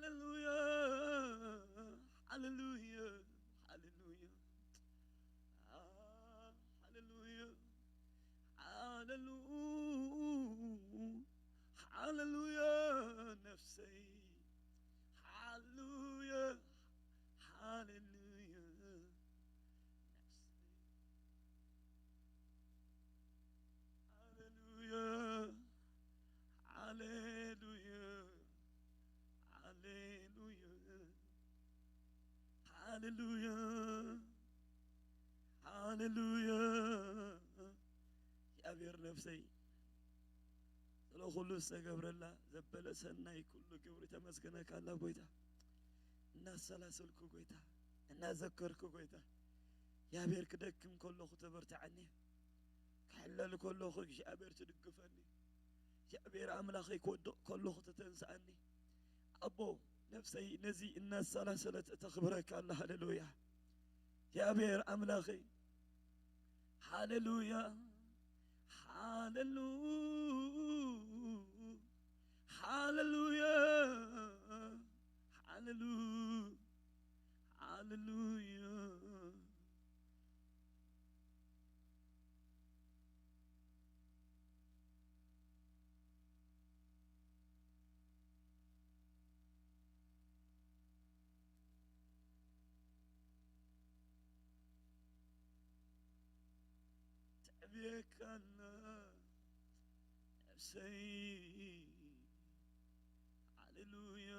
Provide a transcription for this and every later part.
ሃሌሉያ፣ ሃሌሉያ፣ ሃሌሉያ፣ አ፣ ሃሌሉያ፣ ሃሌሉ-፣ ሃሌሉያ፣ ነፍሰይ፣ ሃሌሉያ፣ ሃሌሉያ፣ ነፍሰይ፣ ሃሌሉያ፣ ሃሌሉያ፣ ሃሌሉያ፣ ሃሌሉያ፣ ሃሌሉያ። እግዚኣብሔር ነፍሰይ ስለ ኩሉ ዝተገብረላ ዘበለ ሰናይ ኩሉ ግብሪ ተመስገነካ ኣላ ጎይታ። እናሰላሰልኩ ጎይታ፣ እናዘከርኩ ጎይታ፣ እግዚኣብሔር ክደክም ከለኹ ተበርትዓኒ፣ ክሕለል ከለኹ እግዚኣብሔር ትድግፈኒ፣ እግዚኣብሔር ኣምላኸይ ክወድቕ ከለኹ ተተንስኣኒ። ኣቦ ነፍሰይ ነዚ እናሰላሰለት እተኽብረካ ኣላ። ሃሌሉያ። እግዚኣብሔር ኣምላኸይ፣ ሃሌሉያ፣ ሃሌሉ-፣ ሃሌሉያ፣ ሃሌሉ-፣ ሃሌሉያ። ተዕብየካና ነፍሰይ፣ ሃሌሉያ።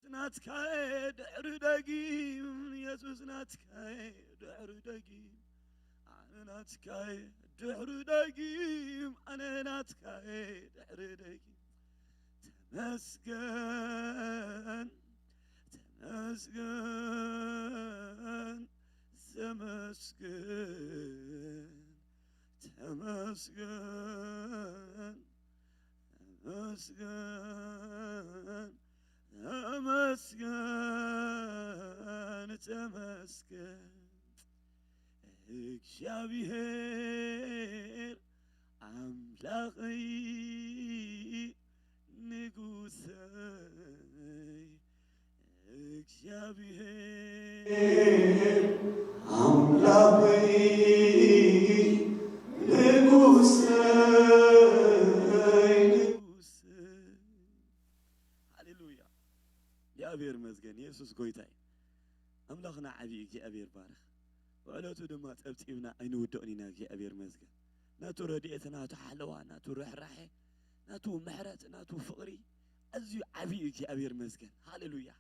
ናትካየ ድሕሪ ደጊም፣ የሱስ ናትካየ ድሕሪ ደጊም፣ ኣነ ናትካየ ድሕሪ ደጊም፣ ኣነ ናትካየ ድሕሪ ደጊም። ተመስገን፣ ተመስገን፣ ተመስገን፣ ተመስገን፣ ተመስገን፣ ተመስገን፣ ተመስገን። እግዚኣብሔር ኣምላኸይ ንጉሰይ፣ እግዚኣብሔር ኣምላኸይ ንጉሰይ፣ ንጉሰይ። ሃሌሉያ። እግዚኣብሔር ይመስገን። የሱስ ጎይታ እዩ። ኣምላኽና ዓብዪ እዩ። እግዚኣብሔር ባርኽ። ብዕለቱ ድማ ጸብጺብና ኣይንውድቕን ኢና። እግዚኣብሔር ይመስገን። ናቱ ረድኤት፣ ናቱ ሓለዋ፣ ናቱ ርሕራሐ፣ ናቱ ምሕረት፣ ናቱ ፍቕሪ ኣዝዩ ዓብዪ እዩ። እግዚኣብሔር ይመስገን። ሃሌሉያ።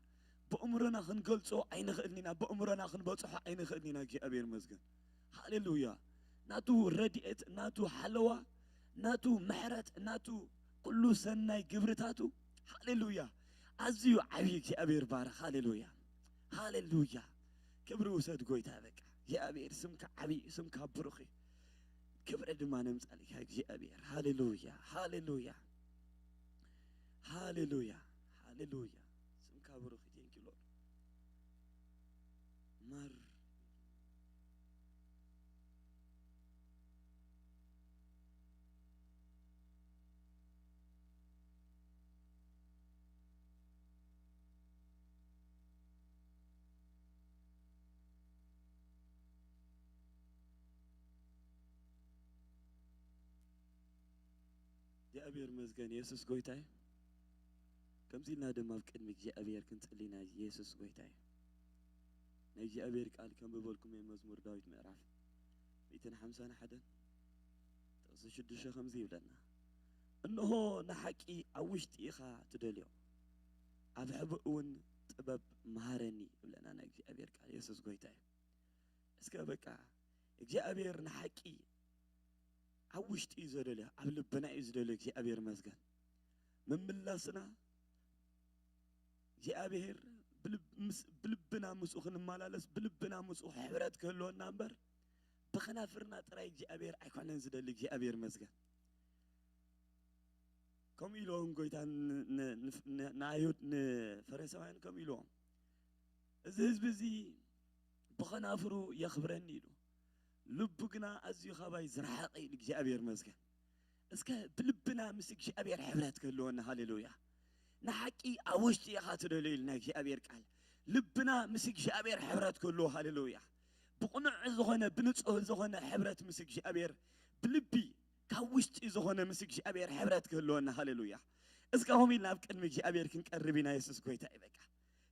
ብእምሮና ክንገልጾ ኣይንኽእልን ኢና። ብእምሮና ክንበጽሖ ኣይንኽእልን ኢና። እግዚኣብሔር ይመስገን። ሃሌሉያ። ናቱ ረድኤት፣ ናቱ ሓለዋ፣ ናቱ ምሕረት፣ ናቱ ኩሉ ሰናይ ግብርታቱ፣ ሃሌሉያ፣ ኣዝዩ ዓብዪ። እግዚኣብሔር ባርኽ። ሃሌሉያ፣ ሃሌሉያ። ክብሪ ውሰድ ጎይታ። በቃ እግዚኣብሔር ስምካ ዓብዪ፣ ስምካ ብሩኽ እዩ። ክብሪ ድማ ነምጻልካ እግዚኣብሔር። ሃሌሉያ፣ ሃሌሉያ፣ ሃሌሉያ፣ ሃሌሉያ። ስምካ ብሩኽ እዩ። Thank you Lord። ማር እግዚኣብሔር ይመስገን፣ የሱስ ጎይታ እዩ። ከምዚ ኢልና ድማ ኣብ ቅድሚ እግዚኣብሔር ክንጽሊ ኢና። የሱስ ጎይታ እዩ። ናይ እግዚኣብሔር ቃል ከንብበልኩም እየ። መዝሙር ዳዊት ምዕራፍ ሚእትን ሓምሳን ሓደን ጥቕሲ ሽዱሽተ ከምዚ ይብለና፣ "እንሆ ንሓቂ ኣብ ውሽጢ ኢኻ ትደልዮ፣ ኣብ ሕብእ እውን ጥበብ መሃረኒ" ይብለና ናይ እግዚኣብሔር ቃል። የሱስ ጎይታ እዩ። እስከ በቃ እግዚኣብሔር ንሓቂ ኣብ ውሽጢ እዩ ዘደልዮ፣ ኣብ ልብና እዩ ዝደልዮ። እግዚኣብሔር ይመስገን። ምምላስና እግዚኣብሔር ብልብ-፣ ምስ-፣ ብልብና ምስኡ ክንመላለስ፣ ብልብና ምስኡ ሕብረት ክህልወና እምበር፣ ብኸናፍርና ጥራይ እግዚኣብሔር ኣይኮነን ዝደሊ። እግዚኣብሔር ይመስገን። ከምኡ ኢልዎም ጎይታ ን-፣ ን-፣ ንፍ-፣ ን-፣ ንኣይሁድ፣ ንፈሪሳውያን ከምኡ ኢልዎም፣ "እዚ ህዝቢ እዚ ብኸናፍሩ የኽብረኒ ኢሉ፣ ልቡ ግና ኣዝዩ ካባይ ዝረሓቐ" ኢሉ። እግዚኣብሔር ይመስገን። እስከ ብልብና ምስ እግዚኣብሔር ሕብረት ክህልወና። ሃሌሉያ። ንሓቂ ኣብ ውሽጢ ኢኻ ትደልዮ ኢልና እግዚኣብሔር ቃል። ልብና ምስ እግዚኣብሔር ሕብረት ክህልዎ። ሃሌሉያ። ብቕኑዕ ዝኾነ፣ ብንጹህ ዝኾነ ሕብረት ምስ እግዚኣብሔር፣ ብልቢ ካብ ውሽጢ ዝኾነ ምስ እግዚኣብሔር ሕብረት ክህልወና። ሃሌሉያ። እስከ ኹም ኢልና ኣብ ቅድሚ እግዚኣብሔር ክንቀርብ ኢና። የሱስ ጎይታ እዩ። በቃ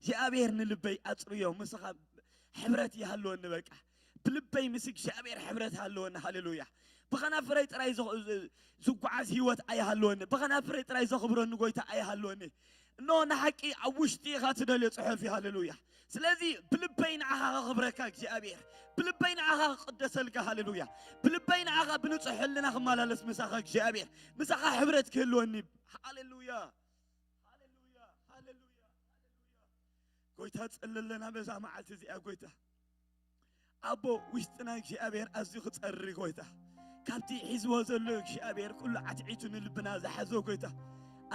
እግዚኣብሔር ንልበይ ኣጽርዮ፣ ምስኻ ሕብረት ይሃልወኒ። በቃ ብልበይ ምስ እግዚኣብሔር ሕብረት ሃለወኒ። ሃሌሉያ። ብኸናፍረይ ጥራይ ዝ-፣ ዝ-፣ ዝጓዓዝ ህይወት ኣይሃለወኒ። ብኸናፍረይ ጥራይ ዘኽብረኒ ጎይታ ኣይሃለወኒ። እነሆ ንሓቂ ኣብ ውሽጢ ኢኻ ትደልዮ ጽሑፍ እዩ። ሃሌሉያ። ስለዚ ብልበይ ንዓኻ ከኽብረካ እግዚኣብሔር፣ ብልበይ ንዓኻ ክቅደሰልካ። ሃሌሉያ። ብልበይ ንዓኻ ብንጹሕ ሕልና ክመላለስ ምሳኻ እግዚኣብሔር፣ ምሳኻ ሕብረት ክህልወኒ። ሃሌሉያ። ሃሌሉያ፣ ሃሌሉያ፣ ሃሌሉያ። ጎይታ ጸለለና በዛ መዓልቲ እዚኣ ጎይታ። ኣቦ ውሽጥና እግዚኣብሔር ኣዝዩ ክጸሪ ጎይታ። ካብቲ ሒዝዎ ዘሎ እግዚኣብሔር ኩሉ ዓትዒቱ ንልብና ዝሓዞ ጎይታ።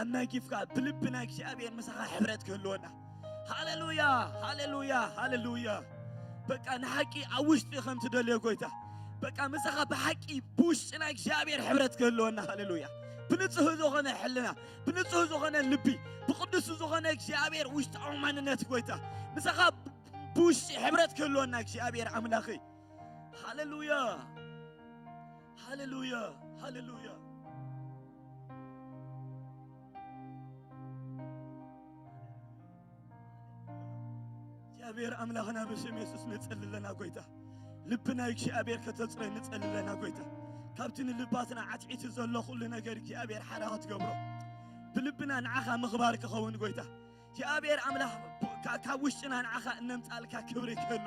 ኣናጊፍካ ብልብና እግዚኣብሔር ምሳኻ ሕብረት ክህልወና። ሃሌሉያ፣ ሃሌሉያ፣ ሃሌሉያ። በቃ ንሓቂ ኣብ ውሽጢ ከም ትደልዮ ጎይታ። በቃ ምሳኻ ብሓቂ ብውሽጥና እግዚኣብሔር ሕብረት ክህልወና። ሃሌሉያ። ብንጹህ ዝኾነ ሕልና፣ ብንጹህ ዝኾነ ልቢ፣ ብቅዱስ ዝኾነ እግዚኣብሔር ውሽጣዊ ማንነት ጎይታ። ምሳኻ ብውሽጢ ሕብረት ክህልወና እግዚኣብሔር ኣምላኸይ። ሃሌሉያ። ሃሌሉያ። ሃሌሉያ። እግዚኣብሔር ኣምላኽና ብስም የሱስ ንጸሊ ኣለና ጎይታ። ልብና እግዚኣብሔር ከተጽርዮ ንጸሊ ኣለና ጎይታ። ካብቲ ንልባትና ዓትዒቱ ዘሎ ኩሉ ነገር እግዚኣብሔር ሓራ ክትገብሮ። ብልብና ንዓኻ ምኽባር ክኸውን ጎይታ። እግዚኣብሔር ኣምላኽ ብ-፣ ካ-፣ ካብ ውሽጥና ንዓኻ እነምጻልካ ክብሪ ክህሉ።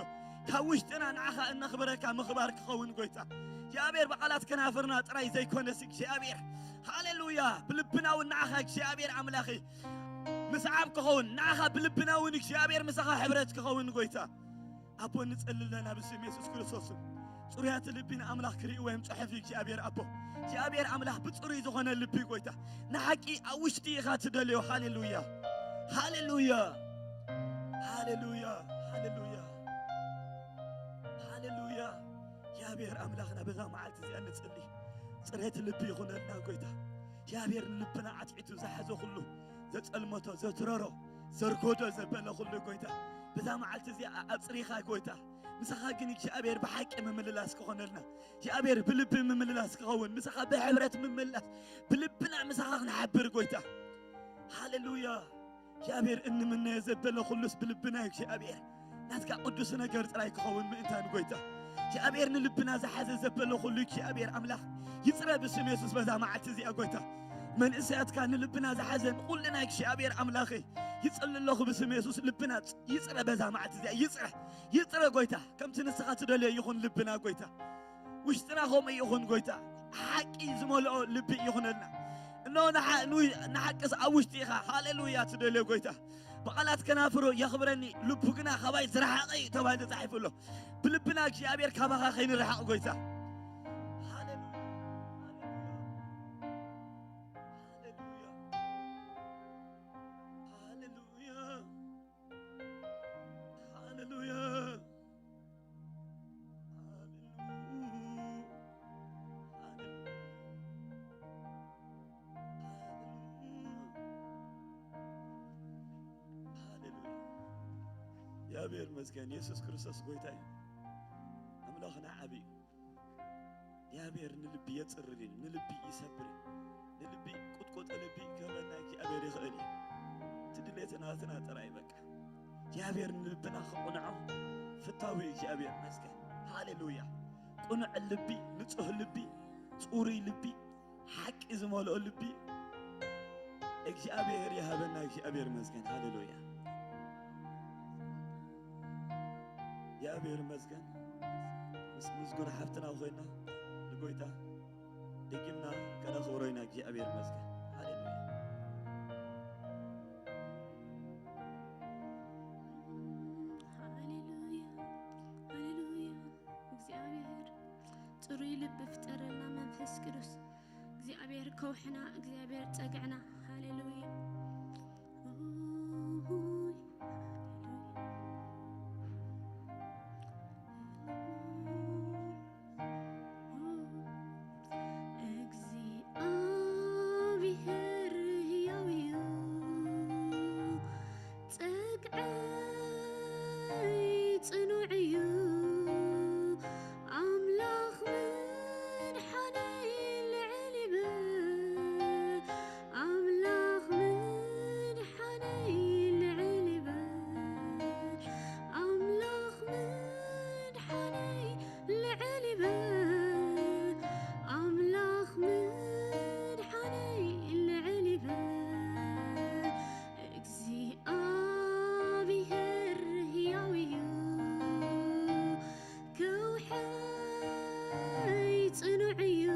ካብ ውሽጥና ንዓኻ እነኽብረካ ምኽባር ክኸውን ጎይታ። እግዚኣብሔር ብቓላት ከናፍርና ጥራይ ዘይኮነስ እግዚኣብሔር። ሃሌሉያ። ብልብና እውን ንዓኻ እግዚኣብሔር ኣምላኸይ ምስዓብ ክኸውን፣ ንዓኻ ብልብና እውን እግዚኣብሔር ምሳኻ ሕብረት ክኸውን ጎይታ። ኣቦ ንጸሊ ኣለና ብስም የሱስ ክርስቶስ። ጽሩያት ልቢ ንኣምላኽ ክርእይዎ እዮም ጽሑፍ እግዚኣብሔር ኣቦ። እግዚኣብሔር ኣምላኽ ብጽሩይ ዝኾነ ልቢ ጎይታ። ንሓቂ ኣብ ውሽጢ ኢኻ ትደልዮ። ሃሌሉያ። ሃሌሉያ። ሃሌሉያ። ሃሌሉያ። ሃሌሉያ። እግዚኣብሔር ኣምላኽና በዛ መዓልቲ እዚኣ ንጽሊ። ጽሬት ልቢ ይኹነልና ጎይታ። እግዚኣብሔር ንልብና ዓትዒቱ ዝሓዞ ኩሉ፣ ዘጸልመቶ፣ ዘትረሮ፣ ዘርጎዶ ዘበለ ኩሉ ጎይታ። በዛ መዓልቲ እዚኣ ኣጽሪኻ ጎይታ። ምሳኻ ግን እግዚኣብሔር ብሓቂ ምምልላስ ክኾነልና። እግዚኣብሔር ብልቢ ምምልላስ ክኸውን። ምሳኻ ብሕብረት ምምልላስ። ብልብና ምሳኻ ክንሓብር ጎይታ። ሃሌሉያ። እግዚኣብሔር እንምነዮ ዘበለ ኩሉስ ብልብና እግዚኣብሔር ናትካ ቅዱስ ነገር ጥራይ ክኸውን ምእንታን ጎይታ። እግዚኣብሔር ንልብና ዝሓዘ ዘበለ ኩሉ እግዚኣብሔር ኣምላኽ ይጽረ ብስም የሱስ በዛ መዓልቲ እዚኣ ጎይታ። መንእሰያትካ ንልብና ዝሓዘን ኩልና እግዚኣብሔር ኣምላኸይ ይጽሊ ኣለኹ ብስም የሱስ ልብና ይጽረ በዛ መዓልቲ እዚኣ ይጽረ። ይጽረ ጎይታ ከምቲ ንስኻ ትደልዮ ይኹን ልብና ጎይታ። ውሽጥና ከምኡ ይኹን ጎይታ። ሓቂ ዝመልኦ ልቢ ይኹነልና። እነሆ ንሓ-፣ ንው-፣ ንሓቅስ ኣብ ውሽጢ ኢኻ። ሃሌሉያ ትደልዮ ጎይታ። ብቓላት ከናፍሩ የኽብረኒ፣ ልቡ ግና ካባይ ዝረሓቐ እዩ ተባሂሉ ተጻሒፉ ኣሎ። ብልብና እግዚኣብሔር ካባኻ ከይንረሓቕ ጎይታ። ሃሌሉያ። ሃሌሉያ። ሃሌሉያ። ሃሌሉያ። ሃሌሉያ። ሃሌሉያ። እግዚኣብሔር ይመስገን። የሱስ ክርስቶስ ጎይታ እዩ። ኣምላኽና ዓቢ እዩ። እግዚኣብሔር ንልቢ የጽርር እዩ፣ ንልቢ ይሰብር እዩ፣ ንልቢ ቁጥቁጥ ልቢ ክህበና እግዚኣብሔር ይኽእል እዩ። እቲ ድሌት ናትና ጥራይ በቃ እግዚኣብሔር ንልብና ክቕንዖ ፍታዊ እዩ። እግዚኣብሔር ይመስገን። ሃሌሉያ። ቅኑዕ ልቢ፣ ንጹህ ልቢ፣ ጽሩይ ልቢ፣ ሓቂ ዝመልኦ ልቢ እግዚኣብሔር ይሃበና። እግዚኣብሔር ይመስገን። ሃሌሉያ። እግዚኣብሔር ይመስገን። ምስ ምስጉን ሓፍትና ኮይና ንጎይታ ደጊምና ከነኽብሮ ኢና። እግዚኣብሔር ይመስገን። ሃሌሉያ። ሃሌሉያ፣ ሃሌሉያ። እግዚኣብሔር ጽሩይ ልቢ ፍጠረልና መንፈስ ቅዱስ። እግዚኣብሔር ከውሕና፣ እግዚኣብሔር ጸግዕና። ሃሌሉያ። እግዚኣብሔር ሕያው እዩ፣ ጸግዐይ ጽኑዕ እዩ፣ ኣምላኽ ምድሓነይ ልዕል ይበል፣ ኣምላኽ ምድሓነይ ልዕል ይበል፣ ኣምላኽ ምድሓነይ ልዕል ይበል፣ ኣምላኽ ምድሓነይ ልዕል ይበል። እግዚኣብሔር ሕያው እዩ፣ ከውሕይ ጽኑዕ እዩ፣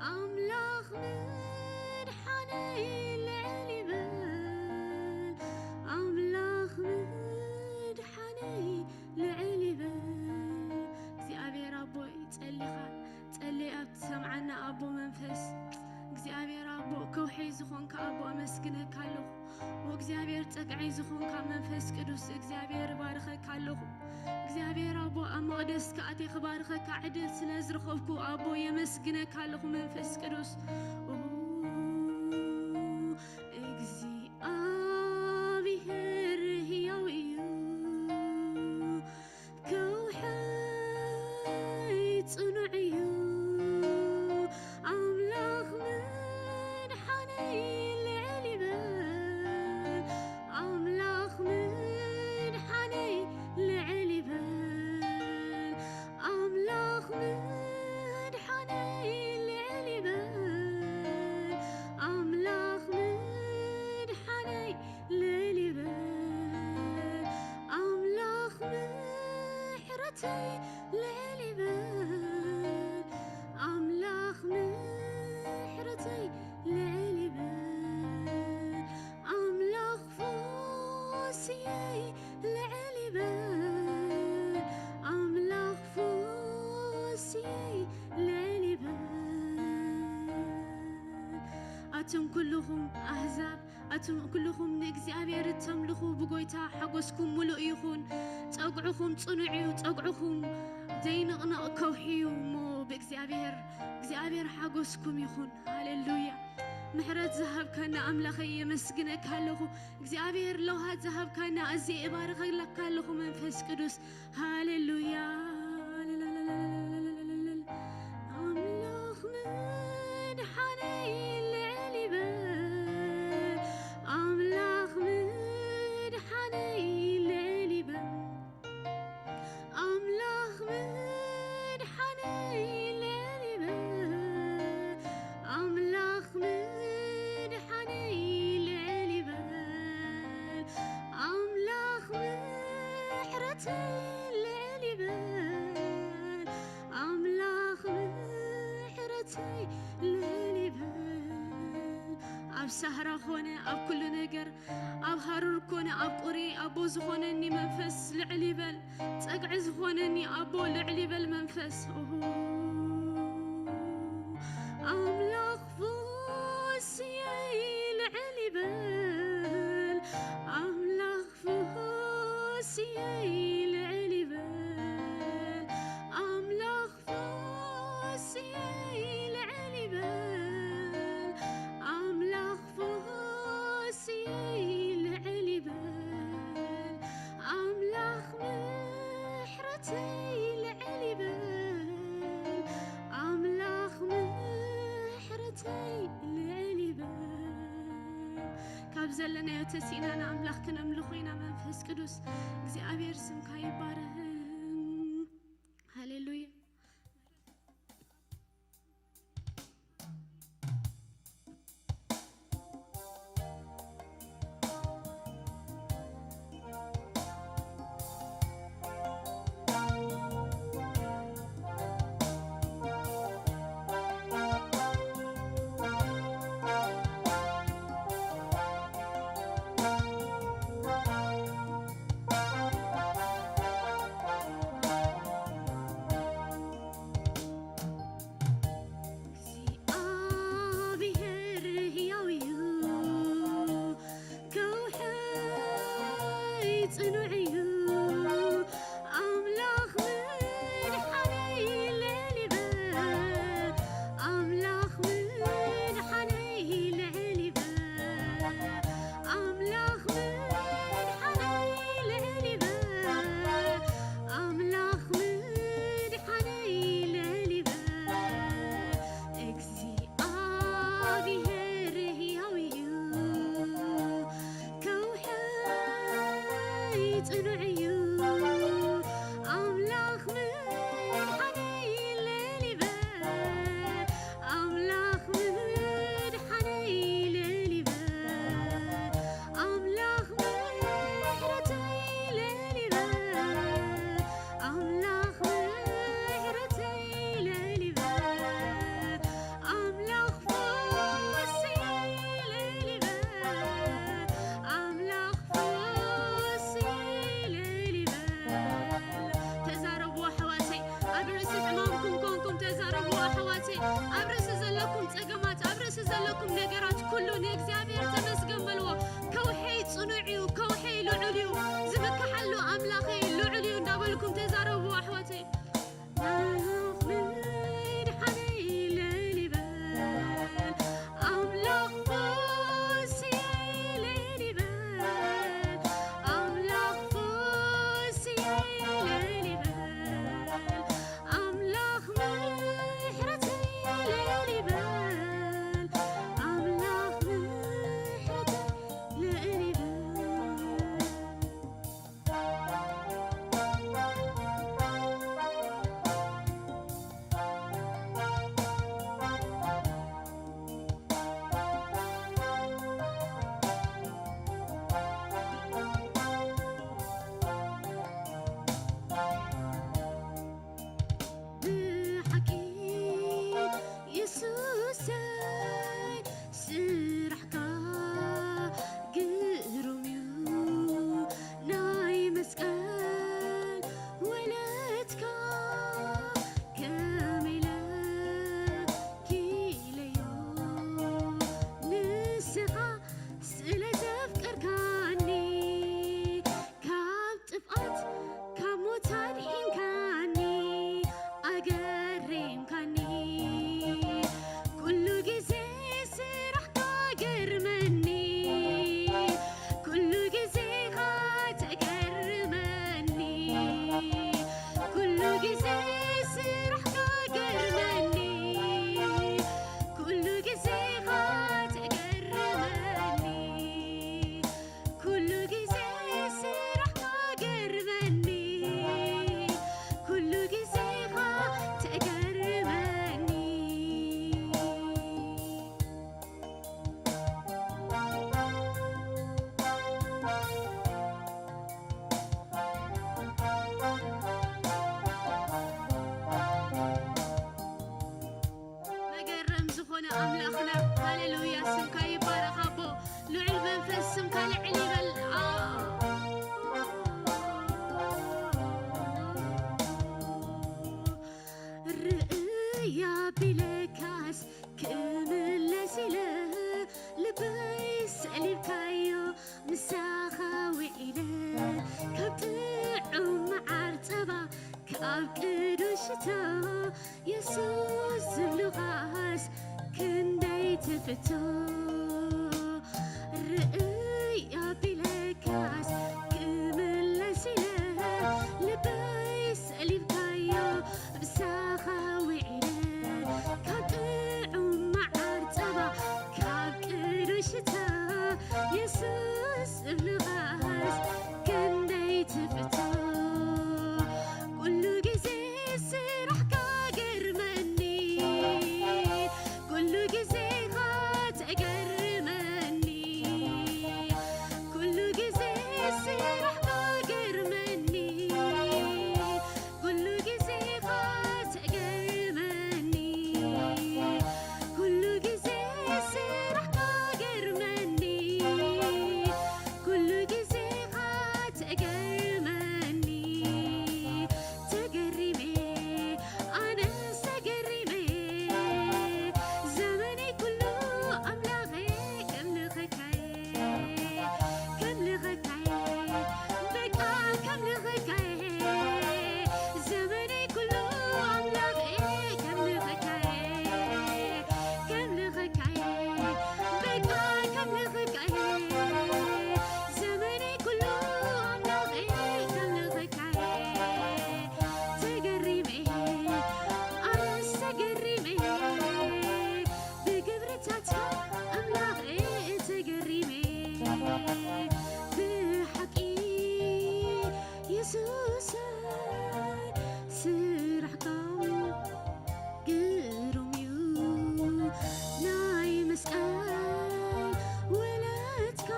ኣምላኽ ምድሓነይ ልዕል ይበል፣ ኣምላኽ ምድሓነይ ልዕል ይበል። እግዚኣብሔር ኣቦይ ጸሊኻ ጸለይ ኣብ ትሰምዓና ኣቦ መንፈስ እግዚኣብሔር ኣቦ ከውሐይ ዝኾንካ ኣቦ ኣመስግነካ ኣለኹ። ወእግዚኣብሔር ጸግዐይ ዝኾንካ መንፈስ ቅዱስ እግዚኣብሔር እባርኸካ ኣለኹ። እግዚኣብሔር ኣቦ ኣብ መቕደስ ክኣቴ ክባርኸካ ዕድል ስለ ዝረኸብኩ ኣቦ የመስግነካ ኣለኹ መንፈስ ቅዱስ። እግዚኣብሔር ሕያው እዩ። ከውሐይ ጽኑዕ እዩ ኣምላኽ ምድሓነይ ልዕል ይበል ኣምላኽ ምድሓነይ ልዕል ይበል ኣምላኽ ምድሓነይ ልዕል ይበል ኣምላኽ ምድሓነይ ልዕል ይበል ኣምላኽ ምሕረተይ ልዕል ይበል ኣምላኽ ምሕረተይ ልዕል ይበል ኣምላኽ ፈውስየይ ልዕል ይበል ኣምላኽ ፈውስየይ ልዕል ይበል ኣቱም ኩልኹም ኣህዛብ ኣቱም ኩልኹም ንእግዚኣብሔር እተምልኹ ብጎይታ ሓጎስኩም ምሉእ ይኹን። ጸግዕኹም ጽኑዕ እዩ፣ ጸግዕኹም ዘይንቕነቕ ከውሒ እዩ እሞ ብእግዚኣብሔር እግዚኣብሔር ሓጎስኩም ይኹን። ሃሌሉያ። ምሕረት ዝሃብካና ኣምላኸይ የመስግነካ ኣለኹ። እግዚኣብሔር ለውሃት ዝሃብካና ኣዝየ እባርኸለካ ኣለኹ መንፈስ ቅዱስ። ሃሌሉያ። ኣምላኽ ምድሓነይ ልዕል ይበል ኣምላኽ ምድሓነይ ልዕል ይበል ኣምላኽ ምድሓነይ ልዕል ይበል ኣምላኽ ምድሓነይ ልዕል ይበል ኣምላኽ ምሕረተይ ልዕል ይበል ኣምላኽ ምሕረተይ ልዕል ይበል ኣብ ሳህራ ኾነ ኣብ ኩሉ ነገር ኣብ ሃሩር ኮነ ኣብ ቁሪ ኣቦ ዝኾነኒ መንፈስ ልዕል ይበል ጸግዒ ዝኾነኒ ኣቦ ልዕል ይበል መንፈስ ኣምላኽ ፈውስየይ ልዕል ይበል ኣምላኽ ፈውስየይ ልዕል ይበል ኣምላኽ ፈውስየይ ልዕል ይበል ኣምላኽ ፈውስየይ ልዕል ይበል ኣምላኽ ምሕረተይ ልዕል ይበል ዘለናዮ ተሲእና ንኣምላኽ ክነምልኾ ኢና። መንፈስ ቅዱስ እግዚኣብሔር ስምካ ይባረኽ። ሃሌሉያ። እግዚኣብሔር ሕያው እዩ፣ ከውሒ ጽኑዕ እዩ። ኣምላኽ ምድሓነይ ልዕል ይበል፣ ኣምላኽ ምድሓነይ ልዕል ይበል፣ ኣምላኽ ምድሓነይ ልዕል ይበል፣ ኣምላኽ ምድሓነይ ልዕል ይበል። እግዚኣብሔር ሕያው እዩ፣ ከውሒ ጽኑዕ እዩ። ኣምላኽ ምድሓነይ ልዕል ይበል፣ ኣምላኽ ምድሓነይ ልዕል ይበል፣ ኣምላኽ ምሕረተይ ልዕል ይበል፣ ኣምላኽ ምሕረተይ ልዕል ይበል። ኣምላኽ ፈውሰይ ልዕል ይበል፣ ኣምላኽ ፈውሰይ ልዕል ይበል። ተዛረቡ ኣሕዋተይ፣ ኣብ ርእሲ ሕማምኩም ኮንኩም ተዛረቡ ኣሕዋተይ። ኣብ ርእሲ ዘለኩም ጸገማት፣ ኣብ ርእሲ ዘለኩም ነገራት ኩሉ ንእግዚኣብሔር ተመስገን በልዎ። ከውሐይ ጽኑዕ እዩ፣ ከውሐይ ልዑል እዩ፣ ዝምክሓሉ ኣምላኸይ ልዑል እዩ እንዳበልኩም ተዛረቡ ኣሕዋተይ። ኣምላኽ ምድሓነይ ልዕል ይበል፣ ኣምላኽ ፈውሰይ ልዕል ይበል፣ ኣምላኽ ፈውሰይ ልዕል ይበል፣ ኣምላኽ ምሕረተይ ልዕል ይበል፣ ኣምላኽ ምሕረተይ ልዕል ይበል። ብሓቂ የሱሰይ ስራሕካ ግሩም እዩ፣ ናይ መስቀል ውለትካ ከመይ ኢለ ክኢለዮ፣ ንስኻ ስለ ዘፍቀርካኒ ካብ ጥፍኣት ካብ ሞት ኣድሒንካኒ ኣገሪምካኒ። ኩሉ ግዜ ስራሕካ ገርመኒ፣ ኩሉ ግዜኻ ተገርመኒ፣ ኩሉ ግዜ ስራሕካ ገርመኒ፣ ኩሉ ግዜኻ ተገርመኒ። ኩሉ ግዜ ስራሕካ ገርመኒ፣ ኩሉ ግዜኻ ተገርመኒ። መገረም ዝኾነ ኣምላኽና፣ ሃሌሉያ፣ ስምካ ይባረኽ ኣቦ። ልዑል መንፈስ ስምካ ልዕል ይበል። ኣ-፣ ርእያ ቢለካስ ክምለስ ኢለ ልበይ ሰሊብካዮ ምሳኻ ውዒለ ካብ ጥዑም መዓር ጸባ ካብ ቅዱስ ሽቶ የሱስ ዝብሉኻስ ክንደይ ትፍቶ። ርእይ ኣቢለካስ ክምለስ ኢለ ልበይ ሰሊብካዮ ምሳኻ ውዒለ ካብ ጥዑም መዓር ጸባ ካብ ቅዱስ ሽቶ የሱስ እምንኻስ ክንደይ ትፍቶ፣ ኩሉ ግዜ ስራሕካ ገርመኒ፣ ኩሉ ግዜኻ ተገርመኒ፣ ኩሉ ግዜ ስራሕካ ገርመኒ፣ ኩሉ ግዜኻ ተገርመኒ፣ ኩሉ ግዜ ስራሕካ ገርመኒ፣ ኩሉ ግዜኻ ተገርመኒ። ተገሪመ ኣነስ ተገሪመ፣ ዘመነይ ኩሉ ኣምላኸይ ከምልኸካየ፣ ከምልኸካየ፣ በቃ ከምልኸካየ፣ ዘመነይ ኩሉ ኣምላኸይ ከምልኸካየ፣ ከምልኸካየ፣ በቃ ከምልኸካየ፣ ዘመነይ ኩሉ ኣምላኸይ ከምልኸካየ። ተገሪመ ኣነስ ተገሪመ፣ ብግብርታትካ ኣምላኸይ ተገሪመ። ብሓቂ የሱሰይ ስራሕካ ግሩም እዩ፣ ናይ መስቀል ውለትካ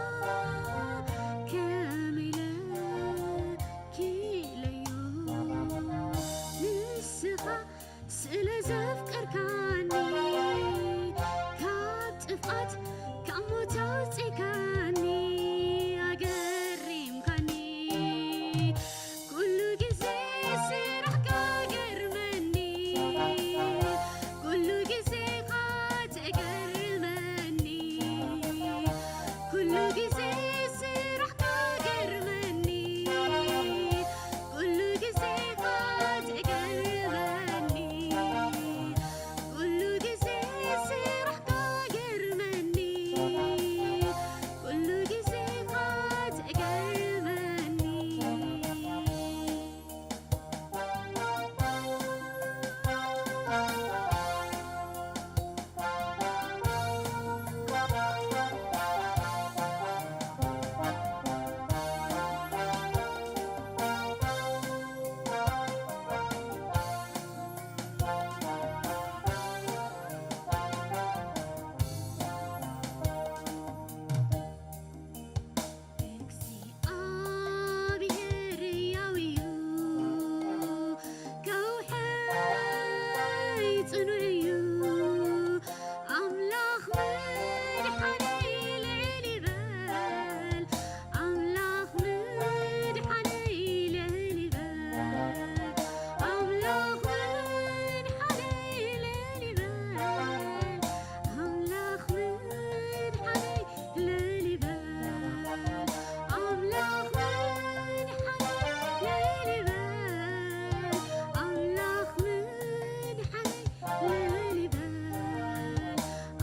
ከመይ ኢለ ክኢለዮ። ንስኻ ስለ ዘፍቀርካኒ፣ ካብ ጥፍኣት ካብ ሞት ኣውጺእካኒ፣ ኣገሪምካኒ። ኩሉ ግዜ ስራሕካ ገርመኒ፣ ኩሉ ግዜኻ ተገርመኒ፣ ኩሉ ግዜ ስራሕካ ገርመኒ፣ ኩሉ ግዜኻ ተገርመኒ፣ ኩሉ ግዜ ስራሕካ ገርመኒ፣ ኩሉ ግዜኻ ተገርመኒ። እግዚኣብሔር ሕያው እዩ፣ ከውሕይ ጽኑዕ እዩ። ኣምላኽ መድሓነይ ልዕል ይበል፣ ኣምላኽ መድሓነይ ልዕል ይበል፣ ኣምላኽ መድሓነይ ልዕል ይበል፣ ኣምላኽ መድሓነይ ልዕል ይበል፣ ኣምላኽ መድሓነይ ልዕል ይበል፣ ኣምላኽ መድሓነይ ልዕል ይበል፣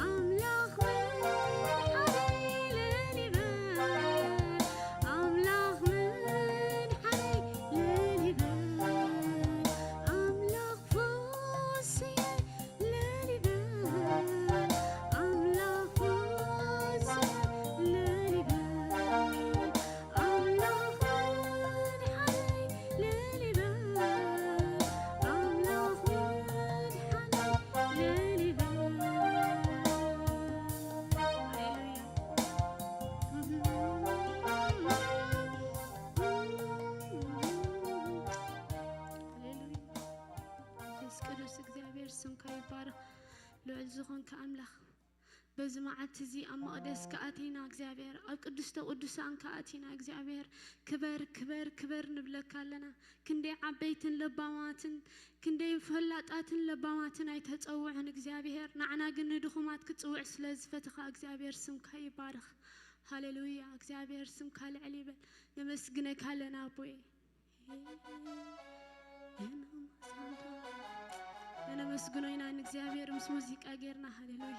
ኣምላኽ መድሓነይ ልዕል ይበል፣ ኣምላኽ መድሓነይ ልዕል ይበል፣ ኣምላኽ ፈውሰይ ልዕል ይበል፣ ኣምላኽ ፈውሰይ ልዕል ይበል፣ ኣምላኽ መድሓነይ ልዕል ይበል፣ ኣምላኽ መድሓነይ ልዕል ይበል። ሃሌሉያ። ሃሌሉያ። መንፈስ ቅዱስ እግዚኣብሔር ስምካ ይባረኽ። ልዑል ዝኾንካ ኣምላኽ፣ በዚ መዓልቲ እዚ ኣብ መቕደስካ ኣቲና እግዚኣብሔር፣ ኣብ ቅድስተ ቅዱሳንካ ኣቲና እግዚኣብሔር፣ ክበር፣ ክበር፣ ክበር ንብለካ ኣለና። ክንደይ ዓበይትን ለባማትን፣ ክንደይ ፈላጣትን ለባማትን ኣይተጸውዕን እግዚኣብሔር፣ ንዓና ግን ንድኹማት ክትጽውዕ ስለ ዝፈትኻ እግዚኣብሔር ስምካ ይባረኽ። ሃሌሉያ፣ እግዚኣብሔር ስምካ ልዕል ይበል። ነመስግነካ ኣለና ኣቦየ። ነመስግኖ ኢና ንእግዚኣብሔር ምስ ሙዚቃ ጌርና። ሃሌሉያ።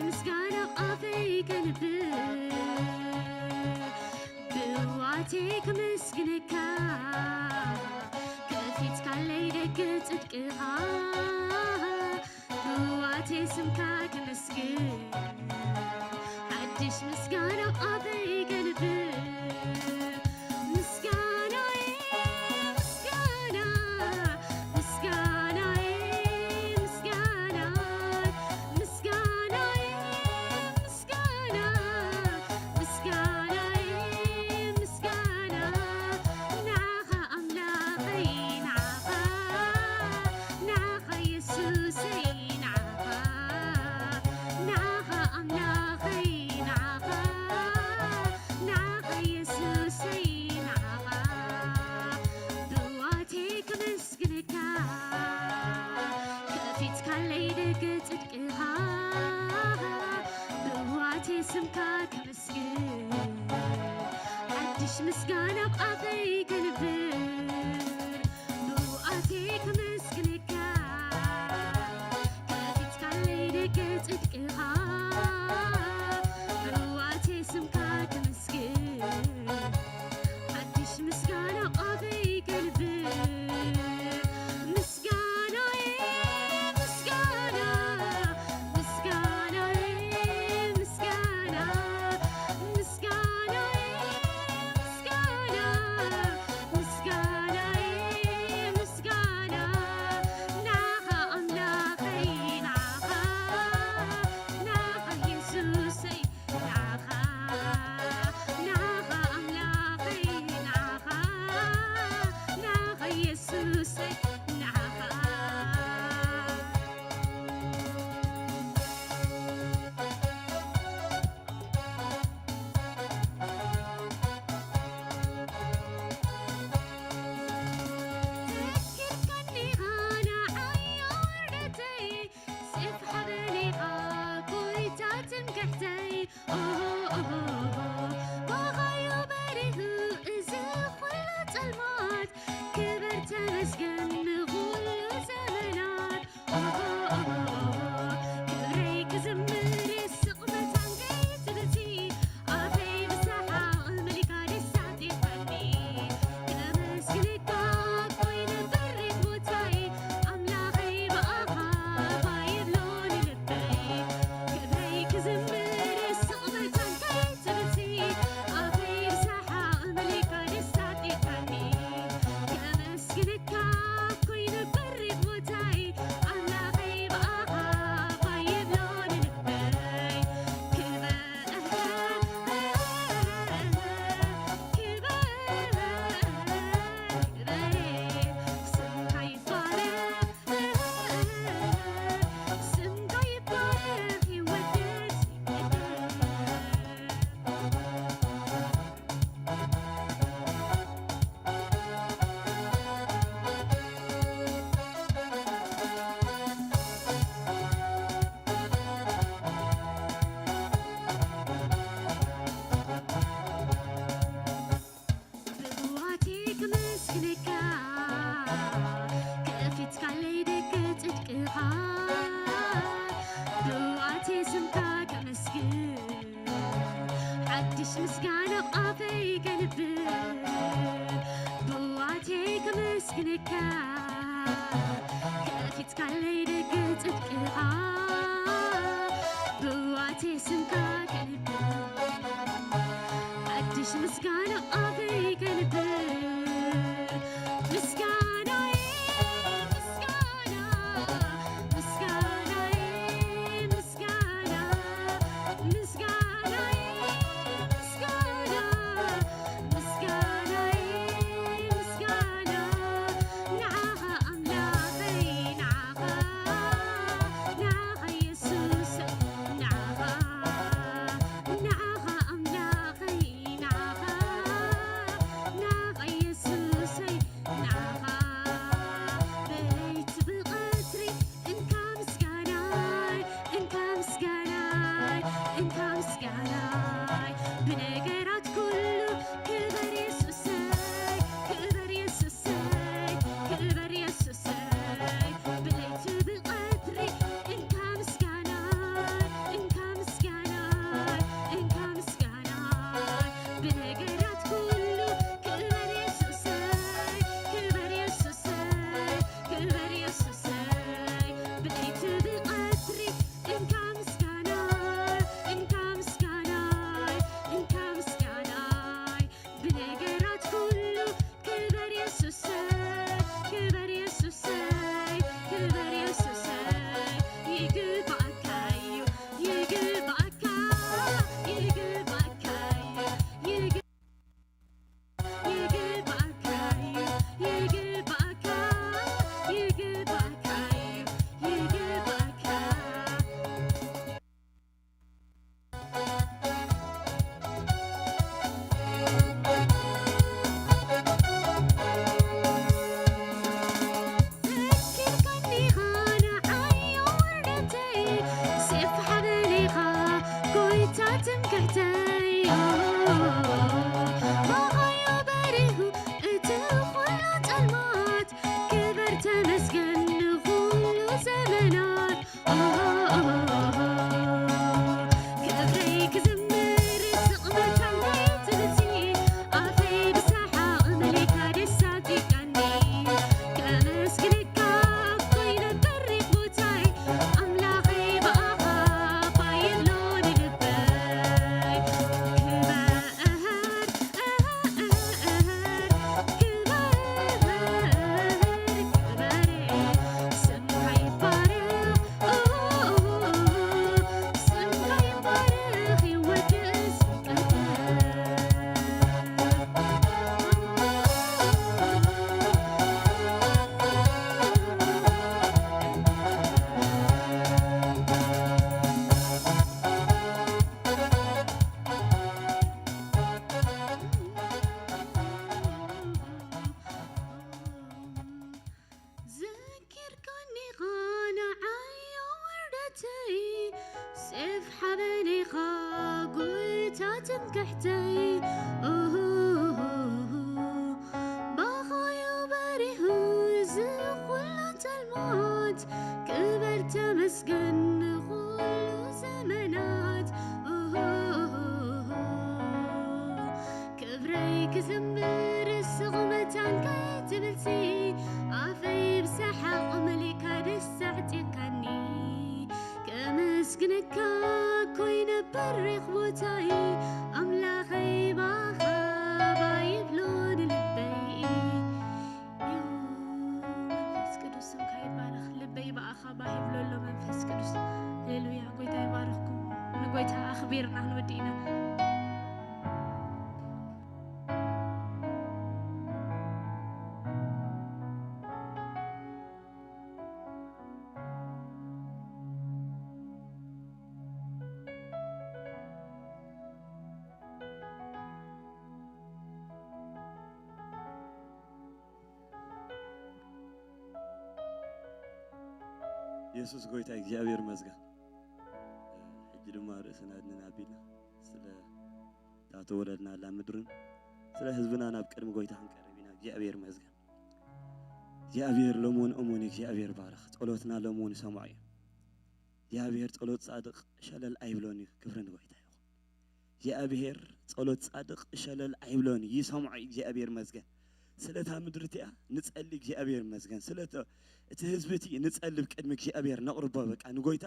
ምስጋና ኣፈይ ከንብር ብዋቴ ክምስግነካ ከፊትካለይ ደገ ጽድቅኻ ብዋቴ ስምካ ክምስግን ሓድሽ ምስጋና ኣፈይ ከንብር ምስጋናዬ ምስጋና ምስጋናዬ ምስጋና ምስጋናዬ ምስጋና ምስጋናዬ ምስጋና ንዓኻ ኣምላኸይ ንዓኻ ንዓኻ የሱሰይ ንዓኻ ንዓኻ ኣምላኸይ ንዓኻ ንዓኻ የሱሰይ ንዓኻ ብዋቴ ክምስግነካ ከፊትካለይ ደገ ጽድቅኻ ብዋቴ ስምካ ክምስግን ሓድሽ ምስጋና ኣብ ኣፈይ ከንብር ብዋቴ ክምስግነካ ከፊትካለይ ደገ ጽድቅኻ ብዋቴ ስምካ ክምስግን ሓድሽ ምስጋና ኣብ ኣፈይ ከንብር ምስጋናዬ ምስጋና ምስጋናዬ ምስጋና ምስጋናዬ ምስጋና ምስጋናዬ ምስጋና ንዓኻ ኣምላኸይ ንዓኻ ንዓኻ የሱሰይ ንዓኻ ንዓኻ ኣምላኸይ ንዓኻ ንዓኻ የሱሰይ ንዓኻ ተኪርካኒኻ ንዓይ ወርደተይ ሴፍ ሓበኔኻ ጎይታ ትምክሕተይ ኦሆ ኦሆ ኦሆ ባኻዩ በሪሁ እዚ ኹሉ ጸልማት ክብር ተመስገን ንኹሉ ዘመናት ኦሆ ኦሆ ኦሆ ክብረይ ክዝምር ይስቕ መታን ከይትብልቲ ኣፈይ ብሰሓቕ መሊካ ደስታ ጢፋኒ ከመስግነካ ኮይነ በሪኽ ቦታይ ኣምላኸይ ብኣኻ ባይብሎ ንልበይ ክብረይ ክዝምር ይስቕ መታን ከይትብልቲ ኣፈይ ብሰሓቕ መሊካ ደስታ ጢፋኒ ከመስግነካ ኮይነ በሪኽ ቦታይ ኣምላኸይ ብኣኻ ባይብሎ ንልበይ ክበ ብዋቴ ክምስግነካ ከፊትካለይ ደገ ጽድቅኻ ብዋቴ ስምካ ከመስግን ሓድሽ ምስጋና ኣፈይ ከንብር ብዋቴ ከመስግነካ ከፊትካለይ ደገ ጽድቅኻ ብዋቴ ስምካ ከንብር ሓድሽ ምስጋና ኣፈይ ከንብር ምስጋናዬ ምስጋና ምስጋናዬ ምስጋና ምስጋናዬ ምስጋና ምስጋናዬ ምስጋና ንዓኻ ኣምላኸይ ንዓኻ ንዓኻ ባኻዮ በሪሁ እቲ ኹሉ ጸልማት፣ ክበር ተመስገን ንኹሉ ዘመናት። ክብረይ ክዝምር ስቕ መታን ከይትብልሲ፣ ኣፈይ ብሰሓቕ መሊእካ ደስ ኣጽቂቃኒ። ከመስግነካ እኮ ይነብር ቦታይ፣ ኣምላኸይ ብኣኻ ባይሎ ንልበይ። ክበር፣ ክበር፣ ክበር፣ ክበር፣ ስምካ ይባረኽ። ስምካ ይባረኽ፣ ይወደስ፣ ይቀደስ። ዘኪርካኒ ኢኻ ንዓይ ውርደተይ፣ ሴፍ ሓበን ኢኻ ጎይታ ትምክሕተይ። ኦሆሆሆ፣ ባኻዮ በሪሁ እዚ ኹሉ ጸልማት፣ ክበር ተመስገን ንኹሉ ዘመናት። ኦሆሆሆ፣ ክብረይ ክዝምር ስቕ መታን ከይትብልሲ፣ ኣፈይ ብሰሓቕ መሊእካ ደስ ኣዕጢቕካኒ። ከመስግነካ እኮ ይነብር ሬኽ ቦታይ፣ ኣምላኸይ ብኣኻ ባይብሎ ንልበይ። ዮ፣ መንፈስ ቅዱስ ስምካ ይባረኽ። ልበይ ብኣኻ ባይብሎ ኣሎ መንፈስ ቅዱስ። ሃሌሉያ። ጎይታ ይባርኽኩም። ንጎይታ ኣኽቢርና ክንወዲ ኢና። የሱስ ጎይታ እግዚኣብሔር ይመስገን። ሕጂ ድማ ርእስና ኣድንን ኣቢልና ስለ እታ ተወለድናላ ምድርን ስለ ህዝብና ናብ ቅድሚ ጎይታ ክንቀርብ ኢና። እግዚኣብሔር ይመስገን። እግዚኣብሔር ሎሞን እሙን እግዚኣብሔር ባረኽ። ጸሎትና ሎሞን ይሰምዖ እዩ። እግዚኣብሔር ጸሎት ጻድቕ ሸለል ኣይብሎን እዩ። ክብሪ ንጎይታ ይኹን። እግዚኣብሔር ጸሎት ጻድቕ ሸለል ኣይብሎን፣ ይሰምዖ እዩ። እግዚኣብሔር ይመስገን። ስለታ ምድሪ እቲኣ ንጸሊ እግዚኣብሔር ይመስገን። ስለተ-፣ እቲ ህዝቢ እቲ ንጸልብ ቅድሚ እግዚኣብሔር ነቕርቦ በቃ ንጎይታ።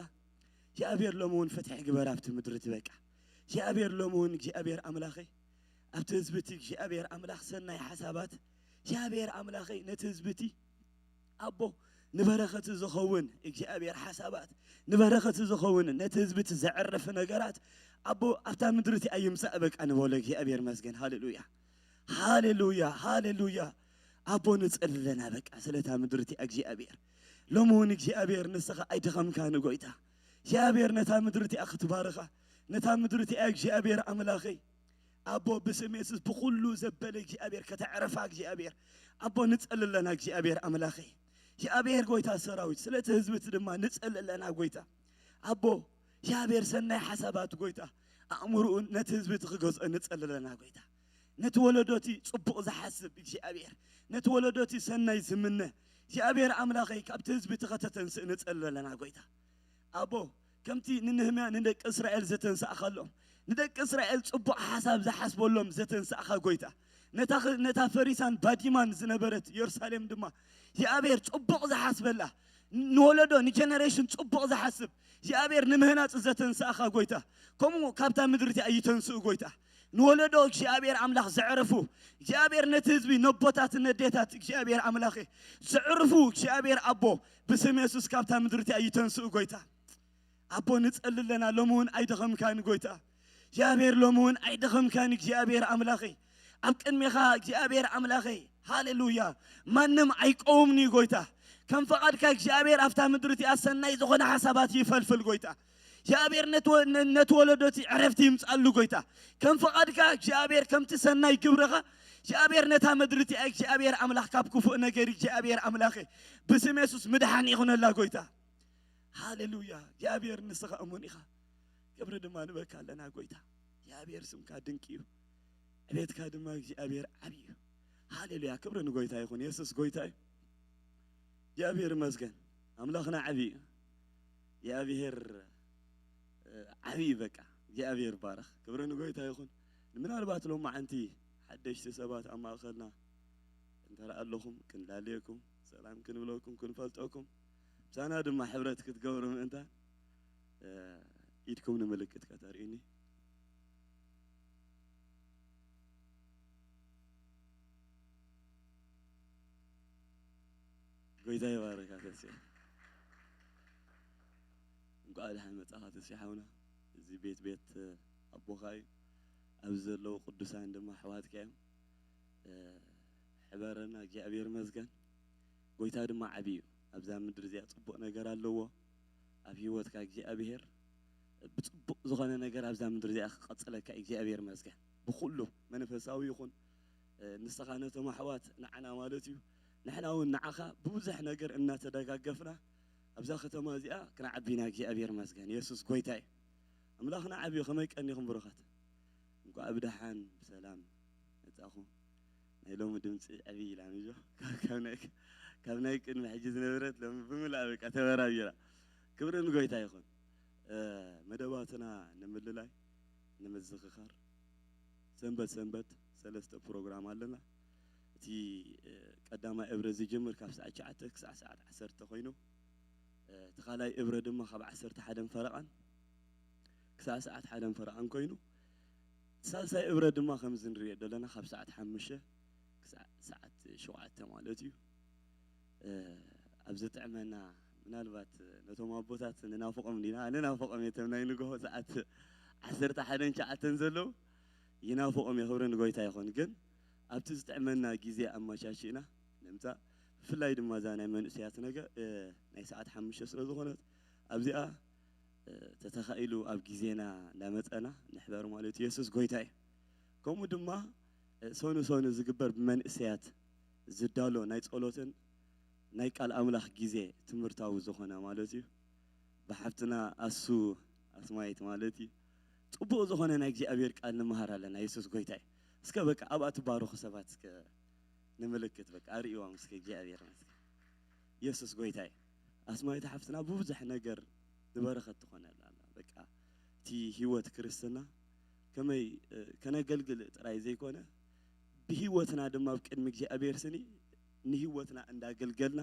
እግዚኣብሔር ሎሚ እውን ፍትሒ ግበር ኣብቲ ምድሪ እቲ በቃ። እግዚኣብሔር ሎሚ እውን እግዚኣብሔር ኣምላኸይ ኣብቲ ህዝቢ እቲ እግዚኣብሔር ኣምላኽ ሰናይ ሓሳባት እግዚኣብሔር ኣምላኸይ ነቲ ህዝቢ እቲ ኣቦ ንበረኸት ዝኸውን እግዚኣብሔር ሓሳባት ንበረኸት ዝኸውን ነቲ ህዝቢ እቲ ዘዕርፍ ነገራት ኣቦ ኣብታ ምድሪ እቲኣ ይምጻእ በቃ ንበሎ። እግዚኣብሔር መስገን። ሃሌሉያ፣ ሃሌሉያ፣ ሃሌሉያ። ኣቦ ንጸሊ ኣለና በቃ ስለታ ምድሪ እቲኣ እግዚኣብሔር። ሎሚ እውን እግዚኣብሔር ንስኻ ኣይደኸምካን ጎይታ። እግዚኣብሔር ነታ ምድሪ እቲኣ ክትባርኻ ነታ ምድሪ እቲኣ እግዚኣብሔር ኣምላኸይ ኣቦ ብስም የሱስ ብኹሉ ዘበለ እግዚኣብሔር ከተዕርፋ እግዚኣብሔር ኣቦ ንጸሊ ኣለና እግዚኣብሔር ኣምላኸይ። እግዚኣብሔር ጎይታ ሰራዊት ስለቲ ህዝቢ እቲ ድማ ንጸሊ ኣለና ጎይታ። ኣቦ እግዚኣብሔር ሰናይ ሓሳባት ጎይታ ኣእምሮኡ ነቲ ህዝቢ እቲ ክገዝኦ ንጸሊ ኣለና ጎይታ። ነቲ ወለዶ እቲ ጽቡቕ ዝሓስብ እግዚኣብሔር ነቲ ወለዶ እቲ ሰናይ ዝምነ እግዚኣብሔር ኣምላኸይ ካብቲ ህዝቢ እቲ ከተተንስእ ንጸሊ ኣለና ጎይታ። ኣቦ ከምቲ ንንህምያ ንደቂ እስራኤል ዘተንሳእኻሎም ንደቂ እስራኤል ጽቡቕ ሓሳብ ዝሓስበሎም ዘተንሳእኻ ጎይታ ነታ ኽ- ነታ ፈሪሳን ባዲማን ዝነበረት የሩሳሌም ድማ እግዚኣብሔር ጽቡቕ ዝሓስበላ ንወለዶ ንጀነሬሽን ጽቡቕ ዝሓስብ እግዚኣብሔር ንምህናጽ ዘተንሳእኻ ጎይታ ከምኡ ካብታ ምድሪ እቲኣ ይተንስኡ ጎይታ ንወለዶ እግዚኣብሔር ኣምላኽ ዘዕርፉ እግዚኣብሔር ነቲ ህዝቢ ነቦታት ነዴታት እግዚኣብሔር ኣምላኸ ዘዕርፉ እግዚኣብሔር ኣቦ ብስም የሱስ ካብታ ምድሪ እቲኣ ይተንስኡ ጎይታ ኣቦ ንጸሊ ኣለና ሎሚ እውን ኣይደኸምካን ጎይታ እግዚኣብሔር ሎሚ እውን ኣይደኸምካን እግዚኣብሔር ኣምላኸይ ኣብ ቅድሜኻ እግዚኣብሔር ኣምላኸይ ሃሌሉያ ማንም ኣይቀውምኒ ጎይታ ከም ፈቓድካ እግዚኣብሔር ኣብታ ምድሪ እቲኣ ሰናይ ዝኾነ ሓሳባት ይፈልፍል ጎይታ እግዚኣብሔር ነቲ ወ- ነ- ነቲ ወለዶ እቲ ዕረፍቲ ይምጻሉ ጎይታ ከም ፈቓድካ እግዚኣብሔር ከምቲ ሰናይ ግብርኻ እግዚኣብሔር ነታ ምድሪ እቲኣ እግዚኣብሔር ኣምላኽ ካብ ክፉእ ነገር እግዚኣብሔር ኣምላኸ ብስም የሱስ ምድሓን ይኹነላ ጎይታ ሃሌሉያ እግዚኣብሔር ንስኻ እሙን ኢኻ ክብሪ ድማ ንበካ ኣለና ጎይታ እግዚኣብሔር ስምካ ድንቂ እዩ፣ ዕቤትካ ድማ እግዚኣብሔር ዓብዪ እዩ። ሃሌሉያ፣ ክብሪ ንጎይታ ይኹን። የሱስ ጎይታ እዩ። እግዚኣብሔር ይመስገን። ኣምላኽና ዓብዪ እዩ። እግዚኣብሔር፣ እ፣ ዓብዪ እዩ። በቃ እግዚኣብሔር ይባረኽ። ክብሪ ንጎይታ ይኹን። ምናልባት ሎማዓንቲ ሓደሽቲ ሰባት ኣብ ማእኸልና እንተ ኣለኹም ክንላለየኩም፣ ሰላም ክንብለኩም፣ ክንፈልጠኩም፣ ምሳና ድማ ሕብረት ክትገብሩ ምእንታን፣ እ፣ ኢድኩም ንምልክት ከተርእዩኒ። ጎይታ ይባርካ ተስፋ። እንኳዕ ደሓን መጻኻ ተስፋ ሓውና። እዚ ቤት ቤት ኣቦኻ እዩ። ኣብዚ ዘለዉ ቅዱሳን ድማ ኣሕዋትካ እዮም። እ፣ ሕበረና እግዚኣብሔር ይመስገን። ጎይታ ድማ ዓብዪ እዩ። ኣብዛ ምድሪ እዚኣ ጽቡቕ ነገር ኣለዎ። ኣብ ህይወትካ እግዚኣብሔር ብጽቡቕ ዝኾነ ነገር ኣብዛ ምድሪ እዚኣ ክቐጽለካ እዩ እግዚኣብሔር ይመስገን። ብኹሉ መንፈሳዊ ይኹን፣ እ፣ ንስኻ ነቶም ኣሕዋት ንዓና ማለት እዩ። ንሕና እውን ንዓኻ ብብዙሕ ነገር እናተደጋገፍና ኣብዛ ከተማ እዚኣ ክንዓቢ ኢና። እግዚኣብሔር ይመስገን። የሱስ ጎይታ እዩ። ኣምላኽና ዓብዪ እዩ። ከመይ ቀኒኹም ብሩኻት? እንኳዕ ብደሓን ብሰላም መጻኹም። ናይ ሎሚ ድምፂ ዕብይ ኢላ ንጆ። ካብ፣ ካብ ናይ፣ ካብ ናይ ቅድሚ ሕጂ ዝነበረት ሎሚ ብምልኣ በቃ ተበራቢራ። ክብሪ ንጎይታ ይኹን። እ፣ መደባትና ንምልላይ፣ ንምዝኽኻር ሰንበት ሰንበት ሰለስተ ፕሮግራም ኣለና። እቲ፣ እ፣ ቀዳማይ እብረ ዝጅምር ካብ ሰዓት ትሽዓተ ክሳዕ ሰዓት ዓሰርተ ኮይኑ፣ እ፣ እቲ ካልኣይ እብረ ድማ ካብ ዓሰርተ ሓደን ፈረቓን ክሳዕ ሰዓት ሓደን ፈረቓን ኮይኑ፣ እቲ ሳልሳይ እብረ ድማ ከምዚ ንሪኦ ዘለና ካብ ሰዓት ሓሙሽተ ክሳዕ ሰዓት ሸውዓተ ማለት እዩ። እ፣ ኣብ ዝጥዕመና፣ ምናልባት ነቶም ኣቦታት ንናፍቖም ዲና? ኣነ ናፍቖም እየ፣ እቶም ናይ ንግሆ ሰዓት ዓሰርተ ሓደን ትሽዓተን ዘለዉ ይናፍቖም እየ። ክብሪ ንጎይታ ይኹን። ግን ኣብቲ ዝጥዕመና ግዜ ኣመቻችእና ንምጻእ፣ ብፍላይ ድማ እዛ ናይ መንእሰያት ነገር፣ እ፣ ናይ ሰዓት ሓሙሽተ ስለ ዝኾነት ኣብዚኣ፣ እ፣ ተተኻኢሉ ኣብ ግዜና እንዳመጸና ንሕበር ማለት እዩ። የሱስ ጎይታ እዩ። ከምኡ ድማ፣ እ፣ ሰኑ ሰኑ ዝግበር ብመንእሰያት ዝዳሎ ናይ ጸሎትን ናይ ቃል ኣምላኽ ግዜ ትምህርታዊ ዝኾነ ማለት እዩ። ብሓፍትና ኣሱ ኣስማይት ማለት እዩ። ጽቡቕ ዝኾነ ናይ እግዚኣብሔር ቃል ንምሃር ኣለና። የሱስ ጎይታ እዩ። እስከ በቃ ኣብኣ ትባረኹ ሰባት እስከ ንምልክት በቃ ኣርእይዎም እስከ እግዚኣብሔር ይመስገን። የሱስ ጎይታ እዩ። ኣስማይት ሓፍትና ብብዙሕ ነገር ዝበረኸት ትኾነላ ኣላ። በቃ እቲ ህይወት ክርስትና ከመይ፣ እ፣ ከነገልግል ጥራይ ዘይኮነ ብህይወትና ድማ ኣብ ቅድሚ እግዚኣብሔር ስኒ ንህይወትና እንዳገልገልና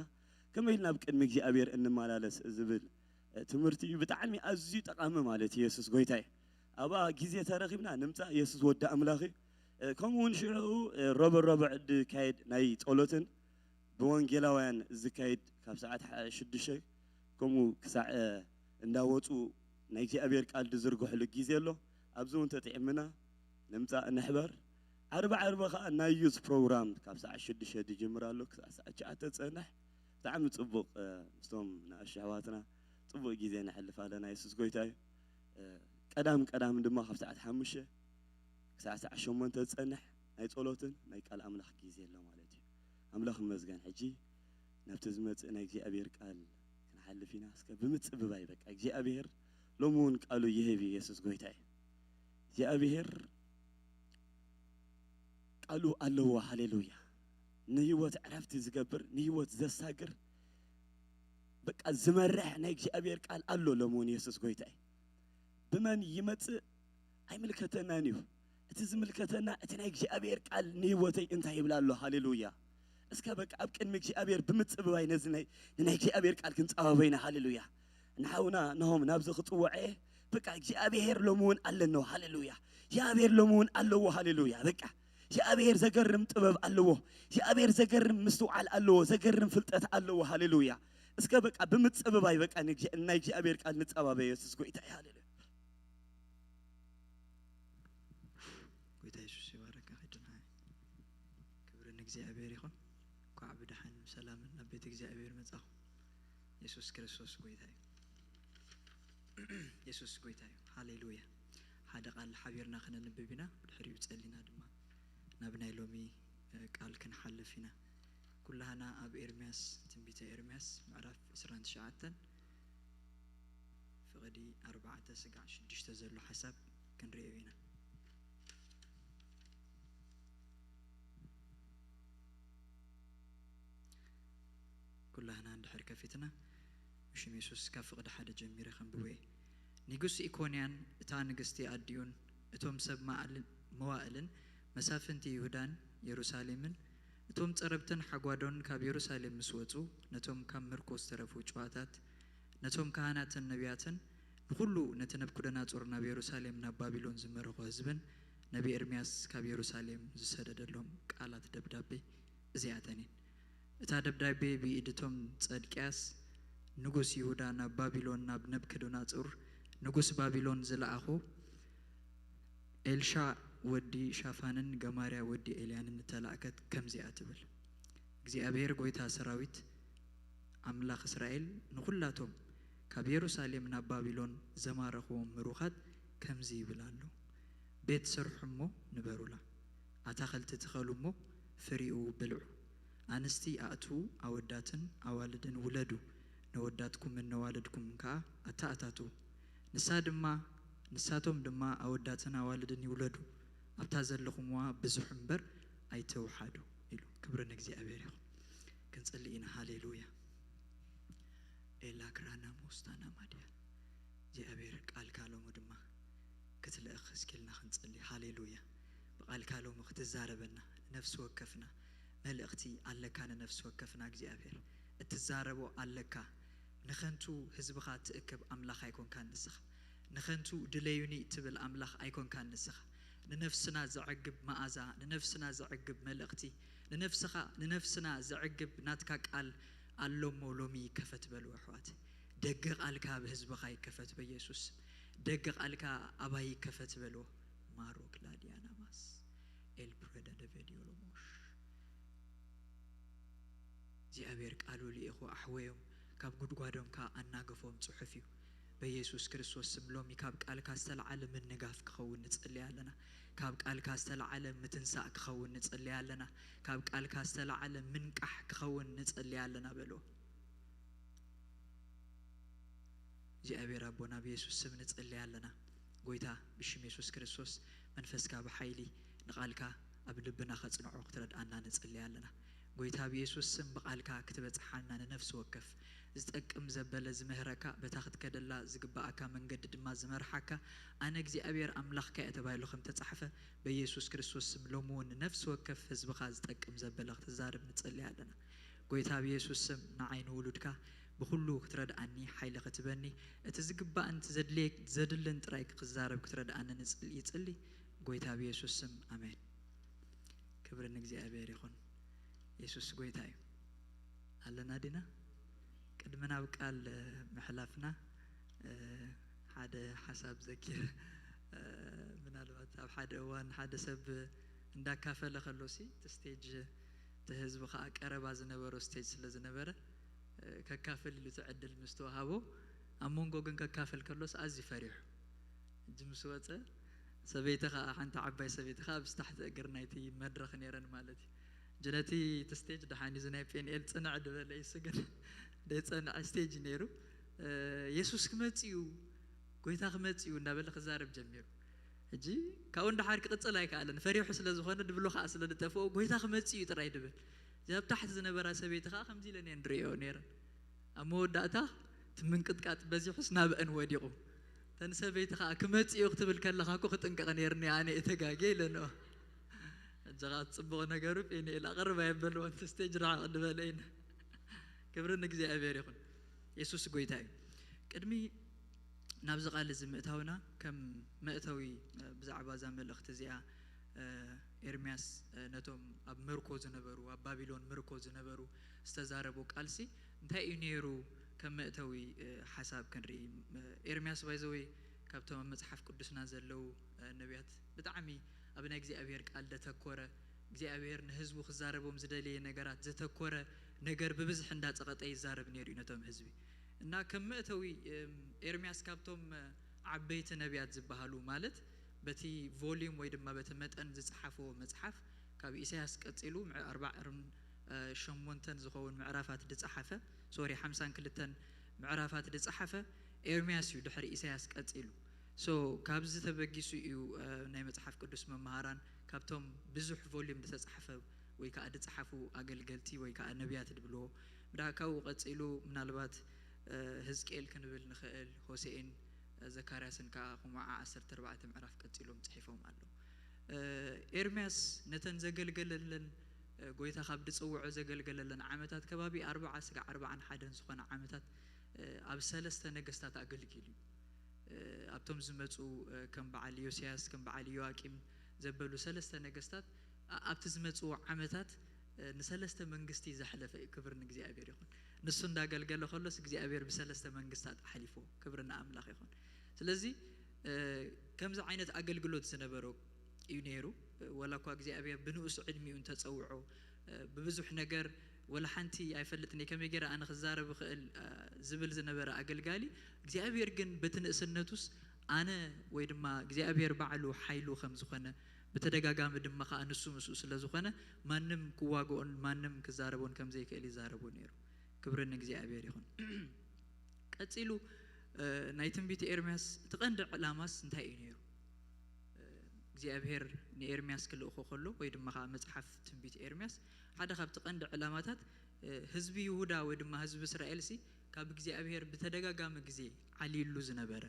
ከመይ ኢልና ኣብ ቅድሚ እግዚኣብሔር እንመላለስ ዝብል፣ እ፣ ትምህርቲ እዩ። ብጣዕሚ ኣዝዩ ጠቓሚ ማለት እዩ። የሱስ ጎይታ እዩ። ኣብኣ ግዜ ተረኺብና ንምጻእ፣ የሱስ ወዲ ኣምላኽ እዩ። እ፣ ከምኡ እውን ሽዑ፣ እ፣ ረቡዕ ረቡዕ ዝካየድ ናይ ጸሎትን ብወንጌላውያን ዝካየድ ካብ ሰዓት ሓ-፣ ሽዱሽተ ከምኡ ክሳዕ፣ እ፣ እንዳወጹ ናይ እግዚኣብሔር ቃል ዝዝርግሕሉ ግዜ ኣሎ። ኣብዚ እውን ተጥዒምና ንምጻእ ንሕበር። ዓርቢ ዓርቢ ኸኣ ናይ ዩዝ ፕሮግራም ካብ ሰዓት ሽዱሽተ ዝጅምር ኣሎ ክሳዕ ሰዓት ትሽዓተ ዝጸንሕ። ብጣዕሚ ጽቡቕ፣ እ፣ ምስቶም ንኣሽቱ ኣሕዋትና ጽቡቕ ግዜ ነሕልፍ ኣለና። የሱስ ጎይታ እዩ። እ፣ ቀዳም ቀዳም ድማ ካብ ሰዓት ሓሙሽተ ክሳዕ ሰዓት ሸሞንተ ዝጸንሕ ናይ ጸሎትን ናይ ቃል ኣምላኽ ግዜ ኣሎ ማለት እዩ። ኣምላኽ ይመስገን። ሕጂ ናብቲ ዝመጽእ ናይ እግዚኣብሔር ቃል ክንሓልፍ ኢና። እስከ ብምጽብባይ በቃ እግዚኣብሔር ሎሚ እውን ቃሉ ይህብ እዩ። የሱስ ጎይታ እዩ። እግዚኣብሔር ቃሉ ኣለዎ። ሃሌሉያ። ንህይወት ዕረፍቲ ዝገብር፣ ንህይወት ዘሳግር፣ በቃ ዝመርሕ ናይ እግዚኣብሔር ቃል ኣሎ ሎሚ እውን። የሱስ ጎይታ እዩ። ብመን ይመጽእ ኣይምልከተናን እዩ። እቲ ዝምልከተና እቲ ናይ እግዚኣብሔር ቃል ንህይወተይ እንታይ ይብላ ኣሎ። ሃሌሉያ። እስከ በቃ ኣብ ቅድሚ እግዚኣብሔር ብምጽብባይ ነዚ ናይ፣ ንናይ እግዚኣብሔር ቃል ክንጸባበ ኢና። ሃሌሉያ። ንሓውና ናሆም ናብዚ ክጽውዖ እየ። በቃ እግዚኣብሔር ሎሚ እውን ኣለዎ። ሃሌሉያ። እግዚኣብሔር ሎሚ እውን ኣለዎ። ሃሌሉያ። በቃ እግዚኣብሔር ዘገርም ጥበብ ኣለዎ። እግዚኣብሔር ዘገርም ምስትውዓል ኣለዎ። ዘገርም ፍልጠት ኣለዎ። ሃሌሉያ። እስከ በቃ ብምጽብባይ በቃ ንእግዚኣ-፣ ናይ እግዚኣብሔር ቃል ንጸባበ። የሱስ ጎይታ እዩ። ሃሌሉያ። ጎይታ የሱስ ይባረካ። ኸይድና ክብሪ ንእግዚኣብሔር ይኹን። እንኳዕ ብደሓን ብሰላምን ናብ ቤት እግዚኣብሔር መጻኹም። የሱስ ክርስቶስ ጎይታ እዩ። የሱስ ጎይታ እዩ። ሃሌሉያ። ሓደ ቃል ሓቢርና ከነንብብ ኢና፣ ብድሕሪኡ ጸሊና ድማ ናብ ናይ ሎሚ፣ እ፣ ቃል ክንሓልፍ ኢና። ኩላህና ኣብ ኤርምያስ፣ ትንቢተ ኤርምያስ ምዕራፍ ዕስራን ትሽዓተን ፍቕዲ ኣርባዕተ ስጋዕ ሽዱሽተ ዘሎ ሓሳብ ክንርእዮ ኢና። ዳህና እንድሕር ከፊትና፣ ብሽም የሱስ ካብ ፍቕዲ ሓደ ጀሚረ ከንብቦ እየ። ንጉስ ኢኮንያን እታ ንግስቲ ኣዲኡን፣ እቶም ሰብ መዓል-፣ መዋእልን መሳፍንቲ ይሁዳን የሩሳሌምን፣ እቶም ጸረብትን ሓጓዶን ካብ የሩሳሌም ምስ ወጹ፣ ነቶም ካብ ምርኮ ዝተረፉ ጭዋታት፣ ነቶም ካህናትን ነቢያትን፣ ንኹሉ ነቲ ነብኩደናጾር ናብ የሩሳሌም ናብ ባቢሎን ዝመረኾ ህዝብን ነቢ ኤርምያስ ካብ የሩሳሌም ዝሰደደሎም ቃላት ደብዳቤ እዚኣተን እየን። እታ ደብዳቤ ብኢድ እቶም ጸድቅያስ ንጉስ ይሁዳ ናብ ባቢሎን ናብ ነብኩደናጾር ንጉስ ባቢሎን ዝለኣኹ ኤልሻዕ ወዲ ሻፋንን ገማርያ ወዲ ኤልያንን እተላእከት ከምዚኣ ትብል። እግዚኣብሔር ጐይታ ሰራዊት ኣምላኽ እስራኤል ንኹላቶም ካብ የሩሳሌም ናብ ባቢሎን ዘማረኽዎም ምሩኻት ከምዚ ይብል ኣሎ፣ ቤት ስርሑ እሞ ንበሩላ፣ ኣታኽልቲ ትኸሉ እሞ ፍሪኡ ብልዑ፣ ኣንስቲ ኣእትዉ፣ ኣወዳትን ኣዋልድን ውለዱ፣ ነወዳትኩምን ነዋልድኩምን ከኣ ኣተኣታትዉ። ንሳ ድማ፣ ንሳቶም ድማ ኣወዳትን ኣዋልድን ይውለዱ፣ ኣብታ ዘለኹምዋ ብዙሕ እምበር ኣይትውሓዱ ኢሉ። ክብሪ ንእግዚኣብሔር ይኹን። ክንጽሊ ኢና። ሃሌሉያ። ኤላ ክራና ሞስታና ማድያ። እግዚኣብሔር ቃልካ ሎሚ ድማ ክትልእኽ እስኪልና ክንጽሊ። ሃሌሉያ። ብቃልካ ሎሚ ክትዛረበና፣ ንነፍሲ ወከፍና መልእኽቲ ኣለካ። ንነፍሲ ወከፍና እግዚኣብሔር እትዛረቦ ኣለካ። ንኸንቱ ህዝብኻ ትእክብ ኣምላኽ ኣይኮንካን ንስኻ። ንኸንቱ ድለዩኒ ትብል ኣምላኽ ኣይኮንካን ንስኻ። ንነፍስና ዘዕግብ መኣዛ፣ ንነፍስና ዘዕግብ መልእኽቲ፣ ንነፍስኻ፣ ንነፍስና ዘዕግብ ናትካ ቃል ኣሎ እሞ ሎሚ ይከፈት በሉ ኣሕዋት። ደገ ቃልካ ኣብ ህዝብኻ ይከፈት በኢየሱስ ስም። ደገ ቃልካ ኣባይ ይከፈት በልዎ። ማሮ ክላዲያና ማስ ኤል ፕረደ ደቨዲዮሎሞሽ። እግዚኣብሔር ቃሉ ልኢኹ ኣሕወዮም፣ ካብ ጉድጓዶም ከኣ ኣናገፎም ጽሑፍ እዩ። በኢየሱስ ክርስቶስ ስም ሎሚ ካብ ቃልካ ዝተለዓለ ምንጋፍ ክኸውን ንጽሊ ኣለና። ካብ ቃልካ ዝተለዓለ ምትንሳእ ክኸውን ንጽሊ ኣለና። ካብ ቃልካ ዝተለዓለ ምንቃሕ ክኸውን ንጽሊ ኣለና በልዎ። እግዚኣብሔር ኣቦና ብየሱስ ስም ንጽሊ ኣለና። ጎይታ ብሽም የሱስ ክርስቶስ መንፈስካ ብሓይሊ ንቓልካ ኣብ ልብና ከጽንዖ ክትረድኣና ንጽሊ ኣለና። ጎይታ ብየሱስ ስም ብቓልካ ክትበጽሓና ንነፍሲ ወከፍ ዝጠቅም ዘበለ ዝምህረካ በታ ክትከደላ ዝግባኣካ መንገዲ ድማ ዝመርሓካ ኣነ እግዚኣብሔር ኣምላኽካ እየ ተባሂሉ ከም ተጻሕፈ በየሱስ ክርስቶስ ስም ሎሚ እውን ንነፍሲ ወከፍ ህዝብኻ ዝጠቅም ዘበለ ክትዛርብ ንጽሊ ኣለና። ጎይታ ብየሱስ ስም ንዓይ ንውሉድካ ብኹሉ ክትረድኣኒ ሓይሊ ክትበኒ እቲ ዝግባእን እቲ ዘድልየ-፣ ዘድልን ጥራይ ክዛረብ ክትረድኣኒ ንጽል-፣ ይጽሊ። ጎይታ ብየሱስ ስም ኣሜን። ክብሪ ንእግዚኣብሔር ይኹን። የሱስ ጎይታ እዩ። ኣለና ዲና? ቅድሚ ናብ ቃል ምሕላፍና ሓደ ሓሳብ ዘኪር። ምናልባት ኣብ ሓደ እዋን ሓደ ሰብ እንዳካፈለ ከሎሲ እቲ ስቴጅ እቲ ህዝቢ ከዓ ቀረባ ዝነበሮ ስቴጅ ስለ ዝነበረ ከካፍል ኢሉ እቲ ዕድል ምስ ተዋሃቦ ኣብ መንጎ ግን ከካፍል ከሎስ ኣዝዩ ፈሪሑ። ሕጂ ምስ ወፀ ሰበይቲ ከዓ ሓንቲ ዓባይ ሰበይቲ ከዓ ኣብ ታሕቲ እግር ናይቲ መድረኽ ነይረን ማለት እዩ። ሕጂ ነቲ እቲ ስቴጅ ደሓን እዩ፣ እዚ ናይ ፔንኤል ፅንዕ ድበለ እዩ፣ እሱ ግን ደይፀንዐ ስቴጅ ነይሩ። የሱስ ክመፅእ እዩ፣ ጎይታ ክመፅእ እዩ እንዳበለ ክዛረብ ጀሚሩ። ሕጂ ካብኡ ንደሓር ክቕጽል ኣይከኣለን፣ ፈሪሑ ስለ ዝኾነ ድብሎ ከዓ ስለ ዝጠፍኦ ጎይታ ክመጽእ እዩ ጥራይ ድብል። እዛ ኣብ ታሕቲ ዝነበራ ሰበይቲ ከዓ ከምዚ ኢለን እየን ንርእዮ ነይረን። ኣብ መወዳእታ እቲ ምንቅጥቃጥ በዚሑስ ናብአን ወዲቑ። እተን ሰበይቲ ከዓ ክመጽእ እዩ ክትብል ከለኻ እኮ ክጥንቀቕ ነይርኒ ኣነ እየ ተጋግየ ኢለንኦ። ሕጂ ከዓ ጽቡቕ ነገሩ ፔንኤል ኣቕርብ ኣየበልዎ፣ እቲ ስቴጅ ርሕቕ ዝበለ ኢና። ክብሪ ንእግዚኣብሔር ይኹን። የሱስ ጎይታ እዩ። ቅድሚ ናብዚ ቃል እዚ ምእታውና ከም መእተዊ ብዛዕባ እዛ መልእኽቲ እዚኣ ኤርምያስ ነቶም ኣብ ምርኮ ዝነበሩ ኣብ ባቢሎን ምርኮ ዝነበሩ ዝተዛረቦ ቃልሲ እንታይ እዩ ነይሩ? ከም መእተዊ ሓሳብ ክንርኢ። ኤርምያስ ባይዘወይ ካብቶም ኣብ መጽሓፍ ቅዱስና ዘለዉ ነቢያት ብጣዕሚ ኣብ ናይ እግዚኣብሔር ቃል ዘተኮረ እግዚኣብሔር ንህዝቡ ክዛረቦም ዝደለየ ነገራት ዘተኮረ ነገር ብብዝሒ እንዳጸቐጠ ይዛረብ ነይሩ እዩ ነቶም ህዝቢ። እና ከም መእተዊ ኤርምያስ ካብቶም ዓበይቲ ነቢያት ዝበሃሉ ማለት በቲ volume ወይ ድማ በቲ መጠን ዝጸሓፍዎ መጽሓፍ ካብ ኢሳያስ ቀጺሉ ምዕ-፣ ኣርባዓን ሸሞንተን ዝኸውን ምዕራፋት ዝጸሓፈ፣ ሶሪ፣ ሓምሳን ክልተን ምዕራፋት ዝጸሓፈ ኤርምያስ እዩ ድሕሪ ኢሳያስ ቀጺሉ። So ካብዚ ተበጊሱ እዩ ናይ መጽሓፍ ቅዱስ መምሃራን ካብቶም ብዙሕ volume ዝተጻሕፈ ወይ ከዓ ዝጸሓፉ ኣገልገልቲ ወይ ከዓ ነቢያት ዝብልዎ ብዳ ካብኡ ቀጺሉ ምናልባት ህዝቅኤል ክንብል ንኽእል፣ ሆሴኤን ዘካርያስን ከዓ ኹምዓ ዓሰርተ ኣርባዕተ ምዕራፍ ቀጺሎም ጽሒፎም ኣለዉ። ኤርምያስ ነተን ዘገልገለለን፣ ጎይታ ካብ ድጽውዖ ዘገልገለለን ዓመታት ከባቢ ኣርባዓ ስጋዕ ኣርባዓን ሓደን ዝኾነ ዓመታት ኣብ ሰለስተ ነገስታት ኣገልጊሉ እዩ። ኣብቶም ዝመፁ ከም በዓል ዮስያስ ከም በዓል ዮዋቂም ዘበሉ ሰለስተ ነገስታት ኣብቲ ዝመፅዎ ዓመታት ንሰለስተ መንግስቲ ዘሕለፈ እዩ። ክብር ንእግዚኣብሔር ይኹን። ንሱ እንዳገልገለ ከሎስ እግዚኣብሔር ብሰለስተ መንግስታት ኣሕሊፎ። ክብሪ ንኣምላኽ ይኹን። ስለዚ ከምዚ ዓይነት ኣገልግሎት ዝነበሮ እዩ ነይሩ። ወላ እኳ እግዚኣብሔር ብንኡስ ዕድሚኡ እንተፀውዖ ብብዙሕ ነገር ወላ ሓንቲ ኣይፈልጥን እየ ከመይ ገይረ ኣነ ክዛረብ እኽእል ዝብል ዝነበረ ኣገልጋሊ እግዚኣብሔር ግን በቲ ንእስነቱስ ኣነ ወይ ድማ እግዚኣብሔር ባዕሉ ሓይሉ ከም ዝኾነ ብተደጋጋሚ ድማ ከዓ ንሱ ምስኡ ስለ ዝኾነ ማንም ክዋግኦን ማንም ክዛረቦን ከም ዘይክእል ይዛረቦ ነይሩ። ክብሪ ንእግዚኣብሔር ይኹን። ቀፂሉ ናይ ትንቢት ኤርምያስ እቲ ቀንዲ ዕላማስ እንታይ እዩ ነይሩ? እግዚኣብሔር ንኤርምያስ ክልእኾ ከሎ ወይ ድማ ከዓ መፅሓፍ ትንቢት ኤርምያስ ሓደ ካብቲ ቀንዲ ዕላማታት ህዝቢ ይሁዳ ወይ ድማ ህዝቢ እስራኤል ሲ ካብ እግዚኣብሔር ብተደጋጋሚ ግዜ ዓልዩሉ ዝነበረ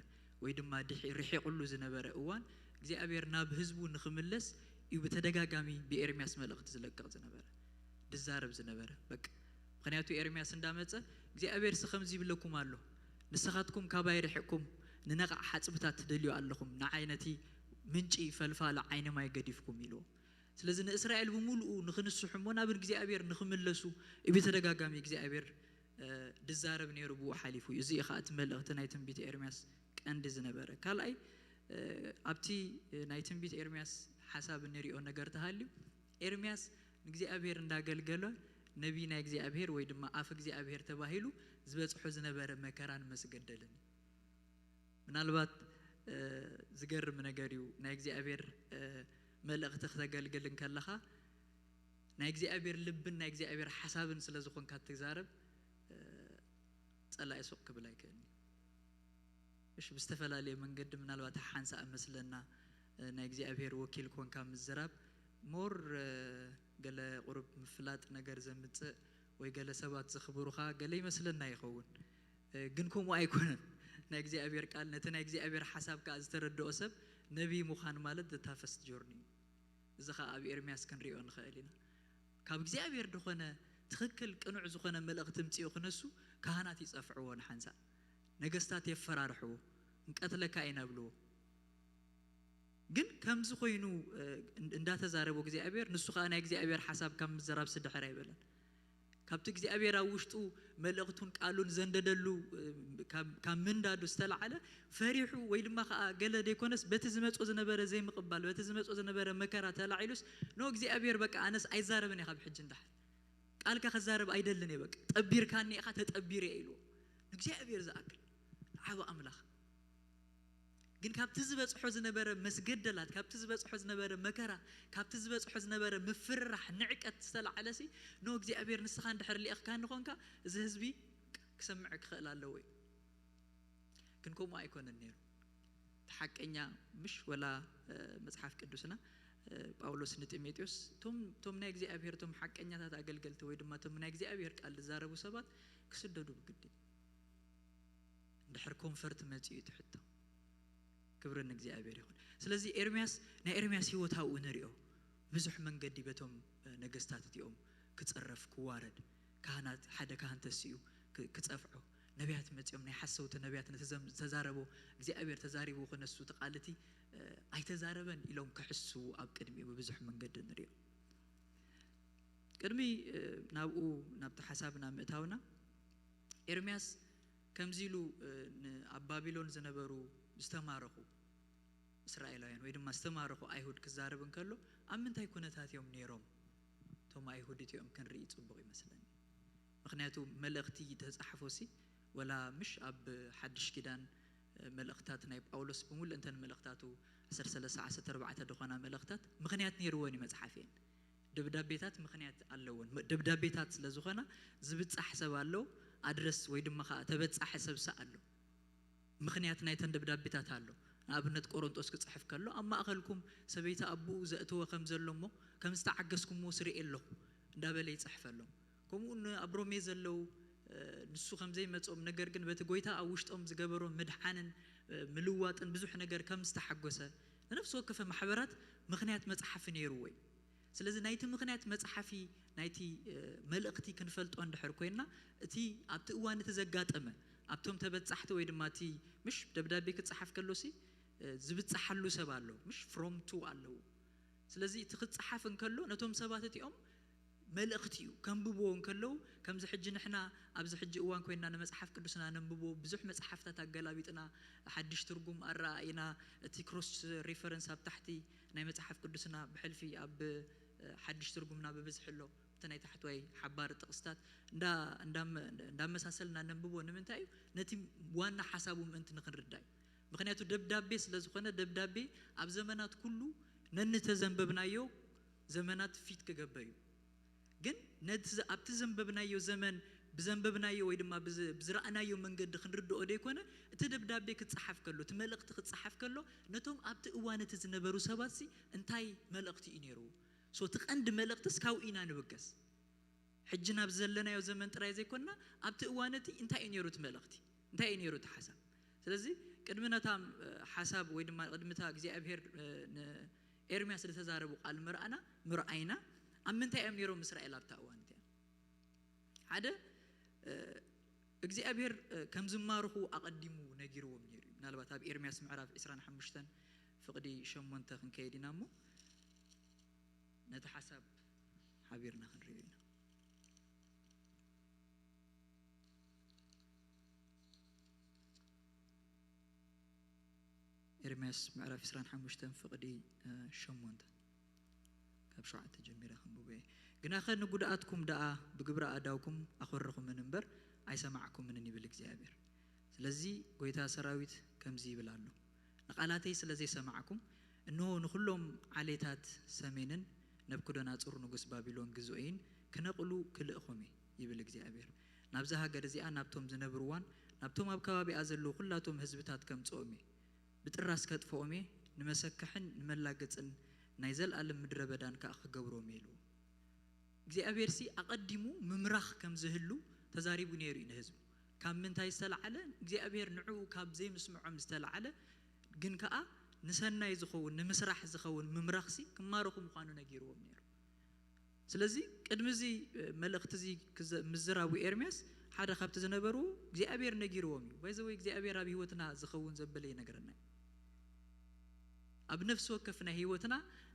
ወይ ድማ ድሒ ርሒቕሉ ዝነበረ እዋን እግዚኣብሔር ናብ ህዝቡ ንኽምለስ እዩ ብተደጋጋሚ ብኤርምያስ መልእኽቲ ዝለቅቕ ዝነበረ ድዛረብ ዝነበረ በቃ። ምኽንያቱ ኤርምያስ እንዳመፀ እግዚኣብሔር ሲ ከምዚ ይብለኩም ኣሎ፣ ንስኻትኩም ካባይ ርሒቕኩም ንነቓዕ ሓፅብታት ትደልዩ ኣለኹም፣ ንዓይ ነቲ ምንጪ ፈልፋሊ ዓይኒ ማይ ገዲፍኩም ኢልዎ። ስለዚ ንእስራኤል ብምሉኡ ንኽንስሑ እሞ ናብ እግዚኣብሔር ንኽምለሱ ብተደጋጋሚ እግዚኣብሔር ድዛረብ ነይሩ ብኡ ሓሊፉ እዩ። እዚ እዩ ከዓ እቲ መልእኽቲ ናይ ትንቢት ኤርምያስ ቀንዲ ዝነበረ። ካልኣይ ኣብቲ ናይ ትንቢት ኤርምያስ ሓሳብ እንሪኦ ነገር ተሃልዩ ኤርምያስ ንእግዚኣብሔር እንዳገልገለ ነቢይ ናይ እግዚኣብሔር ወይ ድማ ኣፍ እግዚኣብሔር ተባሂሉ ዝበፅሖ ዝነበረ መከራን መስገደልን እዩ። ምናልባት ዝገርም ነገር እዩ። ናይ እግዚኣብሔር መልእኽቲ ክተገልግል እንከለኻ ናይ እግዚኣብሔር ልብን ናይ እግዚኣብሔር ሓሳብን ስለ ዝኾንካ ትዛረብ ጸላኢ ሱቕ ክብል ኣይክእልን እዩ። እሺ ብዝተፈላለየ መንገዲ ምናልባት ሓንሳእ መስለና ናይ እግዚኣብሔር ወኪል ኮንካ ምዝራብ ሞር ገለ ቁሩብ ምፍላጥ ነገር ዘምጽእ ወይ ገለ ሰባት ዝኽብሩኻ ገለ ይመስለና ይኸውን። ግን ከምኡ ኣይኮነን። ናይ እግዚኣብሔር ቃል ነቲ ናይ እግዚኣብሔር ሓሳብ ከኣ ዝተረድኦ ሰብ ነቢይ ምዃን ማለት the toughest journey እዩ። እዚ ኸኣ ኣብ ኤርምያስ ክንሪኦ ንኽእል ኢና። ካብ እግዚኣብሔር ዝኾነ ትኽክል ቅኑዕ ዝኾነ መልእኽቲ ምጽኡ ክነሱ ካህናት ይጸፍዕዎ ንሓንሳእ ነገስታት የፈራርሕዎ እንቀትለካ ኢና ብልዎ። ግን ከምዚ ኮይኑ እንዳተዛረቦ እግዚኣብሔር ንሱ ከዓ ናይ እግዚኣብሔር ሓሳብ ካብ ምዘራብ ስድሕር ኣይበለን። ካብቲ እግዚኣብሔር ኣብ ውሽጡ መልእኽቱን ቃሉን ዘንደደሉ ካብ ምንዳዱ ዝተላዓለ ፈሪሑ ወይ ድማ ከዓ ገለ ዘይኮነስ በቲ ዝመፆ ዝነበረ ዘይምቕባል በቲ ዝመፆ ዝነበረ መከራ ተላዒሉስ ኖ እግዚኣብሔር በቃ ኣነስ ኣይዛረብን እየ ካብ ሕጂ እንዳሓል ቃልካ ከዛረብ ኣይደልን እየ በቃ ጠቢርካኒ ኢኻ ተጠቢር እየ ኢልዎ። ንእግዚኣብሔር ዝኣክል ዓብ ኣምላኽ ግን ካብቲ ዝበፅሖ ዝነበረ መስገደላት ካብቲ ዝበፅሖ ዝነበረ መከራ ካብቲ ዝበፅሖ ዝነበረ ምፍርራሕ ንዕቀት ዝተላዓለ ሲ ኖ እግዚኣብሔር ንስኻ እንድሕር ሊእኽካ ንኾንካ እዚ ህዝቢ ክሰምዕ ክኽእል ኣለዎ እዩ። ግን ከምኡ ኣይኮነን ነይሩ። እቲ ሓቀኛ ምሽ ወላ መፅሓፍ ቅዱስና ጳውሎስ ንጢሞቴዎስ እቶም ናይ እግዚኣብሔር እቶም ሓቀኛታት ኣገልገልቲ ወይ ድማ እቶም ናይ እግዚኣብሔር ቃል ዝዛረቡ ሰባት ክስደዱ ብግዲ እንድሕር ኮንፈርት መፂኡ ትሕቶ ክብሪ ንእግዚኣብሔር ይኹን። ስለዚ ኤርምያስ ናይ ኤርምያስ ህይወት ኣብኡ ንሪኦ ብዙሕ መንገዲ በቶም ነገስታት እቲኦም ክፅረፍ ክዋረድ ካህናት ሓደ ካህን ተስኡ ክፀፍዖ ነቢያት መፂኦም ናይ ሓሰውቲ ነቢያት ነቲ ዝተዛረቦ እግዚኣብሔር ተዛሪቡ ክነሱ እቲ ቃል እቲ ኣይተዛረበን ኢሎም ክሕስዉ ኣብ ቅድሚኡ ብብዙሕ መንገዲ ንሪኦ። ቅድሚ ናብኡ ናብቲ ሓሳብና ምእታውና ኤርምያስ ከምዚ ኢሉ ኣብ ባቢሎን ዝነበሩ ዝተማረኹ እስራኤላውያን ወይ ድማ ዝተማረኹ ኣይሁድ ክዛረብ እንከሎ ኣብ ምንታይ ኩነታት እዮም ነይሮም እቶም ኣይሁድ እቲኦም ክንርኢ ፅቡቕ ይመስለኒ። ምክንያቱ መልእኽቲ ተፃሕፎ ሲ ወላ ምሽ ኣብ ሓድሽ ኪዳን መልእኽታት ናይ ጳውሎስ ብምሉእ እንተን መልእኽታቱ ዓሰርተ ሰለስተ ዓሰርተ ኣርባዕተ ዝኾና መልእኽታት ምኽንያት ነይርወን እዩ መፅሓፍ እየን። ደብዳቤታት ምኽንያት ኣለወን። ደብዳቤታት ስለ ዝኾና ዝብፃሕ ሰብ ኣሎ፣ ኣድረስ ወይ ድማ ከዓ ተበፃሒ ሰብ ሰ ኣሎ። ምኽንያት ናይተን ደብዳቤታት ኣሎ። ንኣብነት ቆሮንጦስ ክፅሕፍ ከሎ ኣብ ማእኸልኩም ሰበይቲ ኣቦኡ ዘእተወ ከም ዘሎ እሞ ከም ዝተዓገስኩምዎ ስርኤ ኣለኹ እንዳበለ ይፅሕፈሎም። ከምኡ ን-፣ ኣብ ሮሜ ዘለዉ፣ እ፣ ንሱ ከም ዘይመጾም፣ ነገር ግን በቲ ጎይታ ኣብ ውሽጦም ዝገበሮ ምድሓንን፣ እ፣ ምልዋጥን ብዙሕ ነገር ከም ዝተሓጎሰ፣ ንነፍሲ ወከፈ ማሕበራት ምኽንያት መጽሓፊ ነይርዎ እዩ። ስለዚ ናይቲ ምኽንያት መጽሓፊ ናይቲ፣ እ፣ መልእኽቲ ክንፈልጦ እንድሕር ኮይንና፣ እቲ ኣብቲ እዋን እቲ ዘጋጠመ፣ ኣብቶም ተበጻሕቲ ወይ ድማ እቲ፣ ምሽ ደብዳቤ ክጸሓፍ ከሎሲ፣ እ፣ ዝብጻሓሉ ሰብ ኣሎ፣ ምሽ from to ኣለዉ። ስለዚ እቲ ክጸሓፍ እንከሎ ነቶም ሰባት እቲኦም መልእኽቲ እዩ። ከንብብዎ እንከለዉ፣ ከምዚ ሕጂ ንሕና ኣብዚ ሕጂ እዋን ኮይንና ንመጽሓፍ ቅዱስና ነንብቦ፣ ብዙሕ መጽሓፍታት ኣገላቢጥና፣ ሓድሽ ትርጉም ኣረኣኢና፣ እቲ ክሮስ ሪፈረንስ ኣብ ታሕቲ ናይ መጽሓፍ ቅዱስና ብሕልፊ ኣብ፣ እ፣ ሓድሽ ትርጉምና ብብዝሒ ኣሎ። እቲ ናይ ታሕተዋይ ሓባሪ ጥቕስታት እንዳ-፣ እንዳመ-፣ እንዳመሳሰልና ነንብቦ። ንምንታይ እዩ? ነቲ ዋና ሓሳቡ ምእንቲ ንኽንርዳእ እዩ። ምኽንያቱ ደብዳቤ ስለ ዝኾነ፣ ደብዳቤ ኣብ ዘመናት ኩሉ ነንተዘንበብናዮ ዘመናት ፊት ክገበር እዩ። ግን ነቲ ዘ-፣ ኣብቲ ዘንበብናዮ ዘመን፣ ብዘንበብናዮ ወይ ድማ ብዝ-፣ ብዝረኣናዮ መንገዲ ክንርድኦ ደይኮነ፣ እቲ ደብዳቤ ክጸሓፍ ከሎ፣ እቲ መልእኽቲ ክጸሓፍ ከሎ፣ ነቶም ኣብቲ እዋን እቲ ዝነበሩ ሰባትሲ እንታይ መልእኽቲ እዩ ነይርዎ? ሶ፣ እቲ ቀንዲ መልእኽትስ ካብኡ ኢና ንብገስ። ሕጂ ናብ ዘለናዮ ዘመን ጥራይ ዘይኮንና፣ ኣብቲ እዋን እቲ እንታይ እዩ ነይሩ እቲ መልእኽቲ? እንታይ እዩ ነይሩ እቲ ሓሳብ? ስለዚ ቅድሚ ነታ፣ እ፣ ሓሳብ ወይ ድማ ቅድሚ እታ እግዚኣብሄር፣ እ፣ ንኤርምያስ ዝተዛረቡ ቃል ምርኣና፣ ምርኣይና፣ ኣብ ምንታይ እዮም ነይሮም እስራኤል ኣብታ እዋን እቲኣ? ሓደ፣ እ፣ እግዚኣብሄር፣ እ፣ ከም ዝማርኹ ኣቐዲሙ ነጊርዎም ነይሩ እዩ። ምናልባት ኣብ ኤርምያስ ምዕራፍ ዕስራን ሓሙሽተን ፍቕዲ ሸሞንተ ክንከይድ ኢና እሞ፣ ነቲ ሓሳብ ሓቢርና ክንርእዮ ኢና። ኤርምያስ ምዕራፍ ዕስራን ሓሙሽተን ፍቕዲ፣ እ፣ ሸሞንተ፣ ካብ ሸውዓተ ጀሚረ ከንብቦ እየ። ግናኸ ንጉድኣትኩም ደኣ ብግብሪ ኣእዳውኩም ኣኾርኹምን እምበር ኣይሰማዕኩምንን ይብል እግዚኣብሔር። ስለዚ ጎይታ ሰራዊት ከምዚ ይብል ኣሎ፣ ንቓላተይ ስለ ዘይሰማዕኩም፣ እንሆ ንኹሎም ዓሌታት ሰሜንን ነብኩደናጹር ንጉስ ባቢሎን ግዝኦይን ክነቕሉ ክልእኹም እየ፣ ይብል እግዚኣብሔር። ናብዛ ሃገር እዚኣ ናብቶም ዝነብርዋን ናብቶም ኣብ ከባቢኣ ዘለዉ ኩላቶም ህዝብታት ከምጽኦም እየ። ብጥራስ ከጥፍኦም እየ፣ ንመሰክሕን ንመላገጽን ናይ ዘልኣለም ምድረ በዳን ከኣ ክገብሮም እየ ኢልዎ። እግዚኣብሔርሲ ኣቐዲሙ ምምራኽ ከም ዝህሉ ተዛሪቡ ነይሩ እዩ ንህዝቡ። ካብ ምንታይ ዝተላዕለ? እግዚኣብሔር ንዕኡ ካብ ዘይምስምዖም ዝተላዕለ፣ ግን ከኣ ንሰናይ ዝኸውን፣ ንምስራሕ ዝኸውን ምምራኽሲ ክማረኹ ምዃኑ ነጊርዎም ነይሩ። ስለዚ ቅድሚ እዚ፣ እ፣ መልእኽቲ እዚ ክዘ-፣ ምዝራቡ ኤርምያስ ሓደ ካብቲ ዝነበሩ እግዚኣብሔር ነጊርዎም እዩ። ባይዘወይ እግዚኣብሔር ኣብ ህይወትና ዝኸውን ዘበለ ይነግረና እዩ። ኣብ ነፍሲ ወከፍ ናይ ህይወትና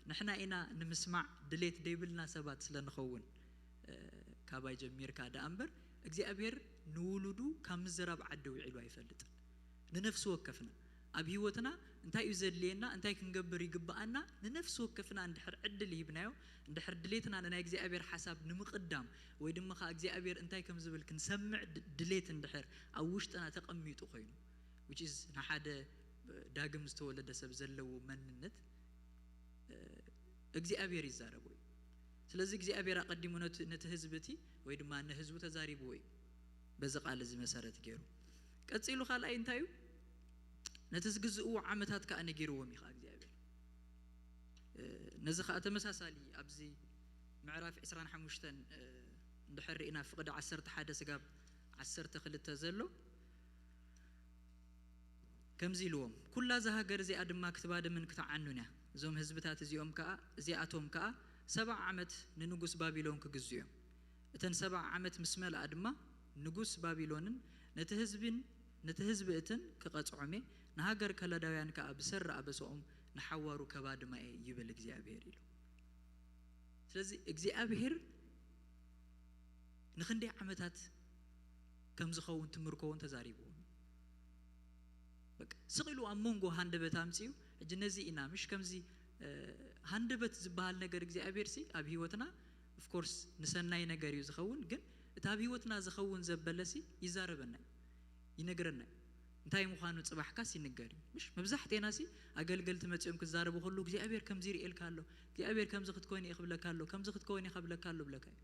ንሕና ኢና ንምስማዕ ድሌት ደይብልና ሰባት ስለ ንኸውን፣ እ፣ ካባይ ጀሚርካ ደኣ እምበር እግዚኣብሔር ንውሉዱ ካብ ምዝራብ ዓዲ ውዒሉ ኣይፈልጥን። ንነፍሲ ወከፍና ኣብ ህይወትና እንታይ እዩ ዘድልየና፣ እንታይ ክንገብር ይግብኣና፣ ንነፍሲ ወከፍና እንድሕር ዕድል ሂብናዮ፣ እንድሕር ድሌትና ንናይ እግዚኣብሔር ሓሳብ ንምቕዳም ወይ ድማ ኸዓ እግዚኣብሔር እንታይ ከም ዝብል ክንሰምዕ ድ-፣ ድሌት እንድሕር ኣብ ውሽጥና ተቐሚጡ ኮይኑ፣ which is ንሓደ ዳግም ዝተወለደ ሰብ ዘለዎ መንነት፣ እ፣ እግዚኣብሔር ይዛረቦ እዩ። ስለዚ እግዚኣብሔር ኣቐዲሙ ነቲ፣ ነቲ ህዝቢ እቲ ወይ ድማ ንህዝቡ ተዛሪብዎ እዩ በዚ ቃል እዚ መሰረት ገይሩ። ቀጺሉ ካልኣይ እንታይ እዩ? ነቲ ዝግዝእዎ ዓመታት ከኣ ነጊርዎም እዩ ከኣ እግዚኣብሔር። እ፣ ነዚ ከኣ ተመሳሳሊ ኣብዚ ምዕራፍ ዕስራን ሓሙሽተን፣ እ፣ እንድሕር ርኢና ፍቕዲ ዓሰርተ ሓደ ስጋብ ዓሰርተ ክልተ ዘሎ ከምዚ ኢልዎም፣ "ኩላ እዛ ሃገር እዚኣ ድማ ክትባደምን ክትዓኑን እያ። እዞም ህዝብታት እዚኦም ከኣ፣ እዚኣቶም ከኣ ሰብዓ ዓመት ንንጉስ ባቢሎን ክግዝኡ እዮም። እተን ሰብዓ ዓመት ምስ መልኣ ድማ ንጉስ ባቢሎንን ነቲ ህዝብን፣ ነቲ ህዝቢ እትን ክቐጽዖም እየ፣ ንሃገር ከለዳውያን ከኣ ብሰሪ ኣበስኦም ንሓዋሩ ከባድማ እየ፣ ይብል እግዚኣብሔር" ኢሉ። ስለዚ እግዚኣብሔር ንኽንደይ ዓመታት ከም ዝኸውን ትምርኮ እውን ተዛሪብዎም። በቃ ስቕ ኢሉ ኣብ መንጎ ሃንደበት ኣምጺኡ፣ ሕጂ ነዚ ኢና፣ ምሽ ከምዚ፣ እ፣ ሃንደበት ዝበሃል ነገር እግዚኣብሔር ሲ ኣብ ህይወትና፣ of course፣ ንሰናይ ነገር እዩ ዝኸውን፣ ግን እቲ ኣብ ህይወትና ዝኸውን ዘበለ ሲ ይዛረበና እዩ፣ ይነግረና እዩ። እንታይ ምዃኑ ጽባሕካስ ይንገር እዩ። ምሽ መብዛሕቴና ሲ ኣገልገልቲ መጺኦም ክዛረቡ ከለዉ እግዚኣብሔር ከምዚ ይርእየልካ ኣሎ፣ እግዚኣብሔር ከምዚ ክትኮይን እየ ክብለካ ኣሎ፣ ከምዚ ክትኮይን እየ ክብለካ ኣሎ ብለካ እዩ።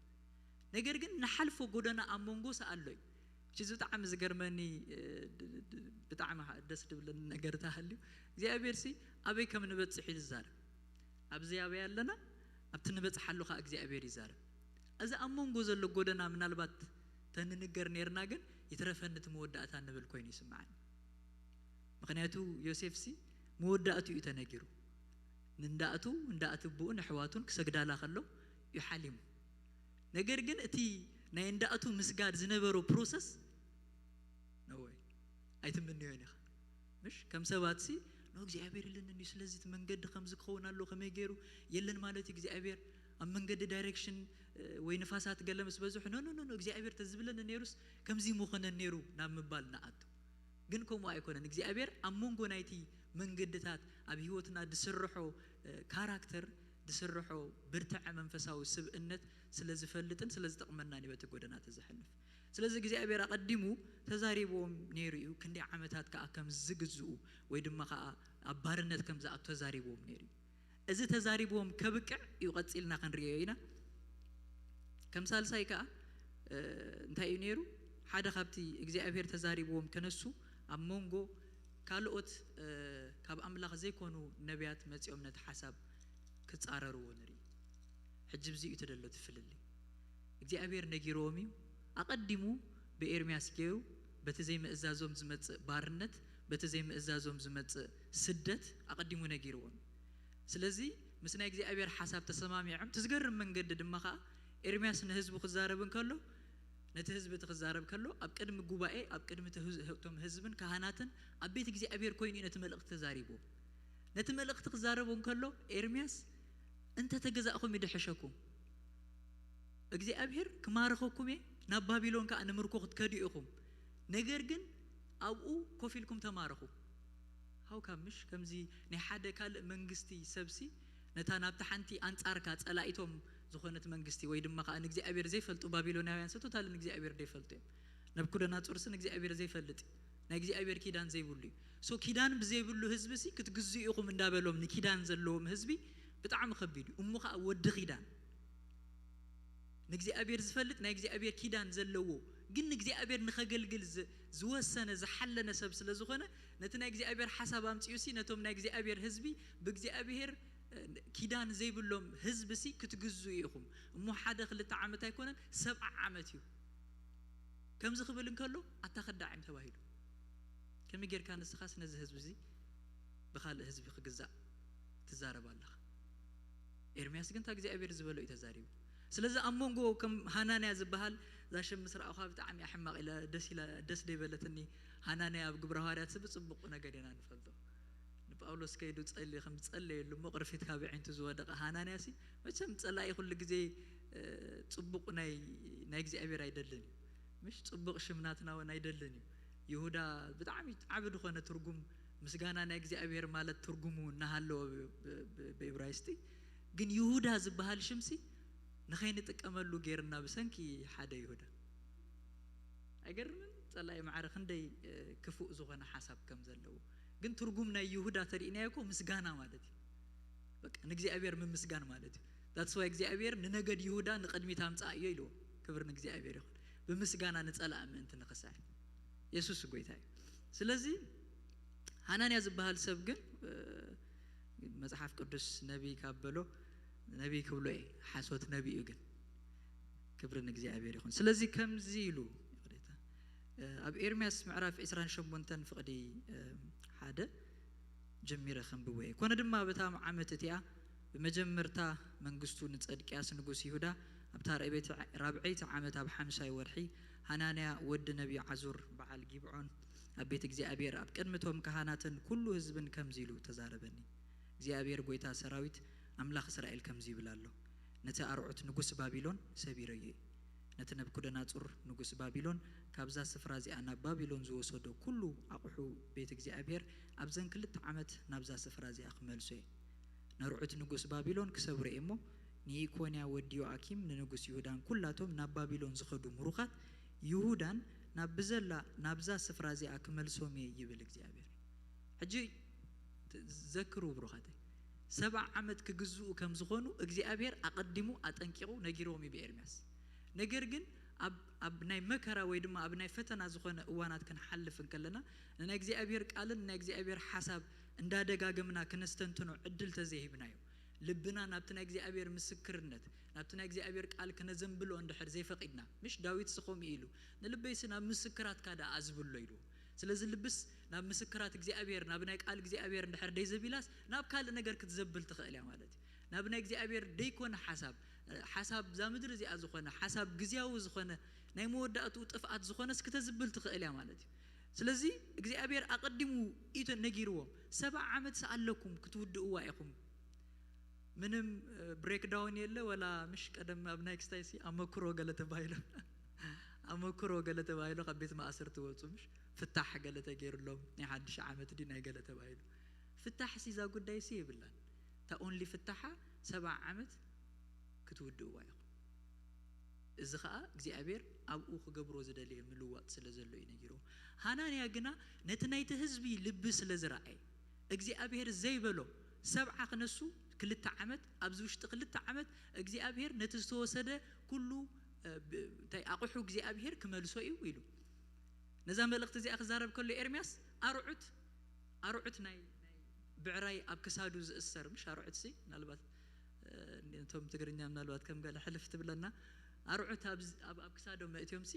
ነገር ግን ንሓልፎ ጎደና ኣብ መንጎ ሲ ኣሎ እዩ። እቺ ብጣዕሚ ዝገርመኒ፣ እ፣ ድ-፣ ድ-፣ ብጣዕሚ ካ-፣ ደስ ድብለኒ ነገር ተሃልዩ፣ እግዚኣብሔር ሲ ኣበይ ከም ንበጽሕ እዩ ዝዛረብ። ኣብዚ ኣበይ ኣለና፣ ኣብቲ ንበጽሓሉ ከኣ እግዚኣብሔር ይዛረብ። እዚ ኣብ መንጎ ዘሎ ጎደና ምናልባት ተንንገር ነርና፣ ግን ይትረፈኒ እቲ መወዳእታ ንብል ኮይኑ ይስምዓኒ። ምኽንያቱ ዮሴፍሲ መወዳእቱ እዩ ተነጊሩ። ንእንዳእቱ እንዳእትብኡ ንሕዋቱን ክሰግዳላ ከሎ እዩ ሓሊሙ። ነገር ግን እቲ ናይ እንዳእቱ ምስጋድ ዝነበሮ ፕሮሰስ ነወይ ኣይትምንዮን ኢኻ። ምሽ ከም ሰባት ሲ ኖ እግዚኣብሔር የለን እዩ፣ ስለዚ እቲ መንገዲ ከምዚ ክኸውን ኣሎ፣ ከመይ ገይሩ የለን ማለት እዩ እግዚኣብሔር ኣብ መንገዲ ዳይሬክሽን ወይ ንፋሳት ገለ ምስ በዝሑ ኖ ኖ ኖ እግዚኣብሔር ተዝብለኒ ነይሩስ ከምዚ ምኾነ ነይሩ ናብ ምባል ንኣቱ። ግን ከምኡ ኣይኮነን። እግዚኣብሔር ኣብ መንጎ ናይቲ መንገድታት ኣብ ህይወትና ዝስርሖ ካራክተር ዝስርሖ ብርትዐ መንፈሳዊ ስብእነት ስለ ዝፈልጥን ስለ ዝጠቕመናን እዩ በቲ ጎደና ተዘሕልፍ። ስለዚ እግዚኣብሔር ኣቐዲሙ ተዛሪብዎም ነይሩ እዩ። ክንደይ ዓመታት ከዓ ከም ዝግዝኡ ወይ ድማ ከዓ ኣብ ባርነት ከም ዝኣቱ ተዛሪብዎም ነይሩ እዩ። እዚ ተዛሪብዎም ከብቅዕ እዩ ቀፂልና ክንሪኦ ኢና። ከም ሳልሳይ ከዓ እንታይ እዩ ነይሩ? ሓደ ካብቲ እግዚኣብሔር ተዛሪብዎም ከነሱ ኣብ መንጎ ካልኦት ካብ ኣምላኽ ዘይኮኑ ነቢያት መፂኦም ነቲ ሓሳብ ክፃረርዎ ንርኢ። ሕጂ ብዚ እዩ ተደሎ ትፍልልይ እግዚኣብሔር ነጊርዎም እዩ። ኣቐዲሙ ብኤርምያስ ገይሩ በቲ ዘይምእዛዞም ዝመጽእ ባርነት፣ በቲ ዘይምእዛዞም ዝመጽእ ስደት ኣቐዲሙ ነጊርዎም። ስለዚ ምስ ናይ እግዚኣብሔር ሓሳብ ተሰማሚዖም፣ ትዝገርም መንገዲ ድማ ኸኣ ኤርምያስ ንህዝቡ ክዛረብ እንከሎ፣ ነቲ ህዝቢ እቲ ክዛረብ ከሎ ኣብ ቅድሚ ጉባኤ ኣብ ቅድሚ እቶም ህዝብን ካህናትን ኣብ ቤት እግዚኣብሔር ኮይኑ እዩ ነቲ መልእኽቲ ተዛሪቡ። ነቲ መልእኽቲ ክዛረቡ እንከሎ ኤርምያስ እንተ ተገዛእኹም ይድሕሸኩም እግዚኣብሔር ክማርኸኩም እየ፣ ናብ ባቢሎን ከዓ ንምርኮ ክትከዱ ኢኹም። ነገር ግን ኣብኡ ኮፍ ኢልኩም ተማረኹ። ሃው ካብ ምሽ ከምዚ ናይ ሓደ ካልእ መንግስቲ ሰብሲ ነታ ናብቲ ሓንቲ ኣንጻርካ ጸላኢቶም ዝኾነት መንግስቲ ወይ ድማ ከዓ ንእግዚኣብሔር ዘይፈልጡ ባቢሎናውያን ሰ ቶታል ንእግዚኣብሔር ዘይፈልጡ እዮም። ነብኩደናጹርሲ ንእግዚኣብሔር ዘይፈልጥ ናይ እግዚኣብሔር ኪዳን ዘይብሉ እዩ። ሶ ኪዳን ብዘይብሉ ህዝቢ ሲ ክትግዝኡ ኢኹም እንዳበሎም ንኪዳን ዘለዎም ህዝቢ ብጣዕሚ ከቢድ እዩ። እሞ ከዓ ወዲ ኪዳን ንእግዚኣብሔር ዝፈልጥ ናይ እግዚኣብሔር ኪዳን ዘለዎ ግን ንእግዚኣብሔር ንኸገልግል ዝወሰነ ዝሓለነ ሰብ ስለ ዝኾነ ነቲ ናይ እግዚኣብሔር ሓሳብ ኣምፅኡ ሲ ነቶም ናይ እግዚኣብሔር ህዝቢ ብእግዚኣብሔር ኪዳን ዘይብሎም ህዝቢ ሲ ክትግዝኡ ኢኹም እሞ ሓደ ክልተ ዓመት ኣይኮነን ሰብዓ ዓመት እዩ። ከምዚ ክብል እንከሎ ኣታ ከዳዕም ተባሂሉ ከመይ ጌርካ ንስኻስ ነዚ ህዝቢ እዚ ብኻልእ ህዝቢ ክግዛእ ትዛረብ ኣለኻ? ኤርምያስ ግን እታ እግዚኣብሔር ዝበሎ እዩ ተዛሪቡ። ስለዚ ኣብ መንጎ ከም ሃናንያ ዝበሃል እዛ ሽም ምስ ረኣኹ ብጣዕሚ እያ ሕማቕ ኢለ ደስ ኢለ ደስ ደይበለትኒ። ሃናንያ ኣብ ግብረ ሃዋርያት ብፅቡቕ ነገር ኢና ንፈልጦ። ንጳውሎስ ከይዱ ጸሊ ከም ዝጸለየሉ እሞ ቅርፊት ካብ ኣዒንቱ ዝወደቐ ሃናንያ ሲ መቸም ጸላኢ ኩሉ ግዜ ጽቡቕ ናይ ናይ እግዚኣብሔር ኣይደልን እዩ። ምሽ ጽቡቕ ሽም ናትና እውን ኣይደልን እዩ። ይሁዳ ብጣዕሚ ዓቢ ዝኾነ ትርጉም ምስጋና ናይ እግዚኣብሔር ማለት ትርጉሙ እናሃለወ ብእብራይስጢ ግን ይሁዳ ዝበሃል ሽምሲ ንኸይንጥቀመሉ ጌርና ብሰንኪ ሓደ ይሁዳ። ኣይገርምን? ጸላኢ ማዕረ ክንደይ ክፉእ ዝኾነ ሓሳብ ከም ዘለዎ ግን ትርጉም ናይ ይሁዳ ተሪእናዮ እኮ ምስጋና ማለት እዩ። በቃ ንእግዚኣብሔር ምምስጋን ማለት እዩ። That's why እግዚኣብሔር ንነገድ ይሁዳ ንቕድሚት ኣምጻእዮ ኢልዎ። ክብር ንእግዚኣብሔር ይኹን። ብምስጋና ንጸላእ ምእንቲ ንኽስዕር የሱስ ጎይታ እዩ። ስለዚ ሃናንያ ዝበሃል ሰብ ግን መጽሓፍ ቅዱስ ነቢይ ካብ በሎ ነቢይ ክብሎ እየ። ሓሶት ነቢይ እዩ ግን ክብሪ ንእግዚኣብሔር ይኹን። ስለዚ ከምዚ ኢሉ ይቕሬታ፣ ኣብ ኤርምያስ ምዕራፍ ዕስራን ሸሞንተን ፍቕዲ ሓደ ጀሚረ ከንብቦ እየ። ኮነ ድማ በታ ዓመት እቲኣ ብመጀመርታ መንግስቱ ንጸድቅያስ ንጉስ ይሁዳ ኣብታ ራብዐይቲ ዓመት ኣብ ሓምሻይ ወርሒ ሃናንያ ወዲ ነቢ ዓዙር በዓል ጊብዖን ኣብ ቤት እግዚኣብሔር ኣብ ቅድሚ እቶም ካህናትን ኩሉ ህዝብን ከምዚ ኢሉ ተዛረበኒ። እግዚኣብሔር ጎይታ ሰራዊት ኣምላኽ እስራኤል ከምዚ ይብል ኣሎ፣ ነቲ ኣርዑት ንጉስ ባቢሎን ሰቢረዮ እየ። ነቲ ነብኩደናጹር ንጉስ ባቢሎን ካብዛ ስፍራ እዚኣ ናብ ባቢሎን ዝወሰዶ ኩሉ ኣቑሑ ቤት እግዚኣብሔር ኣብዘን ክልተ ዓመት ናብዛ ስፍራ እዚኣ ክመልሶ እየ። ነርዑት ንጉስ ባቢሎን ክሰብሮ እየ እሞ ንኢኮንያ ወዲ ዮኣኪም ንንጉስ ይሁዳን ኩላቶም ናብ ባቢሎን ዝኸዱ ምሩኻት ይሁዳን ናብ ብዘላ ናብዛ ስፍራ እዚኣ ክመልሶም እየ ይብል እግዚኣብሔር። ሕጂ ዘክሩ ብሩኻተይ ሰብዓ ዓመት ክግዝኡ ከም ዝኾኑ እግዚኣብሔር ኣቐዲሙ ኣጠንቂቑ ነጊርዎም እዩ ብኤርምያስ። ነገር ግን ኣብ ናይ መከራ ወይ ድማ ኣብ ናይ ፈተና ዝኾነ እዋናት ክንሓልፍ እንከለና ንናይ እግዚኣብሔር ቃልን ናይ እግዚኣብሔር ሓሳብ እንዳደጋገምና ክነስተንትኖ ዕድል ተዘይሂብናዮ ልብና ናብቲ ናይ እግዚኣብሔር ምስክርነት፣ ናብቲ ናይ እግዚኣብሔር ቃል ክነዘንብሎ እንድሕር ዘይፈቒድና፣ ምሽ ዳዊትሲ ከምኡ ኢሉ፣ "ንልበይሲ ናብ ምስክራትካ ደኣ ኣዝብሎ" ኢሉ። ስለዚ ልብስ ናብ ምስክራት እግዚኣብሔር፣ ናብ ናይ ቃል እግዚኣብሔር እንድሕር ደይዘቢላስ፣ ናብ ካልእ ነገር ክትዘብል ትኽእል እያ ማለት እዩ። ናብ ናይ እግዚኣብሔር ደይኮነ ሓሳብ፣ ሓሳብ እዛ ምድሪ እዚኣ ዝኾነ፣ ሓሳብ ግዝያዊ ዝኾነ፣ ናይ መወዳእትኡ ጥፍኣት ዝኾነስ ክተዝብል ትኽእል እያ ማለት እዩ። ስለዚ እግዚኣብሔር ኣቐዲሙ እዩ ነጊርዎም፣ "ሰብዓ ዓመት ሰኣለኩም ክትውድእዋ ኢኹም"። ምንም ብሬክዳውን የለ ወላ፣ ምሽ ቀደም ኣብ ናይ ክስታይ ሲ ኣመክሮ ገለ ተባሂሉ ኣመክሮ ገለ ተባሂሉ ካብ ቤት ማእሰርቲ ወፁ፣ ምሽ ፍታሕ ገለ ተገይሩሎም፣ ናይ ሓድሽ ዓመት ዲ ናይ ገለ ተባሂሉ። ፍታሕ ሲ እዛ ጉዳይ ሲ የብላን። እታ ኦንሊ ፍታሓ ሰብዓ ዓመት ክትውድእዋ ኢኹም። እዚ ኸኣ እግዚኣብሔር ኣብኡ ክገብሮ ዝደለየ ምልዋጥ ስለ ዘሎ እዩ ነጊርዎ። ሃናንያ ግና ነቲ ናይቲ ህዝቢ ልቢ ስለ ዝረኣየ፣ እግዚኣብሔር ዘይበሎ ሰብዓ ክነሱ ክልተ ዓመት፣ ኣብዚ ውሽጢ ክልተ ዓመት እግዚኣብሔር ነቲ ዝተወሰደ ኩሉ፣ እ፣ ብ-፣ እንታይ ኣቑሑ እግዚኣብሔር ክመልሶ እዩ ኢሉ። ነዛ መልእኽቲ እዚኣ ክዛረብ ከሎ ኤርምያስ ኣርዑት፣ ኣርዑት ናይ፣ ናይ ብዕራይ ኣብ ክሳዱ ዝእሰር፣ ምሽ ኣርዑት ሲ ምናልባት፣ እ፣ ነቶም ትግርኛ ምናልባት ከም ገለ ሕልፍ ትብለና፣ ኣርዑት ኣብ፣ ኣብ፣ ኣብ ክሳዶም መእትዮም ሲ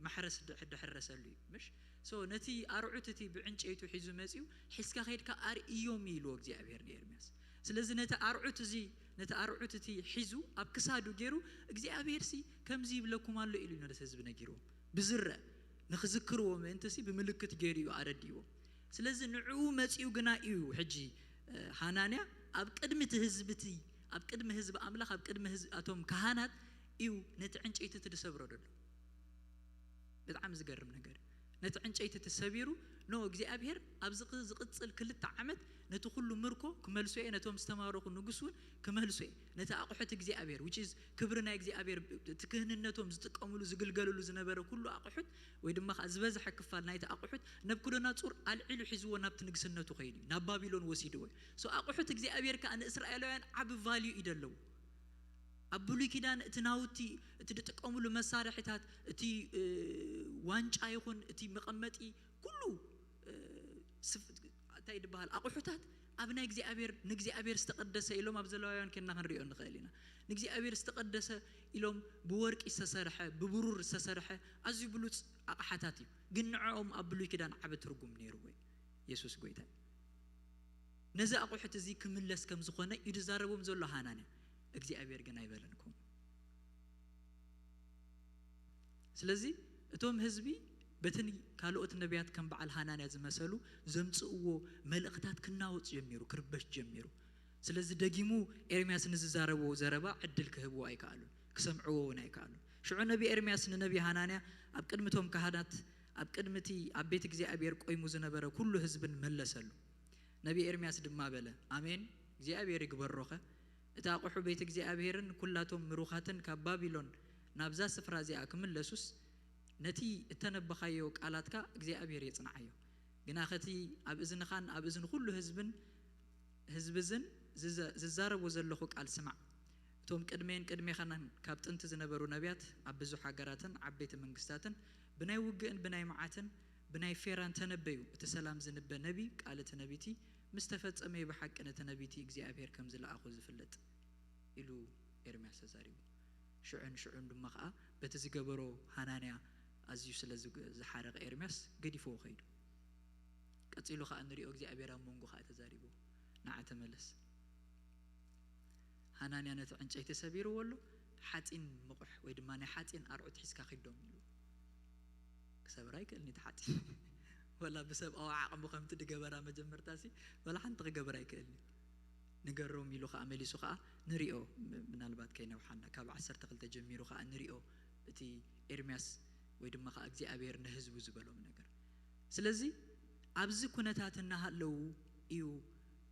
ማሕረስ ድሕ-፣ ድሕረሰሉ እዩ፣ ምሽ? ሶ ነቲ ኣርዑት እቲ ብዕንጨይቱ ሒዙ መጺኡ፣ "ሒዝካ ከይድካ ኣርእዮም" ኢልዎ እግዚኣብሔር ንኤርምያስ። ስለዚ ነቲ ኣርዑት እዚ፣ ነቲ ኣርዑት እቲ ሒዙ ኣብ ክሳዱ ገይሩ፣ እግዚኣብሔር ሲ ከምዚ ይብለኩም ኣሎ ኢሉ ነቲ ህዝቢ ነጊርዎም። ብዝረአ ንኽዝክርዎ ምእንቲ ሲ ብምልክት ገይሩ እዩ ኣረዲእዎም። ስለዚ ንዕኡ መጺኡ ግና እዩ ሕጂ፣ እ፣ ሃናንያ ኣብ ቅድሚ እቲ ህዝቢ እቲ፣ ኣብ ቅድሚ ህዝቢ ኣምላኽ፣ ኣብ ቅድሚ ህዝቢ ኣቶም ካህናት እዩ ነቲ ዕንጨይቲ እቲ ዝሰብሮ ዘሎ። ብጣዕሚ ዝገርም ነገር እዩ። ነቲ ዕንጨይቲ እቲ ሰቢሩ፣ "ኖ እግዚኣብሔር ኣብዚ ቅ-፣ ዝቕጽል ክልተ ዓመት ነቲ ኩሉ ምርኮ ክመልሶ እየ፣ ነቶም ዝተማረኹ ንጉስ እውን ክመልሶ እየ። ነቲ ኣቑሑት እግዚኣብሔር፣ which is ክብሪ ናይ እግዚኣብሔር፣ እቲ ክህንነቶም ዝጥቀምሉ ዝግልገልሉ ዝነበረ ኩሉ ኣቑሑት፣ ወይ ድማ ከኣ ዝበዝሐ ክፋል ናይቲ ኣቑሑት ነብኩደናጹር ኣልዒሉ ሒዝዎ ናብቲ ንግስነቱ ከይዱ እዩ፣ ናብ ባቢሎን ወሲድዎ እዩ። ሶ ኣቑሑት እግዚኣብሔር ከኣ ንእስራኤላውያን ዓቢ ቫልዩ እዩ ደለዎ። ኣብ ብሉይ ኪዳን እቲ ናውቲ፣ እቲ ዝጥቀምሉ መሳርሒታት፣ እቲ፣ እ፣ ዋንጫ ይኹን እቲ መቐመጢ ኩሉ፣ እ፣ ስፍ-፣ እንታይ ዝበሃል ኣቑሑታት ኣብ ናይ እግዚኣብሔር፣ ንእግዚኣብሔር ዝተቐደሰ ኢሎም ኣብ ዘለዋውያን ኬንና ክንሪኦ ንኽእል ኢና። ንእግዚኣብሔር ዝተቐደሰ ኢሎም ብወርቂ ዝተሰርሐ፣ ብብሩር ዝተሰርሐ ኣዝዩ ብሉጽ ኣቕሓታት እዩ። ግን ንዕኦም ኣብ ብሉይ ኪዳን ዓቢ ትርጉም ነይርዎ እዩ። የሱስ ጎይታ እዩ። ነዚ ኣቑሑት እዚ ክምለስ ከም ዝኾነ እዩ ዝዛረቦም ዘሎ ሃናንያ። እግዚኣብሔር ግን ኣይበለን ከምኡ። ስለዚ እቶም ህዝቢ በትን ካልኦት ነቢያት ከም በዓል ሃናንያ ዝመሰሉ ዘምጽእዎ መልእኽታት ክናወጽ ጀሚሩ፣ ክርበሽ ጀሚሩ። ስለዚ ደጊሙ ኤርምያስ ንዝዛረቦ ዘረባ ዕድል ክህብዎ ኣይከኣሉን፣ ክሰምዕዎ እውን ኣይከኣሉን። ሽዑ ነቢ ኤርምያስ ንነቢ ሃናንያ ኣብ ቅድሚ እቶም ካህናት፣ ኣብ ቅድሚ እቲ ኣብ ቤት እግዚኣብሔር ቆይሙ ዝነበረ ኩሉ ህዝብን መለሰሉ። ነቢ ኤርምያስ ድማ በለ፣ ኣሜን፣ እግዚኣብሔር ይግበሮኸ። እቲ ኣቑሑ ቤት እግዚኣብሔርን ኩላቶም ምሩኻትን ካብ ባቢሎን ናብዛ ስፍራ እዚኣ ክምለሱስ፣ ነቲ እተነበኻዮ ቃላትካ እግዚኣብሔር የጽንዓዮ። ግናኸቲ ኣብ እዝንኻን ኣብ እዝኒ ኩሉ ህዝብን፣ ህዝቢ እዝን ዝዘ-፣ ዝዛረቦ ዘለኹ ቃል ስማዕ። እቶም ቅድመይን ቅድሜኻን ካብ ጥንቲ ዝነበሩ ነቢያት ኣብ ብዙሕ ሃገራትን ዓበይቲ መንግስታትን ብናይ ውግእን ብናይ መዓትን ብናይ ፌራን ተነበዩ። እቲ ሰላም ዝንበ ነቢ ቃል እቲ ነቢቲ ምስ ተፈጸመ እዩ ብሓቂ ነቲ ነቢቲ እግዚኣብሔር ከም ዝለኣኹ ዝፍለጥ ኢሉ ኤርምያስ ተዛሪቡ። ሽዑን ሽዑን ድማ ኸኣ በቲ ዝገበሮ ሃናንያ ኣዝዩ ስለ ዝግ-፣ ዝሓረቐ ኤርምያስ ገዲፍዎ ኸይዱ። ቀጺሉ ኸኣ ንሪኦ እግዚኣብሔር ኣብ መንጎ ኸኣ ተዛሪቡ፣ "ንዓ ተመለስ። ሃናንያ ነቲ ዕንጨይቲ ሰቢርዎ ኣሎ፣ ሓጺን ምቑሕ ወይ ድማ ናይ ሓጺን ኣርዑት ሒዝካ ኺዶም" ኢሉ። ክሰብር ኣይክእልን እቲ ሓጺን። ወላ ብሰብኣዊ ዓቕሙ ከምቲ ድገበራ መጀመርታሲ፣ ወላ ሓንቲ ክገብር ኣይክእልን እዩ። ንገሮም ኢሉ ኸኣ መሊሱ ኸኣ ንሪኦ፣ ም-፣ ምናልባት ከይነውሓና፣ ካብ ዓሰርተ ክልተ ጀሚሩ ኸኣ ንሪኦ እቲ ኤርምያስ ወይ ድማ ኸኣ እግዚኣብሔር ንህዝቡ ዝበሎም ነገር። ስለዚ ኣብዚ ኩነታት እናሃለዉ እዩ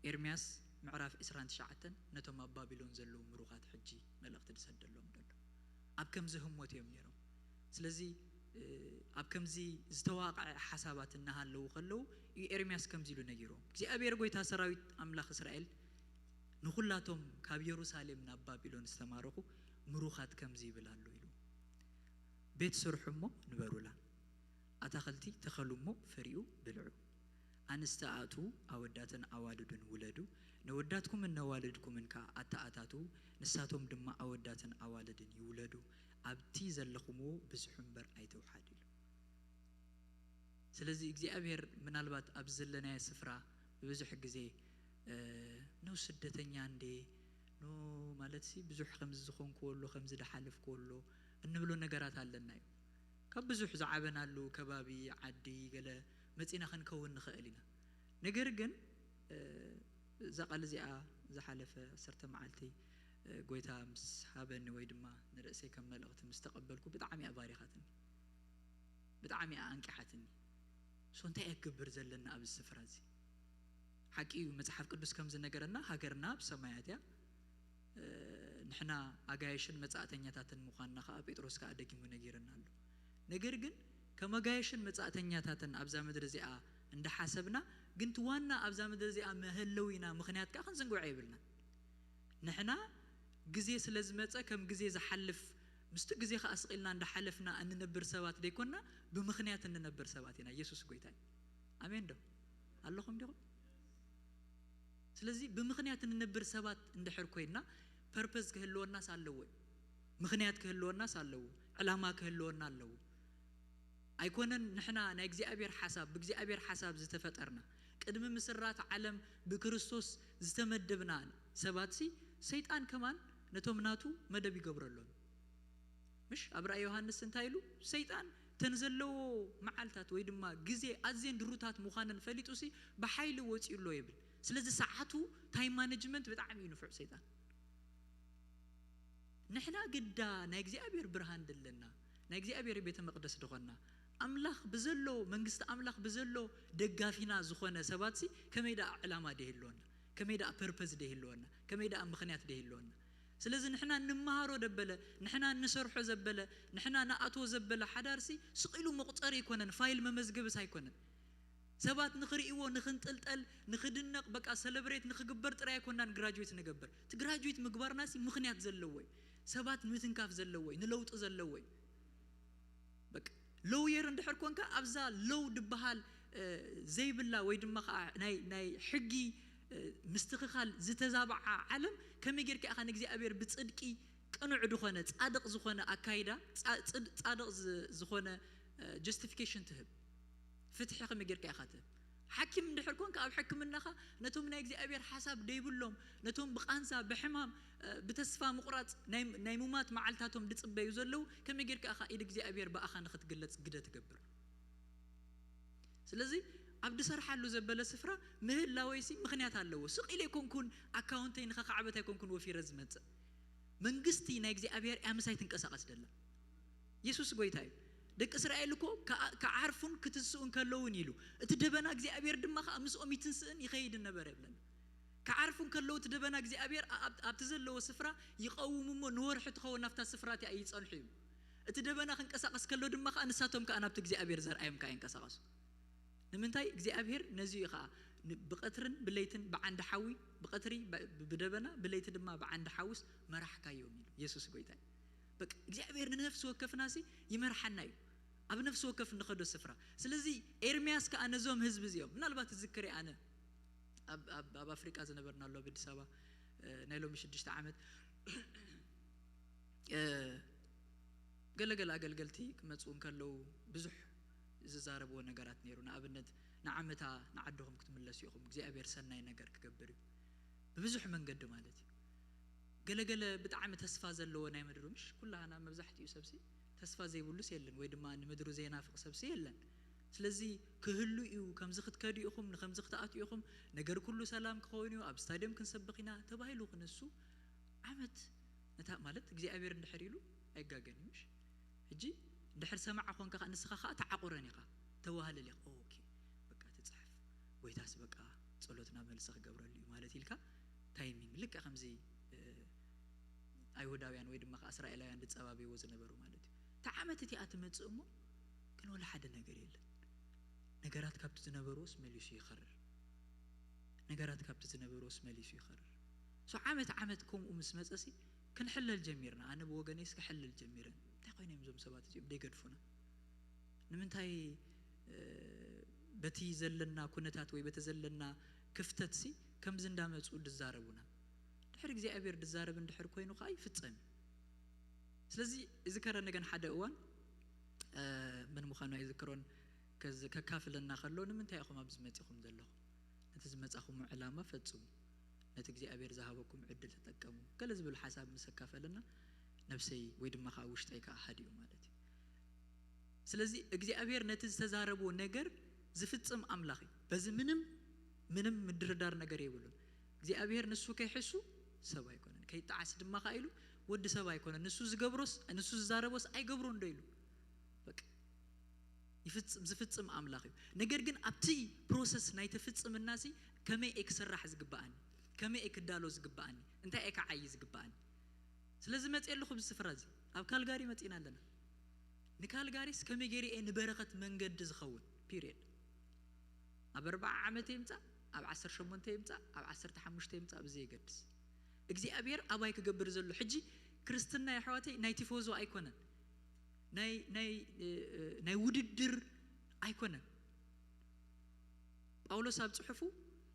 ኤርምያስ ምዕራፍ ዕስራን ትሽዓተን ነቶም ኣብ ባቢሎን ዘለዉ ምሩኻት ሕጂ መልእኽቲ ዝሰደሎም ዘሎ። ኣብ ከምዚ ህሞት እዮም ነይሮም። ስለዚ፣ እ፣ ኣብ ከምዚ ዝተዋቕዐ ሓሳባት እናሃለዉ ከለዉ እዩ ኤርምያስ ከምዚ ኢሉ ነጊርዎም፣ "እግዚኣብሔር ጐይታ ሰራዊት ኣምላኽ እስራኤል ንኹላቶም ካብ የሩሳሌም ናብ ባቢሎን ዝተማረኹ ምሩኻት ከምዚ ይብል ኣሎ" ኢሉ፣ "ቤት ስርሑ እሞ ንበሩላ፣ ኣታኽልቲ ተኸሉ እሞ ፍሪኡ ብልዑ፣ ኣንስቲ ኣእትዉ፣ ኣወዳትን ኣዋልድን ውለዱ፣ ነወዳትኩምን ነዋልድኩምን ከኣ ኣተኣታትዉ፣ ንሳቶም ድማ ኣወዳትን ኣዋልድን ይውለዱ፣ ኣብቲ ዘለኹምዎ ብዝሑ እምበር ኣይትውሓዱ ኢሉ። ስለዚ እግዚኣብሔር ምናልባት ኣብ ዘለናዮ ስፍራ ብብዙሕ ግዜ፣ እ፣ ኖ ስደተኛ እንዴ፣ ኖ ማለትሲ ብዙሕ ከምዚ ዝኾንክዎ ኣሎ፣ ከምዚ ዝሓለፍክዎ ኣሎ እንብሎ ነገራት ኣለና እዩ። ካብ ብዙሕ ዝዓበናሉ ከባቢ፣ ዓዲ፣ ገለ መጺና ክንከውን ንኽእል ኢና። ነገር ግን፣ እ፣ እዛ ቃል እዚኣ ዝሓለፈ ዓሰርተ መዓልቲ፣ እ፣ ጎይታ ምስ ሃበኒ ወይ ድማ ንርእሰይ ከም መልእኽቲ ምስ ተቐበልኩ ብጣዕሚ እያ ባሪኻትኒ። ብጣዕሚ እያ ኣንቂሓትኒ። ሶ እንታይ እያ ክገብር ዘለና ኣብዚ ስፍራ እዚ? ሓቂ እዩ፣ መጽሓፍ ቅዱስ ከም ዝነገረና ሃገርና ኣብ ሰማያት እያ። እ፣ ንሕና ኣጋይሽን መጻእተኛታትን ምዃንና ከኣ ጴጥሮስ ከኣ ደጊሙ ነጊርና ኣሎ። ነገር ግን ከም ኣጋይሽን መጻእተኛታትን ኣብዛ ምድሪ እዚኣ እንዳሓሰብና፣ ግን እቲ ዋና ኣብዛ ምድሪ እዚኣ መህለዊና ምኽንያት ከኣ ክንዝንግዖ የብልና። ንሕና ግዜ ስለ ዝመጸ ከም ግዜ ዝሓልፍ፣ ምስቲ ግዜ ከኣ ስቕ ኢልና እንዳሓለፍና እንነብር ሰባት ደይኮንና፣ ብምኽንያት እንነብር ሰባት ኢና። ኢየሱስ ጎይታ እዩ። ኣሜን ዶ? ኣለኹም ዲኹም? ስለዚ ብምኽንያት እንነብር ሰባት እንድሕር ኮይንና፣ ፐርፐዝ ክህልወናስ ኣለዎ እዩ። ምኽንያት ክህልወናስ ኣለዎ። ዕላማ ክህልወና ኣለዎ። ኣይኮነን ንሕና ናይ እግዚኣብሔር ሓሳብ፣ ብእግዚኣብሔር ሓሳብ ዝተፈጠርና፣ ቅድሚ ምስራት ዓለም ብክርስቶስ ዝተመደብና ሰባትሲ፣ ሰይጣን ከማን ነቶም ናቱ መደብ ይገብረሎም። ምሽ ኣብ ራእይ ዮሃንስ እንታይ ኢሉ? ሰይጣን ተን ዘለዎ መዓልታት ወይ ድማ ግዜ ኣዝየን ድሩታት ምዃነን ፈሊጡሲ ብሓይሊ ወፂኡ ኣሎ ይብል። ስለዚ ሰዓቱ፣ ታይም ማኔጅመንት ብጣዕሚ እዩ ንፉዕ ሰይጣን። ንሕና ግዳ ናይ እግዚኣብሔር ብርሃን ደለና፣ ናይ እግዚኣብሔር ቤተ መቕደስ ድኾና፣ ኣምላኽ ብዘሎ፣ መንግስቲ ኣምላኽ ብዘሎ ደጋፊና ዝኾነ ሰባትሲ ከመይ ደኣ ዕላማ ደይህልወና? ከመይ ደኣ ፐርፐዝ ደይህልወና? ከመይ ደኣ ምኽንያት ደይህልወና? ስለዚ ንሕና እንመሃሮ ደበለ፣ ንሕና እንሰርሖ ዘበለ፣ ንሕና ንኣትዎ ዘበለ ሓዳርሲ ስቕ ኢሉ መቑጸሪ ኣይኮነን፣ ፋይል መመዝገብስ ኣይኮነን። ሰባት ንኽርእይዎ፣ ንኽንጥልጠል፣ ንኽድነቕ፣ በቃ ሰለብሬት ንኽግበር ጥራይ ኣይኮናን ግራጁዌት ንገብር። እቲ ግራጁዌት ምግባርናሲ ምኽንያት ዘለዎ እዩ። ሰባት ንምትንካፍ ዘለዎ እዩ፣ ንለውጢ ዘለዎ እዩ። በቃ ሎውየር እንድሕር ኮንካ ኣብዛ ሎው ድበሃል፣ እ፣ ዘይብላ ወይ ድማ ከዓ ናይ፣ ናይ ሕጊ፣ እ፣ ምስትኽኻል ዝተዛብዓ ዓለም ከመይ ጌርካ ኢኻ ንእግዚኣብሔር ብጽድቂ ቅኑዕ ድኾነ ጻድቕ ዝኾነ ኣካይዳ ጻ-፣ ጽድ-፣ ጻድቕ ዝ-፣ ዝኾነ፣ እ፣ ጀስቲፊኬሽን ትህብ? ፍትሒ ከመይ ጌርካ ኢኻ ትህብ? ሓኪም እንድሕር ኮንካ ኣብ ሕክምናኻ ነቶም ናይ እግዚኣብሔር ሓሳብ ደይብሎም፣ ነቶም ብቃንዛ፣ ብሕማም፣ እ፣ ብተስፋ ምቑራጽ ናይ፣ ናይ ሙማት መዓልታቶም ድጽበዩ ዘለዉ ከመይ ጌርካ ኢኻ ኢድ እግዚኣብሔር ብኣኻ ንኽትግለጽ ግደ ትገብር? ስለዚ ኣብ ድሰርሓሉ ዘበለ ስፍራ ምህላወይሲ ምኽንያት ኣለዎ። ስቕ ኢለ ኣይኮንኩን ኣካውንተይ ንኸካዕበት ኣይኮንኩን ወፊረ ዝመጽእ። መንግስቲ ናይ እግዚኣብሔር እያ ምሳይ ትንቀሳቐስ ደላ። የሱስ ጎይታ እዩ። ደቂ እስራኤል እኮ ክዓ-፣ ክዓርፉን ክትስኡን ከለውን ኢሉ፣ እቲ ደበና እግዚኣብሔር ድማ ኸዓ ምስኦም ይትንስእን ይኸይድን ነበረ ይብለና። ክዓርፉን ከለዉ እቲ ደበና እግዚኣብሔር ኣ-፣ ኣብ-፣ ኣብቲ ዘለዎ ስፍራ ይቐውም እሞ ንወርሒ ትኸውን ናብታ ስፍራ እቲኣ ይጸንሑ እዩ። እቲ ደበና ክንቀሳቐስ ከሎ ድማ ኸዓ ንሳቶም ከኣ ናብቲ እግዚኣብሔር ዘርኣዮም ከኣ ይንቀሳቐሱ። ንምንታይ እግዚኣብሔር ነዚ እዩ ኸዓ ን-፣ ብቐትርን ብለይትን ብዓንዲ ሓዊ፣ ብቐትሪ ብ-፣ ብደበና ብለይቲ ድማ ብዓንዲ ሓውስ መራሕካዮም ኢሉ። የሱስ ጎይታ እዩ። በቃ እግዚኣብሔር ንነፍሲ ወከፍናሲ ይመርሓና እዩ። ኣብ ነፍሲ ወከፍ እንኸዶ ስፍራ። ስለዚ ኤርምያስ ከኣ ነዞም ህዝቢ እዚኦም፣ ምናልባት ትዝክር ኣነ ኣብ፣ ኣብ፣ ኣብ ኣፍሪቃ ዝነበርናሉ ኣብ ኣዲስ ኣበባ፣ እ፣ ናይ ሎሚ ሽዱሽተ ዓመት፣ እ፣ ገለ ገለ ኣገልገልቲ ክመጽኡ እንከለዉ ብዙሕ ዝዛረብዎ ነገራት ነይሩ። ንኣብነት፣ ንዓመታ ንዓድኹም ክትምለሱ ኢኹም፣ እግዚኣብሔር ሰናይ ነገር ክገብር እዩ። ብብዙሕ መንገዲ ማለት እዩ። ገለገለ ብጣዕሚ ተስፋ ዘለዎ ናይ ምድሩ፣ ምሽ ኩላህና መብዛሕትኡ ሰብሲ ተስፋ ዘይብሉስ የለን፣ ወይ ድማ ንምድሩ ዘይናፍቕ ሰብሲ የለን። ስለዚ ክህሉ እዩ፣ ከምዚ ክትከዱ ኢኹም፣ ንከምዚ ክትኣትዩ ኢኹም፣ ነገር ኩሉ ሰላም ክኸውን እዩ፣ ኣብ ስታድዮም ክንሰብኽ ኢና ተባሂሉ ክንሱ ዓመት ነታ ማለት እግዚኣብሔር እንድሕር ኢሉ ኣይጋገን እዩ፣ ምሽ? ሕጂ እንድሕር ሰማዓ ኮንካ ከኣ ንስኻ ከኣ ተዓቑረን ኢኻ፣ ተዋህልል ኢኻ። ኦኬ፣ በቃ ትጽሕፍ፣ ጎይታስ በቃ ጸሎትና መልሲ ክገብረሉ እዩ ማለት ኢልካ ታይሚንግ፣ ልክዕ ከምዚ፣ እ፣ ኣይሁዳውያን ወይ ድማ ከኣ እስራኤላውያን ዝጸባበይዎ ዝነበሩ ማለት እዩ። እታ ዓመት እቲኣ ትመጽእ እሞ ግን ወላ ሓደ ነገር የለን። ነገራት ካብቲ ዝነበርዎስ መሊሱ ይኸርር። ነገራት ካብቲ ዝነበርዎስ መሊሱ ይኸርር። ሶ ዓመት ዓመት ከምኡ ምስ መጸሲ ክንሕለል ጀሚርና። ኣነ ብወገነይስ ክሕለል ጀሚረ። እንታይ ኮይኖም እዞም ሰባት እዚኦም ደይገድፉና? ንምንታይ፣ እ፣ በቲ ዘለና ኩነታት ወይ በቲ ዘለና ክፍተትሲ ከምዚ እንዳመፁ ድዛረቡና። ድሕሪ እግዚኣብሔር ድዛረብ እንድሕር ኮይኑ ከዓ ይፍፀም እዩ። ስለዚ እዚ ከረ ነገን ሓደ እዋን እ፣ ምን ምዃኑ ኣይዝክሮን ከዝ- ከካፍለና ከሎ፣ ንምንታይ ኢኹም ኣብዚ መፂኹም ዘለኹም? ነቲ ዝመፃኹም ዕላማ ፈፅሙ፣ ነቲ እግዚኣብሔር ዝሃበኩም ዕድል ተጠቀሙ፣ ገለ ዝብል ሓሳብ ምስ ኣካፈለና፣ ነብሰይ ወይ ድማ ከዓ ውሽጠይ ከዓ ሃዲኡ ማለት እዩ። ስለዚ እግዚኣብሔር ነቲ ዝተዛረቦ ነገር ዝፍፅም ኣምላኽ እዩ። በዚ ምንም ምንም ምድርዳር ነገር የብሉን። እግዚኣብሔር ንሱ ከይሕሱ ሰብ ኣይኮነን፣ ከይጠዓስ ድማ ከዓ ኢሉ ወዲ ሰብ ኣይኮነን። ንሱ ዝገብሮስ ንሱ ዝዛረቦስ ኣይገብሮን ዶ ኢሉ በቃ ይፍጽም ዝፍጽም ኣምላኽ እዩ። ነገር ግን ኣብቲ ፕሮሰስ ናይቲ ፍጽምና ሲ ከመይ እየ ክስራሕ ዝግበኣኒ? ከመይ እየ ክዳሎ ዝግበኣኒ? እንታይ እየ ክዓዪ ዝግበኣኒ? ስለዚ መፅየ ኣለኹ ኣብዚ ስፍራ እዚ ኣብ ካልጋሪ መፂና ኣለና። ንካልጋሪስ ከመይ ገይረ እየ ንበረኸት መንገዲ ዝኸውን? ፒሪየድ። ኣብ ኣርባዓ ዓመተ ይምፃእ፣ ኣብ ዓሰርተ ሸሞንተ ይምፃእ፣ ኣብ ዓሰርተ ሓሙሽተ ይምፃእ፣ ብዘየገድስ እግዚኣብሔር ኣባይ ክገብር ዘሎ። ሕጂ ክርስትና የሕዋተይ ናይ ቲፎዞ ኣይኮነን፣ ናይ ናይ እ፣ እ፣ ናይ ውድድር ኣይኮነን። ጳውሎስ ኣብ ጽሑፉ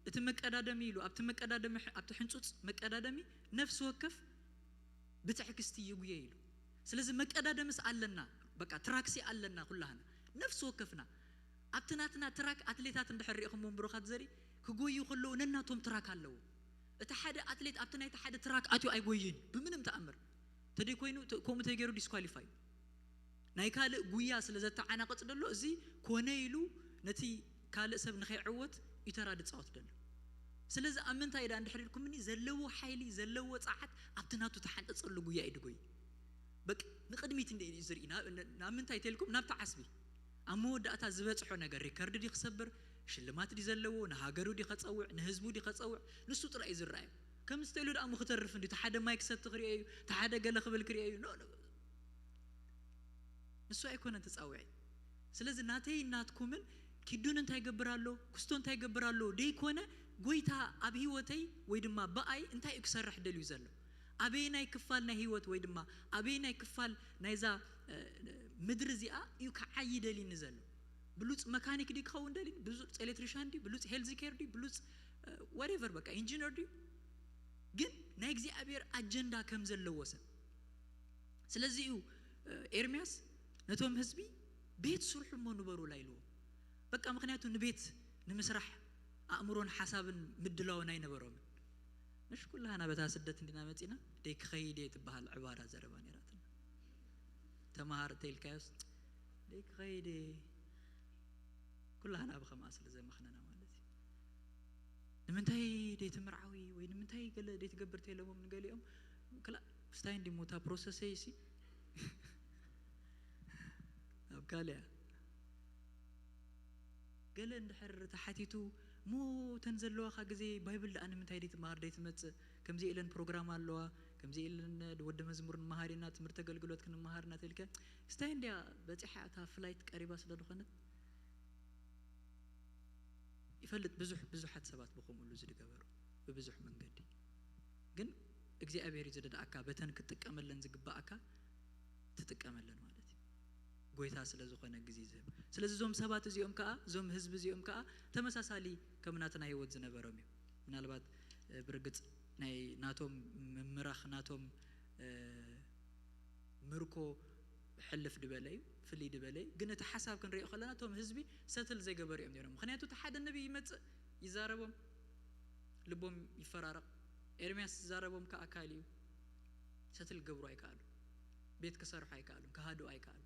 እቲ መቀዳደሚ ኢሉ ኣብቲ መቀዳደሚ ኣብቲ ሕንጹጽ መቀዳደሚ ነፍሲ ወከፍ ብትዕግስቲ ይጉየ ኢሉ። ስለዚ መቀዳደምስ ኣለና፣ በቃ ትራክሲ ኣለና ኩላህና ነፍሲ ወከፍና። ኣብቲ ናትና ትራክ ኣትሌታት እንድሕር ሪኢኹምዎም ብሩኻት ዘርኢ ክጎዩ ከለዉ ነናቶም ትራክ ኣለዎ። እቲ ሓደ ኣትሌት ኣብቲ ናይቲ ሓደ ትራክ ኣትዩ ኣይጎይን እዩ ብምንም ተኣምር። ተደይ ኮይኑ ተ- ከምኡ ተገይሩ ዲስኳሊፋይ እዩ። ናይ ካልእ ጉያ ስለ ዘተዓናቕጽ ደሎ እዚ ኮነ ኢሉ ነቲ ካልእ ሰብ ንኸይዕወት እዩ ተራ ድጻወት ደሎ። ስለዚ ኣብ ምንታይ ዳ እንድሕር ኢልኩምኒ ዘለዎ ሓይሊ ዘለዎ ጸዓት ኣብቲ ናቱ ተሓንጸጸሉ ጉያ እዩ ድጎይ። በቃ ንቕድሚት እንደ እዩ ዝርኢ ናብ ናብ ምንታይ ተልኩም ናብቲ ዓስቢ ኣብ መወዳእታ ዝበጽሖ ነገር ሪከርድ ዲ ክሰብር ሽልማት ዲ ዘለዎ ንሃገሩ ዲ ከጸውዕ ንህዝቡ ዲ ከጸውዕ ንሱ ጥራይ እዩ ዝረኣዩ። ከም ዝተሉ ደኣ ክተርፍ እንዲ ሓደ ማይ ክሰቲ ክሪኦ እዩ ሓደ ገለ ክብል ክሪኦ እዩ። ኖ፣ ኖ። ንሱ ኣይኮነን ተጻውዒ። ስለዚ ናተይ ናትኩምን ኪዱን እንታይ ይገብር ኣሎ ክስቶ እንታይ ይገብር ኣሎ ደይኮነ ጎይታ ኣብ ህይወተይ ወይ ድማ ብኣይ እንታይ እዩ ክሰርሕ ደልዩ ዘሎ ኣበየናይ ክፋል ናይ ህይወት ወይ ድማ ኣበየናይ ክፋል ናይዛ እ፣ ምድሪ እዚኣ እዩ ክዓይ ደልኒ ዘሎ። ብሉፅ መካኒክ ዲ ክኸውን ደልኒ፣ ብሉፅ ኤሌክትሪሻን ዲ፣ ብሉፅ ሄልዝ ኬር ዲ፣ ብሉፅ ወሬቨር በቃ ኢንጂነር ዲ። ግን ናይ እግዚኣብሔር ኣጀንዳ ከም ዘለዎ ሰብ። ስለዚ እዩ እ፣ ኤርምያስ ነቶም ህዝቢ ቤት ስርሑ እሞ ንበሩላ ኢልዎ። በቃ ምክንያቱ ንቤት ንምስራሕ ኣእምሮን ሓሳብን ምድላውን ኣይነበሮምን። ምሽ ኩላህና በታ ስደት እንዲና መፂና ደይ ክኸይድ እየ ትበሃል ዕባራ ዘረባ ነይራትና። ተምሃር እንተኢልካዮስ ደይ ክኸይድ እየ። ኩላህና ብኸምኣ ስለ ዘመኽነና ማለት እዩ። ንምንታይ ደይ ትምርዓዊ ወይ ንምንታይ ገለ ደይ ትገብር ተይለሞም ንገሊኦም ክላ ስታይ እንዲሞ እታ ፕሮሰሰይ ሲ ኣብ ካልያ ገለ እንድሕር ተሓቲቱ እሞ እተን ዘለዋኻ ግዜ ባይብል ደኣ ንምንታይ ደይ ትመሃር ደይ ትመፅእ ከምዚ ኢለን ፕሮግራም ኣለዋ ከምዚ ኢለን ወዲ መዝሙር ንመሃር ኢና ትምህርቲ ኣገልግሎት ክንመሃር ኢና ተልከ ስታይ እንዲያ በፂሓ እታ ፍላይት ቀሪባ ስለ ዝኾነት ይፈልጥ ብዙሕ ብዙሓት ሰባት ብኸምኡ ሉ ዝድገበሩ ብብዙሕ መንገዲ ግን እግዚኣብሔር እዩ ዝደድኣካ በተን ክትጥቀመለን ዝግባኣካ ትጥቀመለን ማለት እዩ ጎይታ ስለ ዝኾነ ግዜ ዝህብ ስለዚ እዞም ሰባት እዚኦም ከዓ እዞም ህዝቢ እዚኦም ከዓ ተመሳሳሊ ከም ናትና ህይወት ዝነበሮም እዮም ምናልባት እ፣ ብርግፅ ናይ ናቶም ምምራኽ ናቶም እ፣ ምርኮ ሕልፍ ድበለ እዩ ፍልይ ድበለ እዩ ግን እቲ ሓሳብ ክንሪኦ ከለና እቶም ህዝቢ ሰትል ዘይገበሩ እዮም ነይሮም ምክንያቱ እቲ ሓደ ነቢይ ይመፅእ ይዛረቦም ልቦም ይፈራረቕ ኤርምያስ ዝዛረቦም ከዓ ካል እዩ ሰትል ክገብሩ ኣይከኣሉ ቤት ክሰርሑ ኣይከኣሉ ክሃድኡ ኣይከኣሉ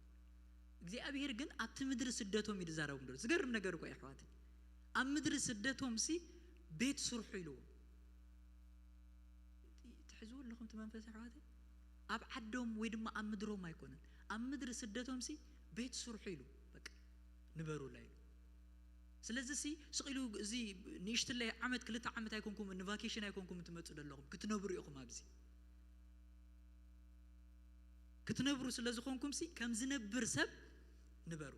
እግዚኣብሔር ግን ኣብቲ ምድሪ ስደቶም እዩ ዝዛረቦም ዘሎ ዝገርም ነገር እኮ የሕዋት ኣብ ምድሪ ስደቶም ሲ ቤት ስርሑ ኢልዎም ትሕዝዎ ኣለኹም እቲ መንፈስ ኣሕዋተይ ኣብ ዓዶም ወይ ድማ ኣብ ምድሮም ኣይኮነን ኣብ ምድሪ ስደቶም ሲ ቤት ስርሑ ኢሉ በቃ ንበሩላ ኢሉ ስለዚ ሲ ስቕ ኢሉ እዚ ንእሽትለይ ዓመት ክልተ ዓመት ኣይኮንኩም ንቫኬሽን ኣይኮንኩም ትመፁ ዘለኹም ክትነብሩ ኢኹም ኣብዚ ክትነብሩ ስለ ዝኾንኩም ሲ ከም ዝነብር ሰብ ንበሩ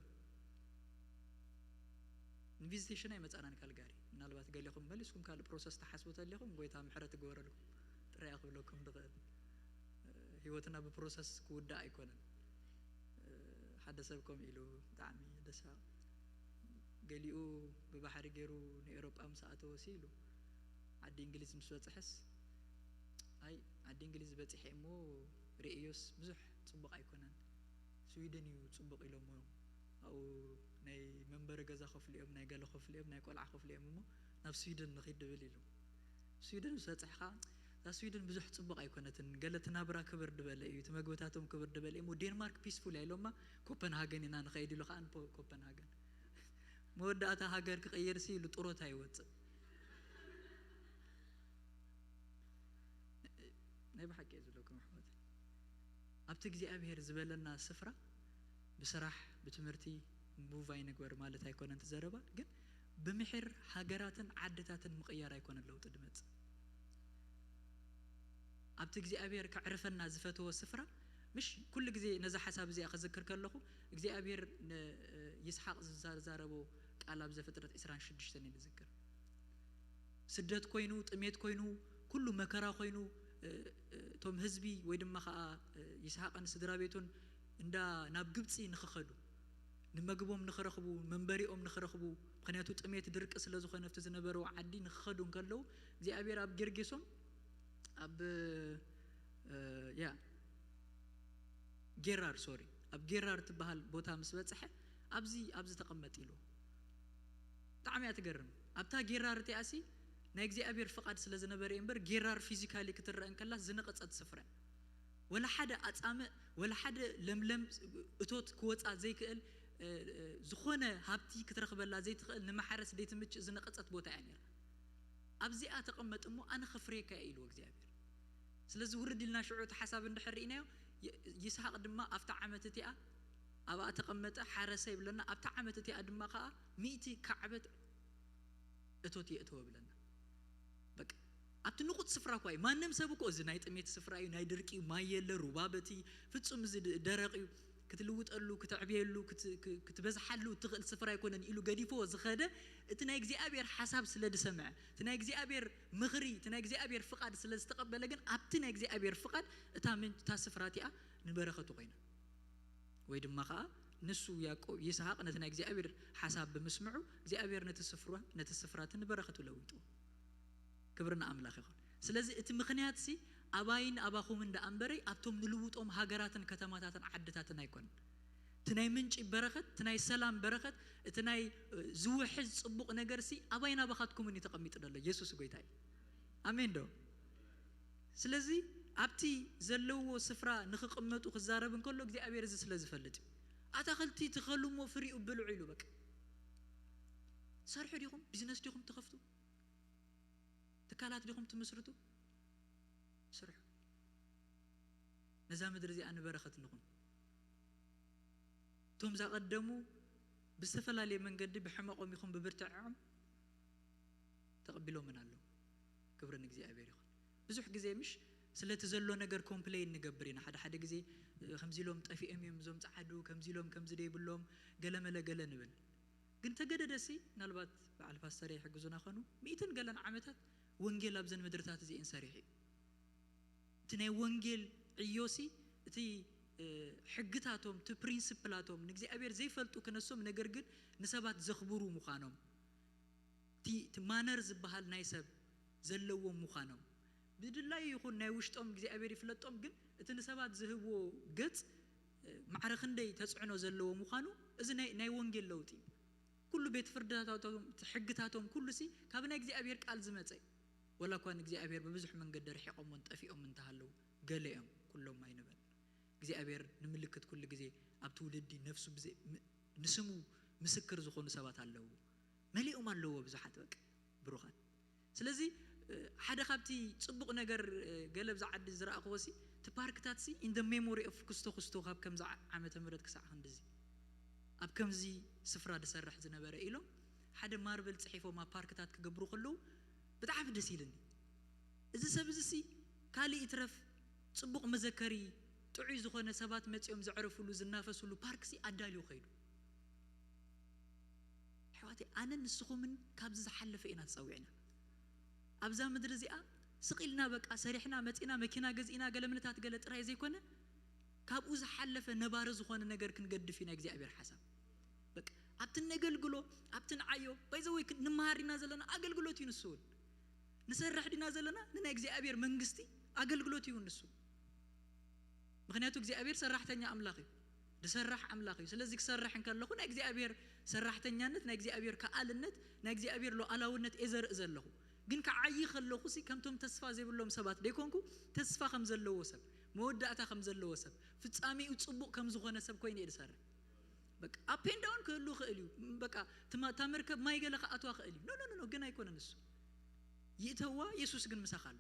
ንቪዚቴሽን ኣይመፃናን ካልጋሪ ምናልባት ገሊኹም መሊስኩም ካልእ ፕሮሰስ ተሓስቡ ተሊኹም ጎይታ ምሕረት ይግበረልኩም ጥራይ ክብለኩም ንኽእል ህይወትና ብፕሮሰስ ክውዳእ ኣይኮነን ሓደ ሰብ ከም ኢሉ ብጣዕሚ ደሳ ገሊኡ ብባሕሪ ገይሩ ንኤሮጳ ምስ ኣተወሲ ኢሉ ዓዲ እንግሊዝ ምስ በፅሐስ፣ ኣይ ዓዲ እንግሊዝ በፂሐ እሞ ርእዮስ ብዙሕ ፅቡቕ ኣይኮነን፣ ስዊድን እዩ ፅቡቕ ኢሎሞ። ኣብኡ ናይ መንበሪ ገዛ ከፍልዮም፣ ናይ ገለ ከፍልዮም፣ ናይ ቆልዓ ከፍልዮም እሞ ናብ ስዊድን ንኺድ ድብል ኢሉ። ስዊድን ምስ በፅሕኻ እዛ ስዊድን ብዙሕ ፅቡቕ ኣይኮነትን፣ ገለ እቲ ናብራ ክብር ድበለ እዩ፣ እቲ መግብታቶም ክብር ድበለ እዩ እሞ ዴንማርክ ፒስፉል እያ ኢሎማ፣ ኮፐንሃገን ኢና ንኸይድ ኢሉ ከዓ ንኮፐንሃገን። መወዳእታ ሃገር ክቕይር ሲ ኢሉ ጥሮታ ይወፅእ። ናይ ብሓቂ እየ ዝብለኩም ኣሕዋት፣ ኣብቲ እግዚኣብሔር ዝበለና ስፍራ ብስራሕ ብትምህርቲ ሙቭ ኣይንግበር ማለት ኣይኮነን እቲ ዘረባ፣ ግን ብምሕር ሃገራትን ዓድታትን ምቕያር ኣይኮነን ለውጢ ድመጽእ። ኣብቲ እግዚኣብሔር ከዕርፈና ዝፈተዎ ስፍራ ምሽ ኩሉ ግዜ ነዛ ሓሳብ እዚኣ ክዝክር ከለኹ እግዚኣብሔር ንይስሓቅ ዝዛረቦ ቃል ኣብ ዘፍጥረት ዕስራን ሽዱሽተን እዩ ዝዝክር። ስደት ኮይኑ፣ ጥሜት ኮይኑ፣ ኩሉ መከራ ኮይኑ፣ እቶም ህዝቢ ወይ ድማ ከዓ ይስሓቅን ስድራ ቤቱን እንዳ ናብ ግብፂ ንክኸዱ፣ ንመግቦም ንክረኽቡ፣ መንበሪኦም ንክረኽቡ፣ ምክንያቱ ጥሜት ድርቂ ስለዝኾነ ኣብቲ ዝነበረው ዓዲ ንክኸዱ እንከለዉ እግዚኣብሔር ኣብ ጌርጌሶም ኣብ ያ ጌራር ሶሪ ኣብ ጌራር ትበሃል ቦታ ምስ በፅሐ ኣብዚ ኣብዚ ተቐመጥ ኢሉ። ብጣዕሚ እያ ትገርም። ኣብታ ጌራር እቲኣሲ ናይ እግዚኣብሔር ፍቓድ ስለ ዝነበረ እምበር ጌራር ፊዚካሊ ክትረአ እንከላ ዝነቐፀት ስፍረ፣ ወላ ሓደ ኣፃምእ ወላ ሓደ ለምለም እቶት ክወፃ ዘይክእል፣ ዝኾነ ሃብቲ ክትረኽበላ ዘይትኽእል፣ ንማሕረስ ዘይትምችእ ዝነቐፀት ቦታ እያ ነይራ። ኣብዚኣ ተቐመጥ እሞ ኣነ ከፍርየካ እየ ኢልዎ እግዚኣብሔር። ስለዚ ውርድ ኢልና ሽዑ እቲ ሓሳብ እንድሕር ርኢናዮ፣ ይስሃቅ ድማ ኣብታ ዓመት እቲኣ ኣብኣ ተቐመጠ፣ ሓረሰ ይብለና። ኣብታ ዓመት እቲኣ ድማ ከዓ ሚእቲ ካዕበት እቶት የእተወ ብለና። በቃ ኣብቲ ንቑፅ ስፍራ እኳ እዩ። ማንም ሰብ እኮ እዚ ናይ ጥሜት ስፍራ እዩ፣ ናይ ድርቂ እዩ፣ ማይ የለ፣ ሩባ በቲ ፍጹም እዚ ደረቕ እዩ። ክትልውጠሉ፣ ክትዕብየሉ፣ ክትበዝሓሉ እትኽእል ስፍራ ኣይኮነን ኢሉ ገዲፍዎ ዝኸደ እቲ ናይ እግዚኣብሔር ሓሳብ ስለ ዝሰምዐ፣ እቲ ናይ እግዚኣብሔር ምኽሪ፣ እቲ ናይ እግዚኣብሔር ፍቓድ ስለ ዝተቐበለ ግን ኣብቲ ናይ እግዚኣብሔር ፍቓድ እታ ምንጭ እታ ስፍራ እቲኣ ንበረኸቱ ኮይና። ወይ ድማ ከዓ ንሱ ያዕቆብ ይስሐቅ ነቲ ናይ እግዚኣብሔር ሓሳብ ብምስምዑ እግዚኣብሔር ነቲ ስፍራ ነቲ ስፍራ እቲ ንበረኸቱ ለዊጡ። ክብሪ ንኣምላኽ ይኹን። ስለዚ እቲ ምኽንያት ሲ ኣባይን ኣባኹምን ደኣ እምበረይ ኣብቶም ንልውጦም ሃገራትን ከተማታትን ዓድታትን ኣይኮነን። እቲ ናይ ምንጪ በረኸት፣ እቲ ናይ ሰላም በረኸት፣ እቲ ናይ ዝውሕዝ ጽቡቕ ነገር ሲ ኣባይን ኣባኻትኩምን እዩ ተቐሚጡ ዘሎ። የሱስ ጎይታ እዩ። ኣሜን ዶ? ስለዚ ኣብቲ ዘለዎ ስፍራ ንኽቕመጡ ክዛረብ እንከሎ እግዚኣብሔር እዚ ስለ ዝፈልጥ እዩ። ኣታኽልቲ ትኸሉ እሞ ፍሪኡ ብልዑ ኢሉ በቃ። ትሰርሑ ዲኹም? ቢዝነስ ዲኹም ትኸፍቱ? ትካላት ዲኹም ትምስርቱ? ስርሑ። ነዛ ምድሪ እዚኣ ንበረኸት ንኹን። እቶም ዝቐደሙ ብዝተፈላለየ መንገዲ ብሕመቖም ይኹን ብብርትዐኦም ተቐቢሎምን ኣለዉ። ክብሪ ንእግዚኣብሔር ይኹን። ብዙሕ ግዜ ምሽ ስለቲ ዘሎ ነገር ኮምፕሌን ንገብር ኢና። ሓደ ሓደ ግዜ ከምዚ ኢሎም ጠፊኦም እዮም እዞም ጸዓዱ፣ ከምዚ ኢሎም ከምዚ ደይብሎም ገለመለ ገለ ንብል። ግን ተገደደሲ ምናልባት በዓል ፓስተር ይሕግዙና ኸኑ ሚእትን ገለን ዓመታት ወንጌል ኣብዘን ምድርታት እዚኤን ሰሪሑ እዩ። እቲ ናይ ወንጌል ዕዮሲ እቲ ሕግታቶም እቲ ፕሪንስፕላቶም ንእግዚኣብሔር ዘይፈልጡ ክነሶም፣ ነገር ግን ንሰባት ዘኽብሩ ምዃኖም፣ እቲ ማነር ዝበሃል ናይ ሰብ ዘለዎም ምዃኖም፣ ብድላዩ ይኹን ናይ ውሽጦም እግዚኣብሔር ይፍለጦም፣ ግን እቲ ንሰባት ዝህብዎ ገጽ ማዕረ ክንደይ ተጽዕኖ ዘለዎ ምዃኑ፣ እዚ ናይ ወንጌል ለውጢ እዩ። ኩሉ ቤት ፍርድታቶም ሕግታቶም ኩሉሲ ካብ ናይ እግዚኣብሔር ቃል ዝመጸ እዩ። ወላ እኳ ንእግዚኣብሔር ብብዙሕ መንገዲ ርሒቖሞን ጠፊኦም እንተሃለዉ፣ ገለ እዮም፣ ኩሎም ኣይንበል። እግዚኣብሔር ንምልክት ኩሉ ግዜ ኣብ ትውልዲ ነፍሱ ንስሙ ምስክር ዝኾኑ ሰባት ኣለዉ። መሊኦም ኣለዎ ብዙሓት በቃ ብሩኻት። ስለዚ ሓደ ካብቲ ጽቡቕ ነገር ገለ ብዛ ዓዲ ዝረኣኽዎ ሲ እቲ ፓርክታት ሲ in the memory of ክስቶ ክስቶ ካብ ከምዚ ዓመተ ምህረት ክሳዕ ክንድዚ ኣብ ከምዚ ስፍራ ዝሰርሕ ዝነበረ ኢሎም ሓደ ማርብል ጽሒፎም ኣብ ፓርክታት ክገብሩ ከለዉ ብጣዕሚ ደስ ኢልኒ። እዚ ሰብ እዚ ሲ ካልእ ይትረፍ ጽቡቕ መዘከሪ ጥዑይ ዝኾነ ሰባት መጺኦም ዘዕረፉሉ ዝናፈሱሉ ፓርክ ሲ ኣዳልዩ ከይዱ። ኣሕዋተይ ኣነን ንስኹምን ካብዚ ዝሓለፈ ኢና ተጸዊዕና። ኣብዛ ምድሪ እዚኣ ስቕ ኢልና በቃ ሰሪሕና መጺና መኪና ገዚእና ገለ ምንታት ገለ ጥራይ ዘይኮነ ካብኡ ዝሓለፈ ነባሪ ዝኾነ ነገር ክንገድፍ ኢና እግዚኣብሔር ሓሳብ። በቃ ኣብቲ ነገልግሎ ኣብቲ ንዓዮ ባይዘወይ ንምሃር ኢና ዘለና ኣገልግሎት እዩ ንሱ እውን ንሰርሕ ዲና ዘለና ንናይ እግዚኣብሔር መንግስቲ ኣገልግሎት እዩ ንሱ። ምክንያቱ እግዚኣብሔር ሰራሕተኛ ኣምላኽ እዩ፣ ዝሰርሕ ኣምላኽ እዩ። ስለዚ ክሰርሕ እንከለኹ ናይ እግዚኣብሔር ሰራሕተኛነት፣ ናይ እግዚኣብሔር ከኣልነት፣ ናይ እግዚኣብሔር ሉዓላውነት እየ ዘርኢ ዘለኹ። ግን ክዓዪ ከለኹ ሲ ከምቶም ተስፋ ዘይብሎም ሰባት ደይኮንኩ፣ ተስፋ ከም ዘለዎ ሰብ፣ መወዳእታ ከም ዘለዎ ሰብ፣ ፍጻሜኡ ጽቡቕ ከም ዝኾነ ሰብ ኮይነ እየ ዝሰርሕ። በቃ up and down ክህሉ ይኽእል እዩ። በቃ ትማ- እታ መርከብ ማይ ገለ ክኣትዋ ክእል እዩ። ኖ ኖ ኖ፣ ግን ኣይኮነን እሱ። ይእተዋ፣ የሱስ ግን ምሳኻ ኣሎ።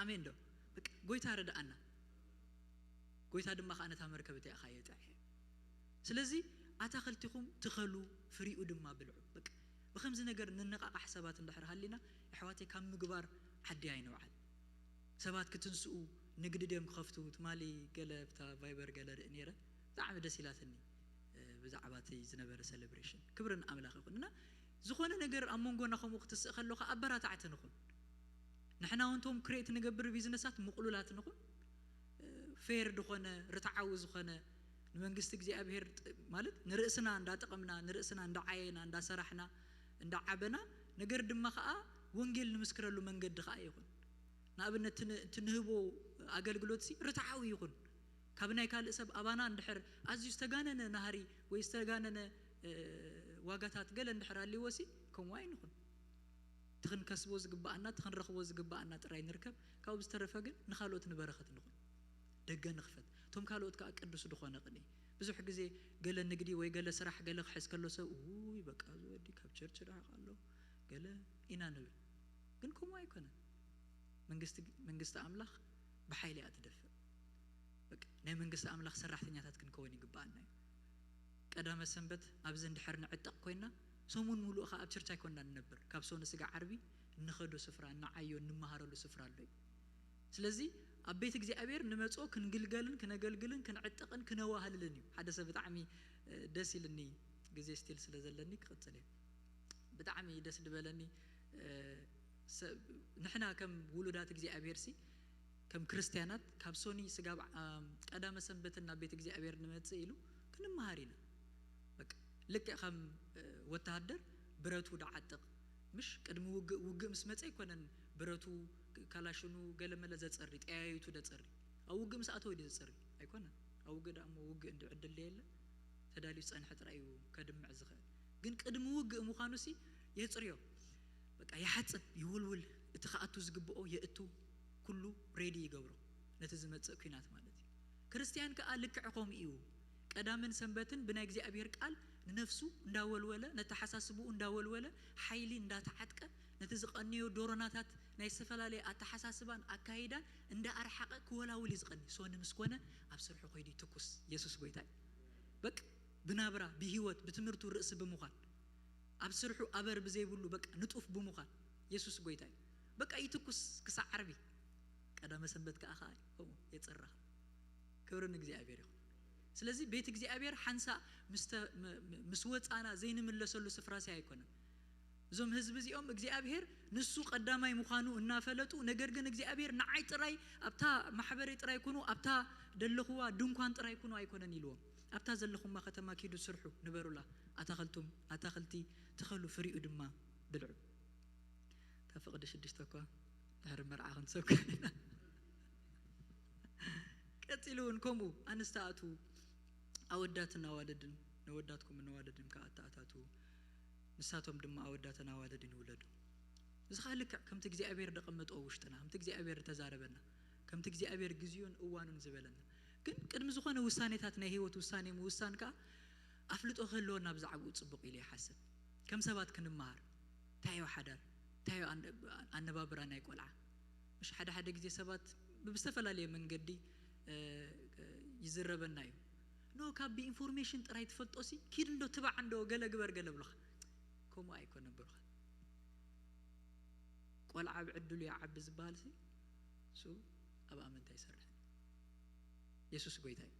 ኣሜን ዶ? በቃ ጎይታ ረድኣና። ጎይታ ድማ ከኣ ነታ መርከብ እቲኣ ኸኣ የጥዕያ። ስለዚ ኣታኽልቲኹም ትኸሉ፣ ፍሪኡ ድማ ብልዑ። በቃ ብኸምዚ ነገር ንነቓቓሕ ሰባት እንድሕር ሃሊና፣ ኣሕዋተይ፣ ካብ ምግባር ዓዲ ኣይንውዓል። ሰባት ክትንስኡ፣ ንግዲ ድዮም ክኸፍቱ? ትማሊ ገለ ብታ ቫይበር ገለ ርኢ ነይረ፣ ብጣዕሚ ደስ ኢላትኒ። እ፣ ብዛዕባ እቲ ዝነበረ ሴሌብሬሽን፣ ክብሪ ንኣምላኽ ይኹን። እና ዝኾነ ነገር ኣብ መንጎና ከምኡ ክትስእ ከለኻ ኣበራታዕቲ ንኹን። ንሕና እውን እቶም ክሬት ንገብር ቢዝነሳት ምቕሉላት ንኹን። እ፣ ፌር ዝኾነ፣ ርትዓዊ ዝኾነ፣ ንመንግስቲ እግዚኣብሔር ጥ- ማለት ንርእስና እንዳጠቐምና፣ ንርእስና እንዳዓየና፣ እንዳሰራሕና፣ እንዳዓበና፣ ነገር ድማ ኸኣ ወንጌል ንምስክረሉ መንገዲ ኸኣ ይኹን። ንኣብነት እቲ ን- እቲ ንህቦ ኣገልግሎት ሲ ርትዓዊ ይኹን። ካብ ናይ ካልእ ሰብ ኣባና እንድሕር ኣዝዩ ዝተጋነነ ናህሪ ወይ ዝተጋነነ እ፣ ዋጋታት ገለ እንድሕር ኣልዎ ሲ ከምኡ ኣይንኹን። እቲ ክንከስቦ ዝግባኣና፣ እቲ ክንረኽቦ ዝግባኣና ጥራይ ንርከብ። ካብኡ ዝተረፈ ግን ንኻልኦት ንበረኸት ንኹን። ደገ ንኽፈት። እቶም ካልኦት ከኣ ቅዱስ ዝኾነ ቅኒ። ብዙሕ ግዜ ገለ ንግዲ ወይ ገለ ስራሕ ገለ ክሕዝ ከሎ ሰብ፣ "ውይ በቃ እዚ ወዲ ካብ ቸርች ርሕቕ ኣሎ ገለ" ኢና ንብል። ግን ከምኡ ኣይኮነን። መንግስቲ መንግስቲ ኣምላኽ ብሓይሊ እያ ትደፍእ። በቃ ናይ መንግስቲ ኣምላኽ ሰራሕተኛታት ክንከውን ይግባኣና እዩ። ቀዳመ ሰንበት ኣብዚ እንድሕር ንዕጠቕ ኮይና፣ ሰሙን ሙሉእ ኸኣ ኣብ ቸርች ኣይኮንና ንነብር። ካብ ሶኒ ስጋ ዓርቢ እንኸዶ ስፍራ፣ እንዓዮ፣ እንመሃረሉ ስፍራ ኣሎ እዩ። ስለዚ ኣብ ቤት እግዚኣብሔር ንመጾ ክንግልገልን ክነገልግልን ክንዕጠቕን ክነዋህልልን እዩ። ሓደ ሰብ ብጣዕሚ እ፣ ደስ ኢልኒ፣ ግዜ ስቲል ስለ ዘለኒ ክቕጽል እየ። ብጣዕሚ ደስ ዝበለኒ እ፣ ሰ- ንሕና ከም ውሉዳት እግዚኣብሔር ሲ ከም ክርስትያናት ካብ ሶኒ ስጋብ ዓ- ቀዳመ ሰንበትን ናብ ቤት እግዚኣብሔር ንመጽእ ኢሉ ክንመሃር ኢና። በቃ ልክዕ ከም እ፣ ወተሃደር ብረቱ ደዓጥቕ፣ ምሽ ቅድሚ ውግእ ውግእ ምስ መጸ ኣይኮነን ብረቱ ክ- ካላሽኑ ገለመለ ዘጸሪ፣ ጠያይቱ ደጸሪ። ኣብ ውግእ ምስ ኣተወ ድዩ ዘጸሪ? ኣይኮነን። ኣብ ውግእ ደኣ እሞ ውግእ እንዲ ዕድል የለ፣ ተዳልዩ ዝጸንሐ ጥራይ እዩ ከድምዕ ዝኽእል። ግን ቅድሚ ውግእ ምዃኑ ሲ የጽርዮ። በቃ ይሓጽብ፣ ይውልውል፣ እቲ ክኣቱ ዝግብኦ የእቱ፣ ኩሉ ሬዲ ይገብሮ ነቲ ዝመጽእ ኲናት ማለት እዩ። ክርስትያን ከኣ ልክዕ ከምኡ እዩ። ቀዳምን ሰንበትን ብናይ እግዚኣብሔር ቃል ንነፍሱ እንዳወልወለ፣ ነተሓሳስብኡ እንዳወልወለ፣ ሓይሊ እንዳተዓጥቀ፣ ነቲ ዝቐንዮ ዶሮናታት ናይ ዝተፈላለየ ኣተሓሳስባን ኣካይዳን እንዳኣርሓቐ ክወላውል እዩ ዝቐኒ። ሶኒ ምስ ኮነ ኣብ ስርሑ ኮይዱ ይትኩስ። የሱስ ጎይታ እዩ። በቃ ብናብራ፣ ብህይወት፣ ብትምህርቱ ርእሲ ብምዃን፣ ኣብ ስርሑ ኣበር ብዘይብሉ በቃ ንጡፍ ብምዃን፣ የሱስ ጎይታ እዩ። በቃ ይትኩስ ክሳዕ ዓርቢ። ቀዳመ ሰንበት ከኣ ከኣ ከምኡ የጽርኻ። ክብሪ ንእግዚኣብሔር ይኹን። ስለዚ ቤት እግዚኣብሔር ሓንሳእ ምስ ተ- ም- ም- ምስ ወጻና ዘይንምለሰሉ ስፍራ ሲ ኣይኮነን። እዞም ህዝቢ እዚኦም እግዚኣብሔር ንሱ ቀዳማይ ምዃኑ እናፈለጡ፣ ነገር ግን እግዚኣብሔር ንዓይ ጥራይ ኣብታ ማሕበረይ ጥራይ ኩኑ፣ ኣብታ ደለኹዋ ድንኳን ጥራይ ኩኑ ኣይኮነን ኢልዎም። ኣብታ ዘለኹማ ከተማ ኪዱ ስርሑ፣ ንበሩላ፣ ኣታኽልቱም ኣታኽልቲ ትኸሉ፣ ፍሪኡ ድማ ብልዑ። እታ ፍቕዲ ሽዱሽተ እኳ ድሕሪ መርዓ ክንሰብካ ኢና። ቀጺሉ እውን ከምኡ ኣንስቲ ኣትዉ፣ ኣወዳትን ኣዋልድን፣ ነወዳትኩም ነዋልድን ከኣ ኣተኣታትዉ፣ ንሳቶም ድማ ኣወዳትን ኣዋልድን ይውለዱ። እዚ ኸኣ ልክዕ ከምቲ እግዚኣብሔር ደቐመጦ ውሽጥና፣ ከምቲ እግዚኣብሔር ተዛረበና፣ ከምቲ እግዚኣብሔር ግዜኡን እዋኑን ዝበለና። ግን ቅድሚ ዝኾነ ውሳኔታት ናይ ህይወት ውሳኔ ምውሳን ከኣ ኣፍልጦ ክህልወና ብዛዕባኡ ጽቡቕ ኢለ ይሓስብ። ከም ሰባት ክንመሃር፣ እንታይ እዩ ሓዳር? እንታይ እዩ ኣነ- ኣነባብራ ናይ ቆልዓ? ምሽ ሓደ ሓደ ግዜ ሰባት ብዝተፈላለየ መንገዲ እ፣ ይዝረበና እዩ። ኖ ካብ ብኢንፎርሜሽን ጥራይ ትፈልጦ ሲ ኪድ እንዶ ትባዕ እንዶ ገለ ግበር ገለ ብሎኻ። ከምኡ ኣይኮነ ብሩኻ። ቆልዓ ብዕድሉ ይዓቢ ዝበሃል ሲ እሱ ኣብ ኣመንታ ይሰርሕ። የሱስ ጎይታ እዩ።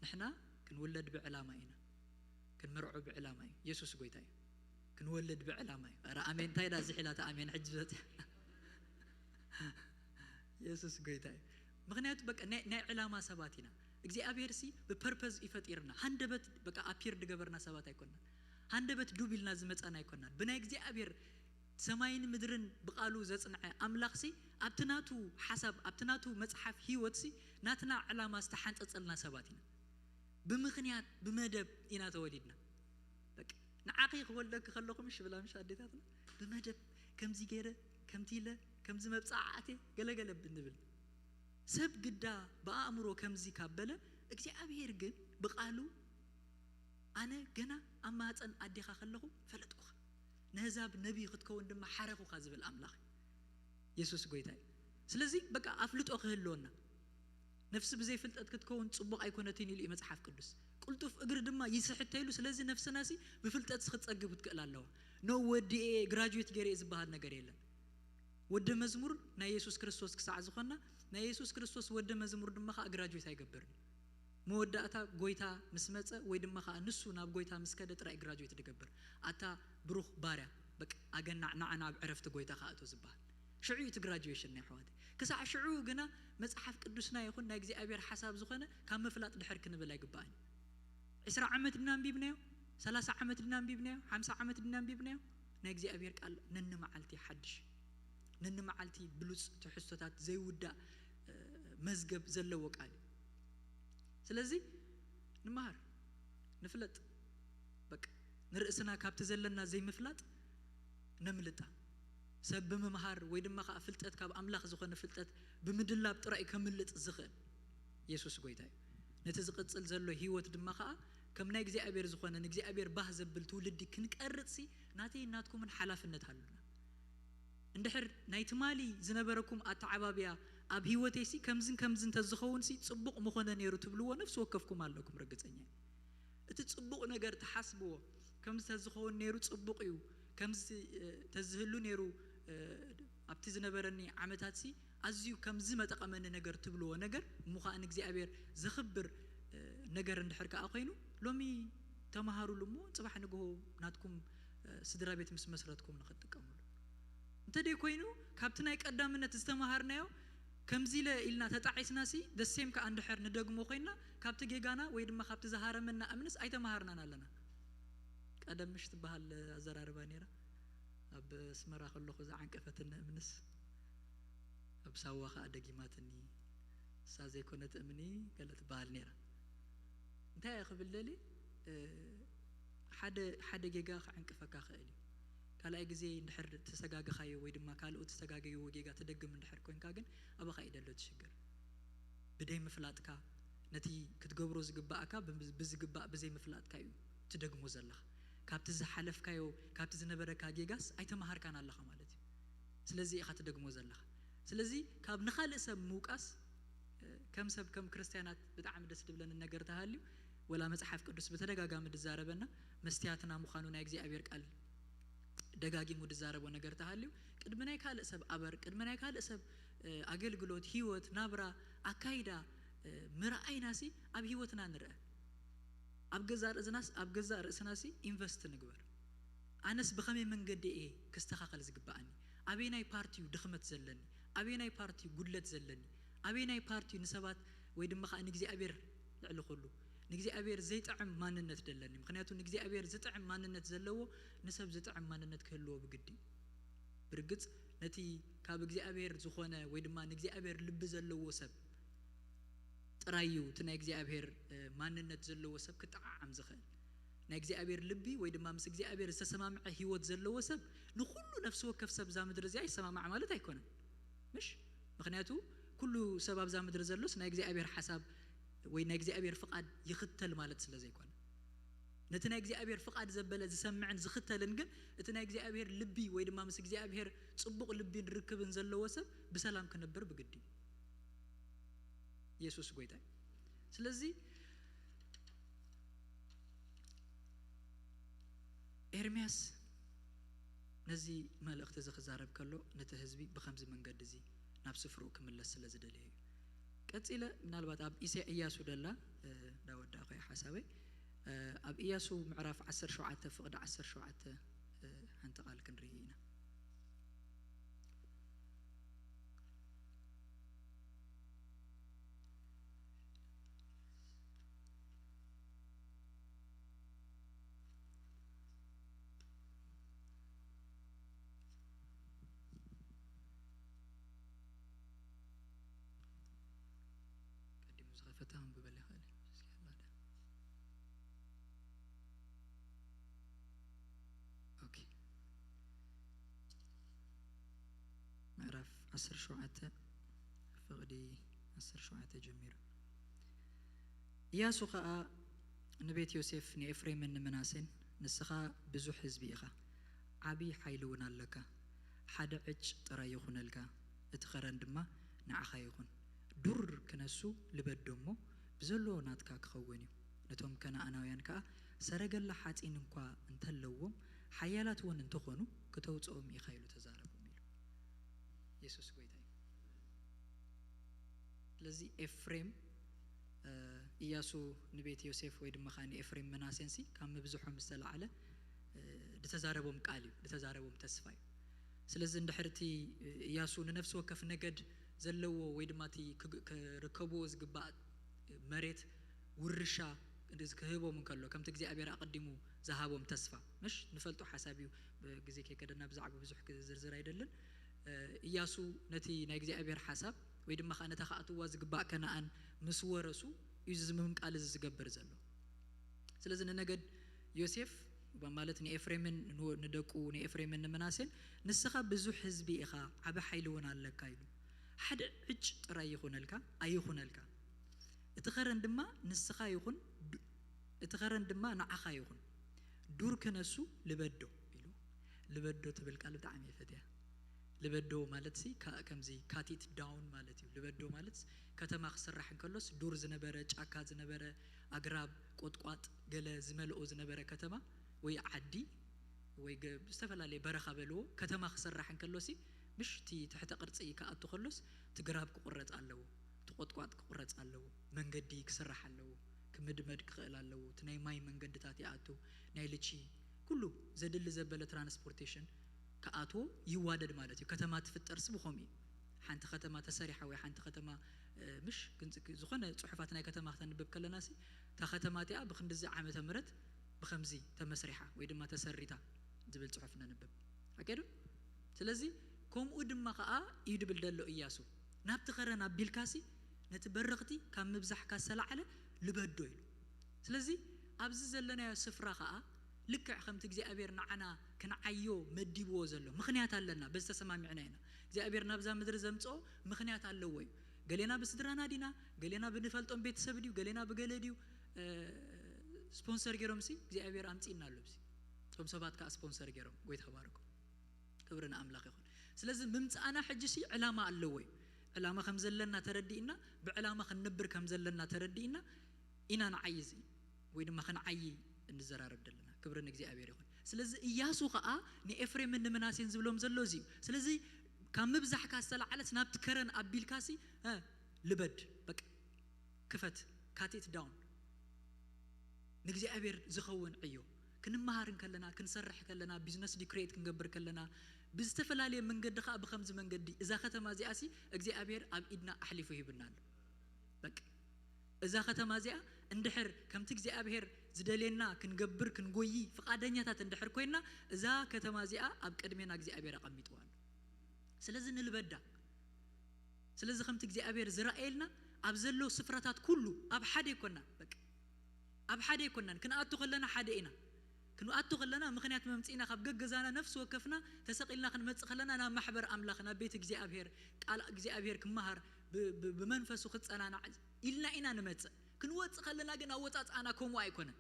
ንሕና ክንውለድ ብዕላማ ኢና። ክንምርዖ ብዕላማ እዩ። የሱስ ጎይታ እዩ። ክንወልድ ብዕላማ እዩ። ኧረ ኣሜን እንታይ ዳ ዝሒላ እታ ኣሜን ሕጂ ዘት የሱስ ጎይታ እዩ። ምክንያቱ በቃ ናይ ናይ ዕላማ ሰባት ኢና። እግዚኣብሔር ሲ ብፐርፐዝ ይፈጢርና። ሃንደበት በቃ ኣፒር ድገበርና ሰባት ኣይኮንና። ሃንደበት ዱብ ኢልና ዝመጻና ኣይኮንና። ብናይ እግዚኣብሔር ሰማይን ምድርን ብቓሉ ዘጽንዐ ኣምላኽሲ ኣብቲ ናቱ ሓሳብ ኣብቲ ናቱ መጽሓፍ ህይወትሲ ናትና ዕላማ ዝተሓንጸጸልና ሰባት ኢና። ብምኽንያት ብመደብ ኢና ተወሊድና። በቃ ንዓኺ ክወልደኪ ከለኹ ምሽ ብላ ምሽ ኣዴታትና ብመደብ ከምዚ ገይረ ከምቲ ኢለ ከምዚ መብጻዓ ኣትየ ገለገለ ብንብል ሰብ ግዳ ብኣእምሮ ከምዚ ካብ በለ እግዚኣብሔር ግን ብቓሉ ኣነ ገና ኣብ ማህፀን ኣዴኻ ከለኹ ፈለጥኩኻ። ነህዛብ ነቢይ ክትከውን ድማ ሓረኹኻ ዝብል ኣምላኽ የሱስ ጎይታ እዩ። ስለዚ በቃ ኣፍልጦ ክህልወና ነፍሲ ብዘይ ፍልጠት ክትከውን ጽቡቕ ኣይኮነትን ኢሉ እዩ መጽሓፍ ቅዱስ። ቅልጡፍ እግሪ ድማ ይስሕት ተይሉ። ስለዚ ነፍስናሲ ብፍልጠት ክትጸግብ ክትክእል ኣለዋ። ኖ ወዲኤ ግራጁዌት ገይረ ዝበሃል ነገር የለን። ወደ መዝሙር ናይ የሱስ ክርስቶስ ክሳዕ ዝኾንና ናይ የሱስ ክርስቶስ ወደ መዝሙር ድማ ከዓ ግራጁዌት ኣይገብርን። መወዳእታ ጎይታ ምስ መጸ ወይ ድማ ከዓ ንሱ ናብ ጎይታ ምስ ከደ ጥራይ ግራጁዌት ድገብር። ኣታ ብሩኽ ባርያ በቃ ኣገናዕ ንዓና ኣብ ዕረፍቲ ጎይታ ከኣቶ ዝበሃል ሽዑ እዩ እቲ ግራጁዌሽን ናይ ኣሕዋት። ክሳዕ ሽዑ ግና መጽሓፍ ቅዱስና ይኹን ናይ እግዚኣብሔር ሓሳብ ዝኾነ ካብ ምፍላጥ ድሕር ክንብል ኣይግባእን። ዕስራ ዓመት ድና ኣንቢብናዮ፣ ሰላሳ ዓመት ድና ኣንቢብናዮ፣ ሓምሳ ዓመት ድና ኣንቢብናዮ። ናይ እግዚኣብሔር ቃል ነንመዓልቲ ሓድሽ፣ ነንመዓልቲ ብሉፅ ትሕዝቶታት ዘይውዳእ መዝገብ ዘለዎ ቃል እዩ። ስለዚ ንመሃር፣ ንፍለጥ። በቃ ንርእስና ካብቲ ዘለና ዘይምፍላጥ ነምልጣ። ሰብ ብምምሃር ወይ ድማ ከዓ ፍልጠት ካብ ኣምላኽ ዝኾነ ፍልጠት ብምድላብ ጥራይ ከምልጥ ዝኽእል የሱስ ጎይታ እዩ። ነቲ ዝቕጽል ዘሎ ህይወት ድማ ከዓ ከም ናይ እግዚኣብሔር ዝኾነ ንእግዚኣብሔር ባህ ዘብል ትውልዲ ክንቀርጽሲ ናተይን ናትኩምን ሓላፍነት ኣሉና። እንድሕር ናይ ትማሊ ዝነበረኩም ኣተዓባብያ ኣብ ህይወተይሲ ከምዝን ከምዝን ተዝኸውንሲ ጽቡቕ ምኾነ ነይሩ ትብልዎ ነፍሲ ወከፍኩም ኣለኩም ርግጸኛ እየ። እቲ ጽቡቕ ነገር ትሓስብዎ ከምዚ ተዝኸውን ነይሩ ጽቡቕ እዩ ከምዚ ተዝህሉ ነይሩ ኣብቲ ዝነበረኒ ዓመታትሲ ኣዝዩ ከምዚ መጠቐመኒ ነገር ትብልዎ ነገር እሞ ከዓ ንእግዚኣብሔር ዘኽብር ነገር እንድሕር ከዓ ኮይኑ ሎሚ ተምሃሩሉ እሞ ፅባሕ ንግሆ ናትኩም ስድራ ቤት ምስ መስረትኩም ንኽትጥቀምሉ እንተደይ ኮይኑ ካብቲ ናይ ቀዳምነት ዝተምሃርናዮ ከምዚ ኢለ ኢልና ተጣዒስና ሲ ደሴም ከዓ እንድሕር ንደግሞ ኮይና ካብቲ ጌጋና ወይ ድማ ካብቲ ዝሃረመና እምንስ ኣይተምሃርናን ኣለና። ቀደም ምሽ ትበሃል ኣዘራርባ ነይራ። ኣብ ኣስመራ ከለኹ ዝዓንቀፈትኒ እምንስ ኣብ ሳዋ ከዓ ደጊማትኒ እሳ ዘይኮነት እምኒ ገለ ትበሃል ነይራ። እንታይ እየ ክብል ደሊ ሓደ ሓደ ጌጋ ክዕንቅፈካ ክእል እዩ። ካልኣይ ግዜ እንድሕር ተሰጋግኻዮ ወይ ድማ ካልኦት ዝተጋገይዎ ጌጋ ትደግም እንድሕር ኮንካ ግን ኣባኻ እዩ ደሎ ትሽግር። ብደይ ምፍላጥካ ነቲ ክትገብሮ ዝግባእካ ብዝግባእ ብዘይ ምፍላጥካ እዩ ትደግሞ ዘለኻ። ካብቲ ዝሓለፍካዮ ካብቲ ዝነበረካ ጌጋስ ኣይተምሃርካን ኣለኻ ማለት እዩ። ስለዚ ኢኻ ትደግሞ ዘለኻ። ስለዚ ካብ ንኻልእ ሰብ ምውቃስ ከም ሰብ ከም ክርስትያናት ብጣዕሚ ደስ ድብለኒ ነገር ተሃልዩ ወላ መጽሓፍ ቅዱስ ብተደጋጋሚ ድዛረበና መስትያትና ምዃኑ ናይ እግዚኣብሔር ቃል ደጋጊሙ ድዛረቦ ነገር ተሃልዩ ቅድሚ ናይ ካልእ ሰብ ኣበር ቅድሚ ናይ ካልእ ሰብ ኣገልግሎት ህይወት ናብራ ኣካይዳ ምርኣይናሲ ኣብ ህይወትና ንርአ ኣብ ገዛ ርእስናስ ኣብ ገዛ ርእስናሲ ኢንቨስት ንግበር ኣነስ ብኸመይ መንገዲ እየ ክስተኻኸል ዝግብኣኒ ኣበየናይ ፓርቲዩ ድኽመት ዘለኒ ኣበየናይ ፓርቲዩ ጉድለት ዘለኒ ኣበየናይ ፓርቲዩ ንሰባት ወይ ድማ ከዓ ንእግዚኣብሔር ልዕሊ ኩሉ ንእግዚኣብሔር ዘይጥዕም ማንነት ደለኒ ምክንያቱ ንእግዚኣብሔር ዝጥዕም ማንነት ዘለዎ ንሰብ ዝጥዕም ማንነት ክህልዎ ብግዲ እዩ ብርግፅ ነቲ ካብ እግዚኣብሔር ዝኾነ ወይ ድማ ንእግዚኣብሔር ልቢ ዘለዎ ሰብ ጥራይ እዩ እቲ ናይ እግዚኣብሔር ማንነት ዘለዎ ሰብ ክጠዓዓም ዝኽእል ናይ እግዚኣብሔር ልቢ ወይ ድማ ምስ እግዚኣብሔር ዝተሰማምዐ ህይወት ዘለዎ ሰብ ንኩሉ ነፍሲ ወከፍ ሰብ እዛ ምድሪ እዚኣ ይሰማማዕ ማለት ኣይኮነን ምሽ ምክንያቱ ኩሉ ሰብ ኣብዛ ምድሪ ዘሎስ ናይ እግዚኣብሔር ሓሳብ ወይ ናይ እግዚኣብሔር ፍቓድ ይኽተል ማለት ስለ ዘይኮነ ነቲ ናይ እግዚኣብሔር ፍቓድ ዘበለ ዝሰምዕን ዝኽተልን ግን እቲ ናይ እግዚኣብሔር ልቢ ወይ ድማ ምስ እግዚኣብሔር ጽቡቕ ልቢን ርክብን ዘለዎ ሰብ ብሰላም ክነብር ብግዲ የሱስ ጎይታ ስለዚ ኤርምያስ ነዚ መልእኽቲ እዚ ክዛረብ ከሎ ነቲ ህዝቢ ብከምዚ መንገዲ እዚ ናብ ስፍርኡ ክምለስ ስለ ዝደለየ እዩ ቀፂለ ምናልባት ኣብ ኢሰ እያሱ ደላ እንዳወዳእኮ ሓሳበይ ኣብ እያሱ ምዕራፍ ዓሰርተ ሸውዓተ ፍቕዲ ዓሰርተ ሸውዓተ ሓንቲ ቃል ክንርኢ ኢና ኣንብበለይ ኸእለ እስኪ ኣላ ዳ። ኦኬ። ምዕራፍ ዓሰርተ ሸውዓተ ፍቕዲ ዓሰርተ ሸውዓተ ጀሚሩ። ኢያሱ ኸኣ ንቤት ዮሴፍ ንኤፍሬምን ንምናሴን፣ ንስኻ ብዙሕ ህዝቢ ኢኻ፣ ዓቢ ሓይሊ እውን ኣለካ። ሓደ ዕጭ ጥራይ ይኹነልካ፣ እቲ ኸረን ድማ ንዓኻ ይኹን። ዱር ክነሱ ልበዶ እሞ ብዘሎ ናትካ ክኸውን እዩ። ነቶም ከነኣናውያን ከኣ ሰረገላ ሓጺን እንኳ እንተለዎም ሓያላት እውን እንተኾኑ ክተውጽኦም ኢኻ ኢሉ ተዛረቦም ኢሉ። የሱስ ጎይታ እዩ። ስለዚ ኤፍሬም፣ እ፣ ኢያሱ ንቤት ዮሴፍ ወይ ድማ ኸኣ ንኤፍሬም ምናሴንሲ ካብ ምብዝሖም ዝተላዕለ፣ እ፣ ዝተዛረቦም ቃል እዩ፣ ዝተዛረቦም ተስፋ እዩ። ስለዚ እንድሕር እቲ፣ እ፣ ኢያሱ ንነፍሲ ወከፍ ነገድ ዘለዎ ወይ ድማ እቲ ክግ-፣ ክርከብዎ ዝግባእ መሬት ውርሻ እንደዚ ክህቦም እንከሎ፣ ከምቲ እግዚኣብሔር ኣቐዲሙ ዝሃቦም ተስፋ፣ ምሽ ንፈልጦ ሓሳብ እዩ። ብግዜ ከይከደና ብዛዕባ ብዙሕ ክዝርዝር ኣይደልን። እ፣ ኢያሱ ነቲ ናይ እግዚኣብሔር ሓሳብ ወይ ድማ ኸኣ ነታ ክኣትዋ ዝግባእ ከነኣን ምስ ወረሱ እዩ እዚ ዝምም ቃል እዚ ዝገብር ዘሎ። ስለዚ ንነገድ ዮሴፍ ማለት ንኤፍሬምን ንወ-፣ ንደቁ ንኤፍሬምን ንምናሴን፣ "ንስኻ ብዙሕ ህዝቢ ኢኻ፣ ዓቢ ሓይሊ እውን ኣለካ" ኢሉ። "ሓደ ዕጭ ጥራይ ይኹነልካ ኣይኹነልካ፣ እቲ ኸረን ድማ ንስኻ ይኹን፣ ዱ-፣ እቲ ኸረን ድማ ንዓኻ ይኹን፣ ዱር ክነሱ ልበዶ" ኢሉ። ልበዶ ትብል ቃል ብጣዕሚ እየ ፈትያ። ልበዶ ማለት ሲ ካ-፣ ከምዚ cut it down ማለት እዩ። ልበዶ ማለት ከተማ ክስራሕ እንከሎስ ዱር ዝነበረ፣ ጫካ ዝነበረ፣ ኣግራብ፣ ቆጥቋጥ ገለ ዝመልኦ ዝነበረ ከተማ ወይ ዓዲ ወይ ገ-፣ ዝተፈላለየ በረኻ በልዎ፣ ከተማ ክስራሕ እንከሎሲ ምሽ እቲ ትሕተ ቅርጺ ክኣቱ ከሎስ እቲ ግራብ ክቑረጽ ኣለዎ፣ እቲ ቆጥቋጥ ክቑረጽ ኣለዎ፣ መንገዲ ክስራሕ ኣለዎ፣ ክምድመድ ክኽእል ኣለዎ፣ እቲ ናይ ማይ መንገድታት ይኣቱ፣ ናይ ልቺ ኩሉ ዘድሊ ዘበለ ትራንስፖርቴሽን ክኣትዎ ይዋደድ ማለት እዩ። ከተማ ትፍጠርሲ ብኸምኡ እዩ። ሓንቲ ከተማ ተሰሪሓ ወይ ሓንቲ ከተማ፣ እ፣ ምሽ ግን-፣ ዝኾነ ጽሑፋት ናይ ከተማ ክተንብብ ከለና ሲ፣ እታ ከተማ እቲኣ ብክንድዚ ዓመተ ምህረት ብኸምዚ ተመስሪሓ ወይ ድማ ተሰሪታ ዝብል ጽሑፍ ነንብብ። ሓቂ ዶ? ስለዚ ከምኡ ድማ ኸኣ እዩ ድብል ደሎ ኢያሱ። ናብቲ ኸረን ኣቢልካሲ ነቲ በረኽቲ ካብ ምብዛሕካ ዝተላዕለ ልበዶ ኢሉ። ስለዚ ኣብዚ ዘለናዮ ስፍራ ኸኣ ልክዕ ከምቲ እግዚኣብሔር ንዓና ክንዓዮ መዲብዎ ዘሎ ምኽንያት ኣለና። በዚ ተሰማሚዕና ኢና። እግዚኣብሔር ናብዛ ምድሪ ዘምጽኦ ምኽንያት ኣለዎ እዩ። ገሌና ብስድራና ዲና፣ ገሌና ብንፈልጦም ቤተሰብ ድዩ፣ ገሌና ብገለ ድዩ፣ እ፣ ስፖንሰር ገይሮምሲ እግዚኣብሔር ኣምጺእና ኣሎ። ብሲ እቶም ሰባት ከኣ ስፖንሰር ገይሮም። ጎይታ ባርኮ። ክብሪ ንኣምላኽ ይኹን። ስለዚ ምምጻእና ሕጂ ሲ ዕላማ ኣለዎ እዩ። ዕላማ ከም ዘለና ተረዲእና፣ ብዕላማ ክንነብር ከም ዘለና ተረዲእና ኢና ንዓይ እዚ ወይ ድማ ክንዓይ እንዘራረብ ዘለና። ክብሪ ንእግዚኣብሔር ይኹን። ስለዚ ኢያሱ ኸኣ ንኤፍሬምን ንምናሴን ዝብሎም ዘሎ እዚ እዩ። ስለዚ ካብ ምብዛሕካ ዝተላዕለት ናብቲ ከረን ኣቢልካሲ፣ እ፣ ልበድ፣ በቃ ክፈት፣ cut it down። ንእግዚኣብሔር ዝኸውን ዕዮ ክንመሃር እንከለና፣ ክንሰርሕ ከለና፣ ቢዝነስ ዲ ክሬት ክንገብር ከለና፣ ብዝተፈላለየ መንገዲ ኸኣ ብኸምዚ መንገዲ እዛ ከተማ እዚኣሲ እግዚኣብሔር ኣብ ኢድና ኣሕሊፉ ሂብና ኣሎ። በቃ እዛ ከተማ እዚኣ እንድሕር ከምቲ እግዚኣብሔር ዝደልየና ክንገብር ክንጎዪ ፍቓደኛታት እንድሕር ኮይና፣ እዛ ከተማ እዚኣ ኣብ ቅድሜና እግዚኣብሔር ኣቐሚጥዋ ኣሎ። ስለዚ ንልበዳ። ስለዚ ከምቲ እግዚኣብሔር ዝረኣየልና ኣብ ዘሎ ስፍራታት ኩሉ ኣብ ሓደ ኣይኮናን። በቃ ኣብ ሓደ ኣይኮናን። ክንኣቱ ከለና ሓደ ኢና። ክንኣቱ ከለና ምኽንያት መምጽኢና ካብ ገገዛና ነፍሲ ወከፍና ተሰቒልና ክንመጽእ ከለና ናብ ማሕበር ኣምላኽ፣ ናብ ቤት እግዚኣብሔር፣ ቃል እግዚኣብሔር ክመሃር፣ ብ-፣ ብ-፣ ብመንፈሱ ክጸናናዕ ኢልና ኢና ንመጽእ። ክንወጽእ ከለና ግን ኣወጻጽኣና ከምኡ ኣይኮነን።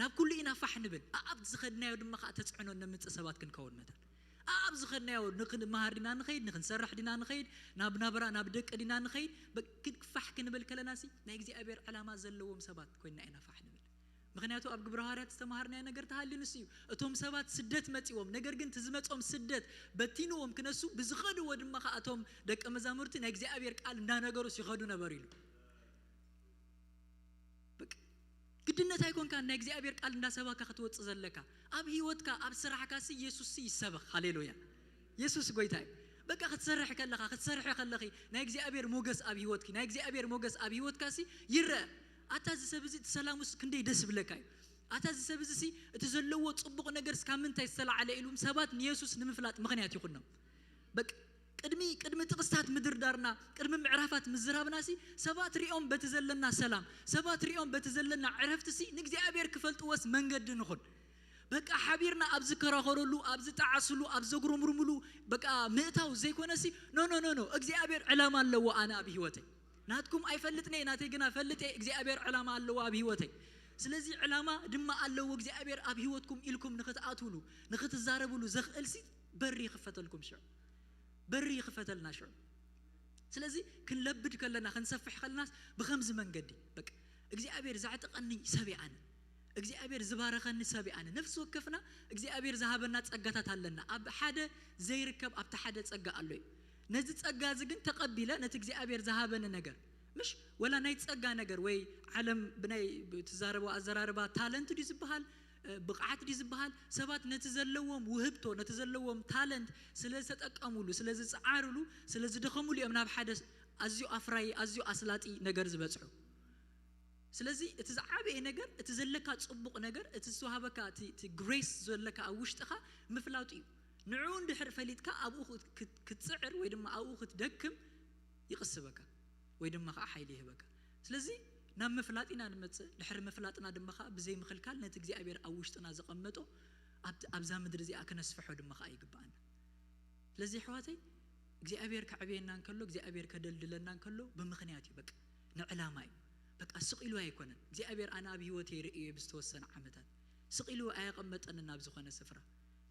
ናብ ኩሉ ኢና ፋሕ ንብል። ኣኣብቲ ዝኸድናዮ ድማ ኸኣ ተጽዕኖ እነምጽእ ሰባት ክንከውን መታን። ኣኣብቲ ዝኸድናዮ ንኽንመሃር ዲና ንኸይድ፣ ንኽንሰርሕ ዲና ንኸይድ፣ ናብ ናብራ፣ ናብ ደቂ ዲና ንኸይድ፣ በ-፣ ክን-፣ ፋሕ ክንብል ከለናሲ ናይ እግዚኣብሔር ዕላማ ዘለዎም ሰባት ኮይንና ኢና ፋሕ ንብል። ምኽንያቱ ኣብ ግብረ ሃዋርያት ዝተምሃርናዮ ነገር ተሃልዩ ንሱ እዩ። እቶም ሰባት ስደት መጺዎም፣ ነገር ግን እቲ ዝመጾም ስደት በቲንዎም ክነሱ፣ ብዝኸድዎ ድማ ኸኣ እቶም ደቀ መዛሙርቲ ናይ እግዚኣብሔር ቃል እንዳነገሩስ ይኸዱ ነበሩ ኢሉ። በቃ ግድነት ኣይኮንካን ናይ እግዚኣብሔር ቃል እንዳሰባካ ክትወጽእ ዘለካ። ኣብ ህይወትካ፣ ኣብ ስራሕካሲ የሱስሲ ይሰበኽ። ሃሌሉያ። የሱስ ጎይታ እዩ። በቃ ክትሰርሕ ከለኻ፣ ክትሰርሒ ከለኺ ናይ እግዚኣብሔር ሞገስ ኣብ ህይወትኪ፣ ናይ እግዚኣብሔር ሞገስ ኣብ ህይወትካሲ ይረአ። ኣታ እዚ ሰብ እዚ እቲ ሰላሙስ ክንደይ ደስ ይብለካ እዩ። ኣታ እዚ ሰብ እዚሲ እቲ ዘለዎ ጽቡቕ ነገርስ ካብ ምንታይ ዝተላዕለ ኢሉ ሰባት ንየሱስ ንምፍላጥ ምኽንያት ይኹኖም። በቃ ቅድሚ ቅድሚ ጥቕስታት ምድርዳርና፣ ቅድሚ ምዕራፋት ምዝራብና ሲ ሰባት ሪኦም በቲ ዘለና ሰላም፣ ሰባት ሪኦም በቲ ዘለና ዕረፍቲ ሲ ንእግዚኣብሔር ክፈልጥዎስ መንገዲ ንኹን። በቃ ሓቢርና ኣብ ዝከራኸረሉ፣ ኣብ ዝጠዓስሉ፣ ኣብ ዘጉረምርምሉ በቃ ምእታው ዘይኮነ ሲ፣ ኖ ኖ ኖ ኖ፣ እግዚኣብሔር ዕላማ ኣለዎ ኣነ ኣብ ህይወተይ። ናትኩም ኣይፈልጥን እየ፣ ናተይ ግና ፈልጥ እየ፣ እግዚኣብሔር ዕላማ ኣለዎ ኣብ ህይወተይ። ስለዚ ዕላማ ድማ ኣለዎ እግዚኣብሔር ኣብ ህይወትኩም ኢልኩም ንኽትኣትውሉ፣ ንኽትዛረብሉ ዘኽእል ሲ በሪ ይኽፈተልኩም ሽዑ። በሪ ይኽፈተልና ሽዑ። ስለዚ ክንለብድ ከለና፣ ክንሰፍሕ ከለናስ ብኸምዚ መንገዲ በቃ እግዚኣብሔር ዘዕጠቐኒ ሰብ እየ ኣነ፣ እግዚኣብሔር ዝባረኸኒ ሰብ እየ ኣነ። ነፍሲ ወከፍና እግዚኣብሔር ዝሃበና ጸጋታት ኣለና። ኣብ ሓደ ዘይርከብ ኣብቲ ሓደ ጸጋ ኣሎ እዩ። ነዚ ጸጋ እዚ ግን ተቐቢለ ነቲ እግዚኣብሔር ዝሃበኒ ነገር፣ ምሽ ወላ ናይ ጸጋ ነገር ወይ ዓለም ብናይ ትዛረቦ ኣዘራርባ ታለንት ድዩ ዝበሃል፣ እ፣ ብቕዓት ድዩ ዝበሃል፣ ሰባት ነቲ ዘለዎም ውህብቶ፣ ነቲ ዘለዎም ታለንት ስለ ዝተጠቀሙሉ፣ ስለ ዝጸዓርሉ፣ ስለ ዝደኸሙሉ እዮም ናብ ሓደ ኣዝዩ ኣፍራዪ፣ ኣዝዩ ኣስላጢ ነገር ዝበጽሑ። ስለዚ እቲ ዝዓበየ ነገር፣ እቲ ዘለካ ጽቡቕ ነገር፣ እቲ ዝተዋህበካ እቲ፣ እቲ ግሬስ ዘለካ ኣብ ውሽጥኻ ምፍላጡ እዩ። ንዕኡ እንድሕር ፈሊጥካ ኣብኡ ክት-፣ ክት-፣ ክትጽዕር ወይ ድማ ኣብኡ ክትደክም ይቕስበካ ወይ ድማ ከዓ ሓይሊ ይህበካ። ስለዚ ናብ ምፍላጥ ኢና ንመጽእ። ድሕሪ ምፍላጥና ድማ ከዓ ብዘይ ምኽልካል ነቲ እግዚኣብሔር ኣብ ውሽጥና ዘቐመጦ ኣብቲ፣ ኣብዛ ምድሪ እዚኣ ክነስፍሖ ድማ ከዓ ይግብኣና። ስለዚ ኣሕዋተይ እግዚኣብሔር ከዕብየና እንከሎ፣ እግዚኣብሔር ከደልድለና እንከሎ ብምኽንያት እዩ። በቃ ንዕላማ እዩ። በቃ ስቕ ኢሉ ኣይኮነን። እግዚኣብሔር ኣነ ኣብ ህይወተይ ርእየ ብዝተወሰነ ዓመታት ስቕ ኢሉ ኣየቐመጠንን ኣብ ዝኾነ ስፍራ።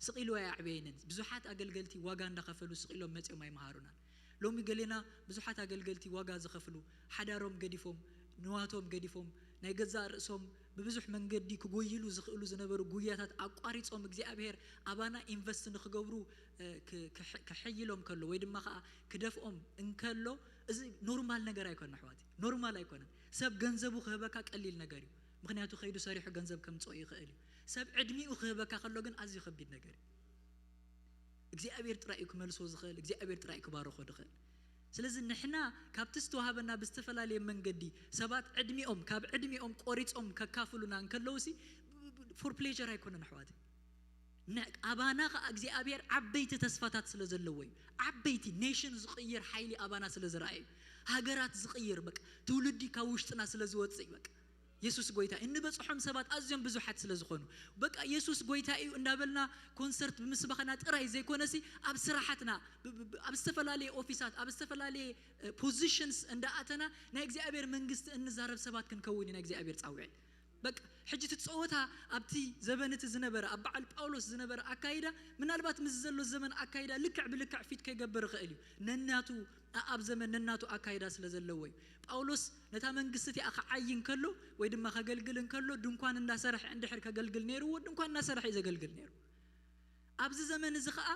ስቕ ኢሉ ኣየዕበየንን። ብዙሓት ኣገልገልቲ ዋጋ እንዳኸፈሉ ስቕ ኢሎም መጺኦም ኣይመሃሩናን። ሎሚ ገሌና ብዙሓት ኣገልገልቲ ዋጋ ዝኸፍሉ፣ ሓዳሮም ገዲፎም፣ ንዋቶም ገዲፎም፣ ናይ ገዛእ ርእሶም ብብዙሕ መንገዲ ክጎይሉ ዝኽእሉ ዝነበሩ ጉያታት ኣቋሪጾም እግዚኣብሔር ኣባና ኢንቨስት ንኽገብሩ፣ እ፣ ክ-፣ ክሕ-፣ ክሕይሎም ከሎ ወይ ድማ ኸዓ ክደፍኦም እንከሎ፣ እዚ ኖርማል ነገር ኣይኮነን ኣሕዋት፣ ኖርማል ኣይኮነን። ሰብ ገንዘቡ ክህበካ ቀሊል ነገር እዩ። ምኽንያቱ ከይዱ ሰሪሑ ገንዘብ ከምጽኦ ይኽእል እዩ። ሰብ ዕድሚኡ ክህበካ ከሎ ግን ኣዝዩ ከቢድ ነገር እዩ። እግዚኣብሔር ጥራይ እዩ ክመልሶ ዝኽእል፣ እግዚኣብሔር ጥራይ እዩ ክባርኾ ዝኽእል። ስለዚ ንሕና ካብቲ ዝተዋህበና ብዝተፈላለየ መንገዲ ሰባት ዕድሚኦም፣ ካብ ዕድሚኦም ቆሪጾም ከካፍሉና እንከለዉ ሲ፣ for pleasure ኣይኮነን ኣሕዋተይ። ን-፣ ኣባና ኸዓ እግዚኣብሔር ዓበይቲ ተስፋታት ስለ ዘለዎ እዩ። ዓበይቲ ኔሽን ዝቕይር ሓይሊ ኣባና ስለ ዝረኣዩ፣ ሃገራት ዝቕይር በቃ ትውልዲ ካብ ውሽጥና ስለ ዝወፅእ በቃ የሱስ ጎይታ እዩ። እንበፅሖም ሰባት ኣዝዮም ብዙሓት ስለ ዝኾኑ በቃ የሱስ ጎይታ እዩ እንዳበልና ኮንሰርት ብምስባኽና ጥራይ ዘይኮነሲ ኣብ ስራሓትና ብ-፣ ብ-፣ ብ-፣ ኣብ ዝተፈላለየ ኦፊሳት ኣብ ዝተፈላለየ ፖዚሽንስ እንዳኣተና ናይ እግዚኣብሔር መንግስቲ እንዛረብ ሰባት ክንከውን ኢና እግዚኣብሔር ጻውዒት። በቃ ሕጂ እቲ ጸወታ ኣብቲ ዘበን እቲ ዝነበረ ኣብ በዓል ጳውሎስ ዝነበረ ኣካይዳ ምናልባት ምስ ዘሎ ዘመን ኣካይዳ ልክዕ ብልክዕ ፊት ከይገብር ይኽእል እዩ። ነናቱ ኣብ ዘመን ነናቱ ኣካይዳ ስለ ዘለዎ እዩ። ጳውሎስ ነታ መንግስቲ እቲኣ ክዓይ እንከሎ ወይ ድማ ከገልግል እንከሎ ድንኳን እንዳሰርሐ እንድሕር ከገልግል ነይርዎ ድንኳን እናሰርሐ እዩ ዘገልግል ነይሩ። ኣብዚ ዘመን እዚ ኸዓ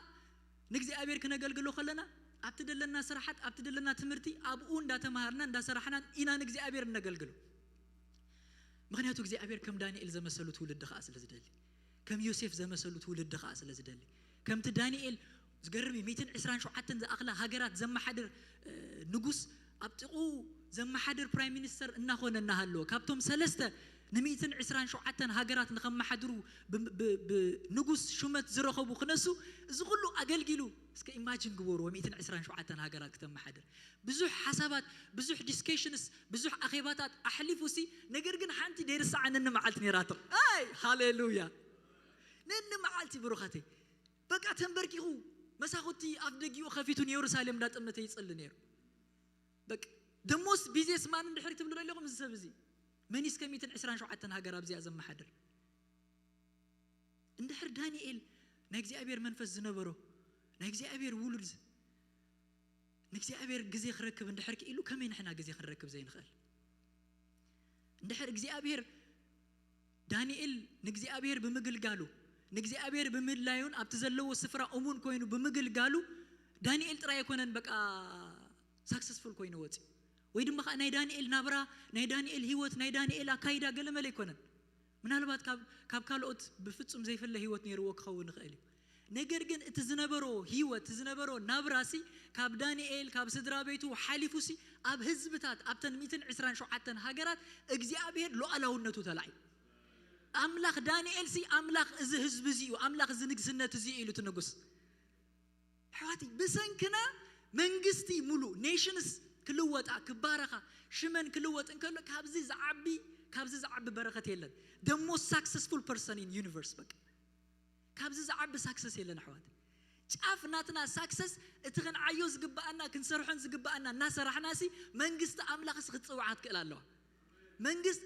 ንእግዚኣብሔር ክነገልግሎ ከለና ኣብቲ ደለና ስራሓት ኣብቲ ደለና ትምህርቲ ኣብኡ እንዳተማሃርና እንዳሰራሕና ኢና ንእግዚኣብሔር እነገልግሎ። ምኽንያቱ እግዚኣብሔር ከም ዳንኤል ዘመሰሉ ትውልዲ ኸዓ ስለ ዝደሊ፣ ከም ዮሴፍ ዘመሰሉ ትውልዲ ኸዓ ስለ ዝደሊ፣ ከምቲ ዳንኤል ዝገርም እዩ፣ ሚእትን ዕስራን ሸውዓተን ዝኣኽላ ሃገራት ዘመሓድር፣ እ፣ ንጉስ ኣብ ጥቕኡ ዘመሓድር ፕራይም ሚኒስተር እናኾነ እናሃለወ ካብቶም ሰለስተ ንሚእትን ዕስራን ሸውዓተን ሃገራት ንኸመሓድሩ ብ-፣ ብ-፣ ብንጉስ ሹመት ዝረኸቡ ክነሱ፣ እዚ ኩሉ ኣገልጊሉ እስከ ኢማጂን ግበርዎ፣ ሚእትን ዕስራን ሸውዓተን ሃገራት ክተመሓድር። ብዙሕ ሓሳባት፣ ብዙሕ ዲስከሽንስ፣ ብዙሕ ኣኼባታት ኣሕሊፉ ሲ፣ ነገር ግን ሓንቲ ደይርሳዓ ነኒ መዓልቲ ነይራቶ። ኣይ፣ ሃሌሉያ። ነኒ መዓልቲ ብሩኻተይ። በቃ ተንበርኪኹ፣ መሳኹቲ ኣፍ ደጊኡ ከፊቱ ንየሩሳሌም እንዳጠመተ ይጸሊ ነይሩ። በቃ፣ the most busiest man እንድሕር ትብሉ ዶ ኣለኹም እዚ ሰብ እዚ? መን እዩ እስከ ሚእትን ዕስራን ሸውዓተን ሃገር ኣብዚኣ ዘመሓድር? እንድሕር ዳንኤል ናይ እግዚኣብሔር መንፈስ ዝነበሮ፣ ናይ እግዚኣብሔር ውሉድ፣ ንእግዚኣብሔር ግዜ ክረክብ እንድሕር ክኢሉ፣ ከመይ ንሕና ግዜ ክንረክብ ዘይንኽእል? እንድሕር እግዚኣብሔር፣ ዳንኤል ንእግዚኣብሔር ብምግልጋሉ፣ ንእግዚኣብሔር ብምድላዩን ኣብቲ ዘለዎ ስፍራ እሙን ኮይኑ ብምግልጋሉ፣ ዳንኤል ጥራይ ኣይኮነን በቃ ሳክሰስፉል ኮይኑ ወፂኡ። ወይ ድማ ከዓ ናይ ዳንኤል ናብራ፣ ናይ ዳንኤል ህይወት፣ ናይ ዳንኤል ኣካይዳ ገለመለ ኣይኮነን። ምናልባት ካብ፣ ካብ ካልኦት ብፍጹም ዘይፍለ ህይወት ነይርዎ ክኸውን ይኽእል እዩ። ነገር ግን እቲ ዝነበሮ ህይወት፣ እቲ ዝነበሮ ናብራሲ ካብ ዳንኤል፣ ካብ ስድራ ቤቱ ሓሊፉሲ ኣብ ህዝብታት፣ ኣብተን ሚእትን ዕስራን ሸውዓተን ሃገራት እግዚኣብሔር ሉዓላውነቱ ተላዒሉ። ኣምላኽ ዳንኤልሲ ኣምላኽ እዚ ህዝቢ እዚ እዩ፣ ኣምላኽ እዚ ንግስነት እዚ እዩ ኢሉ እቲ ንጉስ። ኣሕዋተይ፣ ብሰንክና መንግስቲ ሙሉ nations ክልወጣ ክባረኻ ሽመን ክልወጥ እንከሎ ካብዚ ዝዓቢ ካብዚ ዝዓቢ በረኸት የለን። The most successful person in universe በቃ ካብዚ ዝዓቢ success የለን ኣሕዋት። ጫፍ ናትና success እቲ ክንዓዮ ዝግባኣና ክንሰርሖን ዝግባኣና እናሰራሕናሲ መንግስቲ ኣምላኽስ ክትፅውዓ ትክእል ኣለዋ። መንግስት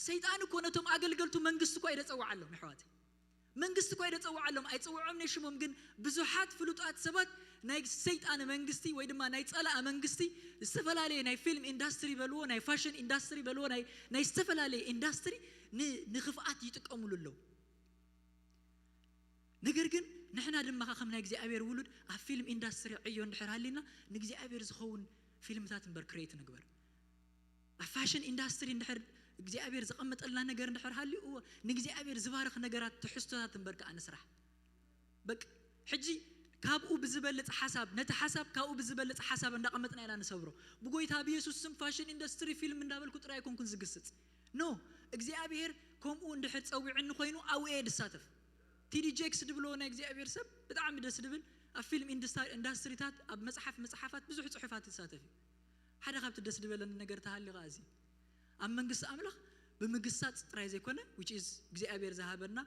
ሰይጣን እኮ ነቶም ኣገልገልቱ መንግስቲ እኳ ይደፀውዓሎም ኣሕዋት። መንግስቲ እኳ ይደፀውዓሎም ኣይፅውዖም ናይ ሽሞም ግን ብዙሓት ፍሉጣት ሰባት ናይ ሰይጣን መንግስቲ ወይ ድማ ናይ ፀላእ መንግስቲ ዝተፈላለየ ናይ ፊልም ኢንዳስትሪ በልዎ ናይ ፋሽን ኢንዳስትሪ በልዎ ናይ ዝተፈላለየ ኢንዳስትሪ ንክፍኣት ይጥቀሙሉ ኣለዉ። ነገር ግን ንሕና ድማ ከም ናይ እግዚኣብሔር ውሉድ ኣብ ፊልም ኢንዳስትሪ ዕዮ እንድሕር ሃሊና ንእግዚኣብሔር ዝኸውን ፊልምታት እምበር create ንግበር። ኣብ ፋሽን ኢንዳስትሪ እንድሕር እግዚኣብሔር ዘቐመጠልና ነገር እንድሕር ሃልዩ እወ ንእግዚኣብሔር ዝባርኽ ነገራት ትሕዝቶታት እምበር ከዓ ንስራሕ። በቃ ሕጂ ካብኡ ብዝበልፅ ሓሳብ ነቲ ሓሳብ ካብኡ ብዝበልፅ ሓሳብ እንዳቐመጥና ኢና ንሰብሮ። ብጎይታ ብየሱስ ስም ፋሽን ኢንዱስትሪ ፊልም እንዳበልኩ ጥራይ ኣይኮንኩን ዝግስፅ። ኖ እግዚኣብሔር ከምኡ እንድሕር ፀዊዕኒ ኮይኑ ኣብኡ እየ ድሳተፍ። ቲዲ ጄክስ ድብሎ ናይ እግዚኣብሔር ሰብ ብጣዕሚ ደስ ድብል ኣብ ፊልም ኢንዱስትሪታት ኣብ መፅሓፍ መፅሓፋት ብዙሕ ፅሑፋት ይሳተፍ እዩ። ሓደ ካብቲ ደስ ዝበለኒ ነገር ተሃሊ ኸዓ እዚ ኣብ መንግስቲ ኣምላኽ ብምግሳፅ ጥራይ ዘይኮነ which is እግዚኣብሔር ዝሃበና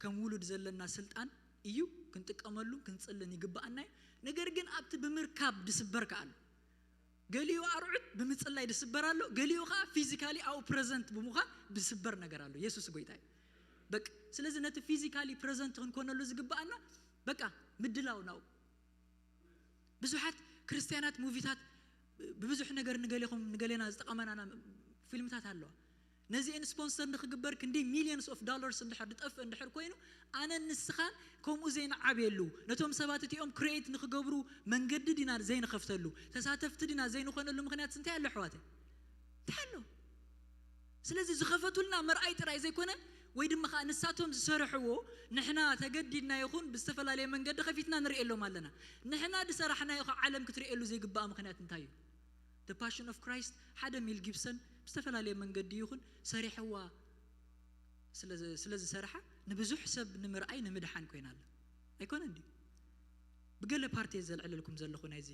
ከም ውሉድ ዘለና ስልጣን እዩ። ክንጥቀመሉ ክንፅልን ይግባኣና እዩ። ነገር ግን ኣብቲ ብምርካብ ድስበር ከኣሉ ገሊኡ ኣርዑት ብምፅላይ ድስበር ኣሎ። ገሊኡ ከዓ ፊዚካሊ ኣብኡ ፕረዘንት ብምዃን ድስበር ነገር ኣሎ። የሱስ ጎይታ እዩ። በቃ ስለዚ ነቲ ፊዚካሊ ፕረዘንት ክንኮነሉ ዝግባኣና በቃ ምድላው ናው ብዙሓት ክርስትያናት ሙቪታት ብብዙሕ ነገር ንገሌኹም ንገሌና ዝጠቐመናና ፊልምታት ኣለዋ። ነዚአን ስፖንሰር ንክግበር ክንደይ ሚሊዮንስ ኦፍ ዶላርስ እንድሕር ድጠፍእ እንድሕር ኮይኑ ኣነን ንስኻን ከምኡ ዘይንዓብየሉ ነቶም ሰባት እቲኦም ክሬኤት ንክገብሩ መንገዲ ዲና ዘይንኸፍተሉ ተሳተፍቲ ዲና ዘይንኾነሉ ምክንያት እንታይ ኣሎ ኣሕዋተ? እንታይ ኣሎ? ስለዚ ዝኸፈቱልና መርኣይ ጥራይ ዘይኮነ ወይ ድማ ከዓ ንሳቶም ዝሰርሕዎ ንሕና ተገዲድና ይኹን ብዝተፈላለየ መንገዲ ከፊትና ንርእየሎም ኣለና። ንሕና ዝሰራሕናዮ ከዓ ዓለም ክትርእየሉ ዘይግባኣ ምክንያት እንታይ እዩ? The Passion of Christ ሓደ ሚል ጊብሰን ብዝተፈላለየ መንገዲ ይኹን ሰሪሕዋ ስለ ዝሰርሓ ንብዙሕ ሰብ ንምርኣይ ንምድሓን ኮይና ኣላ ኣይኮነ እንዲ ብገለ ፓርቲ ዘልዕለልኩም ዘለኹ ናይዚ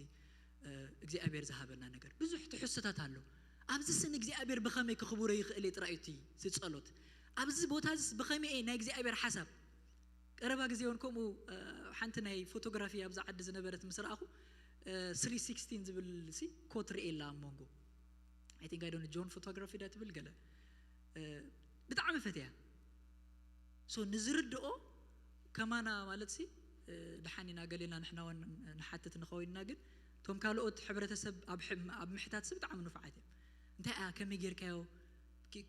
እግዚኣብሔር ዝሃበና ነገር ብዙሕ ትሕዝቶታት ኣሎ። ኣብዚ ስን እግዚኣብሔር ብኸመይ ክኽብሮ ይኽእል እየ ጥራይ እቲ ዝጸሎት ኣብዚ ቦታ ዚስ ብኸመይ እየ ናይ እግዚኣብሔር ሓሳብ ቀረባ ግዜ እውን ከምኡ ሓንቲ ናይ ፎቶግራፊ ኣብዚ ዓዲ ዝነበረት ምስ ረኣኹ ስሪ ሲክስቲን ዝብል ሲ ኮት ርእየ ኣላ ኣብ መንጎ I think I don't know John photography ዳ ትብል ገለ ብጣዕሚ ፈትያ so ንዝርድኦ ከማና ማለት ሲ ድሓን ኢና ገሌና ንሕና ውን ንሓትት ንኸውን ኢና ግን እቶም ካልኦት ሕብረተሰብ ኣብ ምሕታት ሲ ብጣዕሚ ንፉዓት እዮም እንታይ እያ ከመይ ጌርካዮ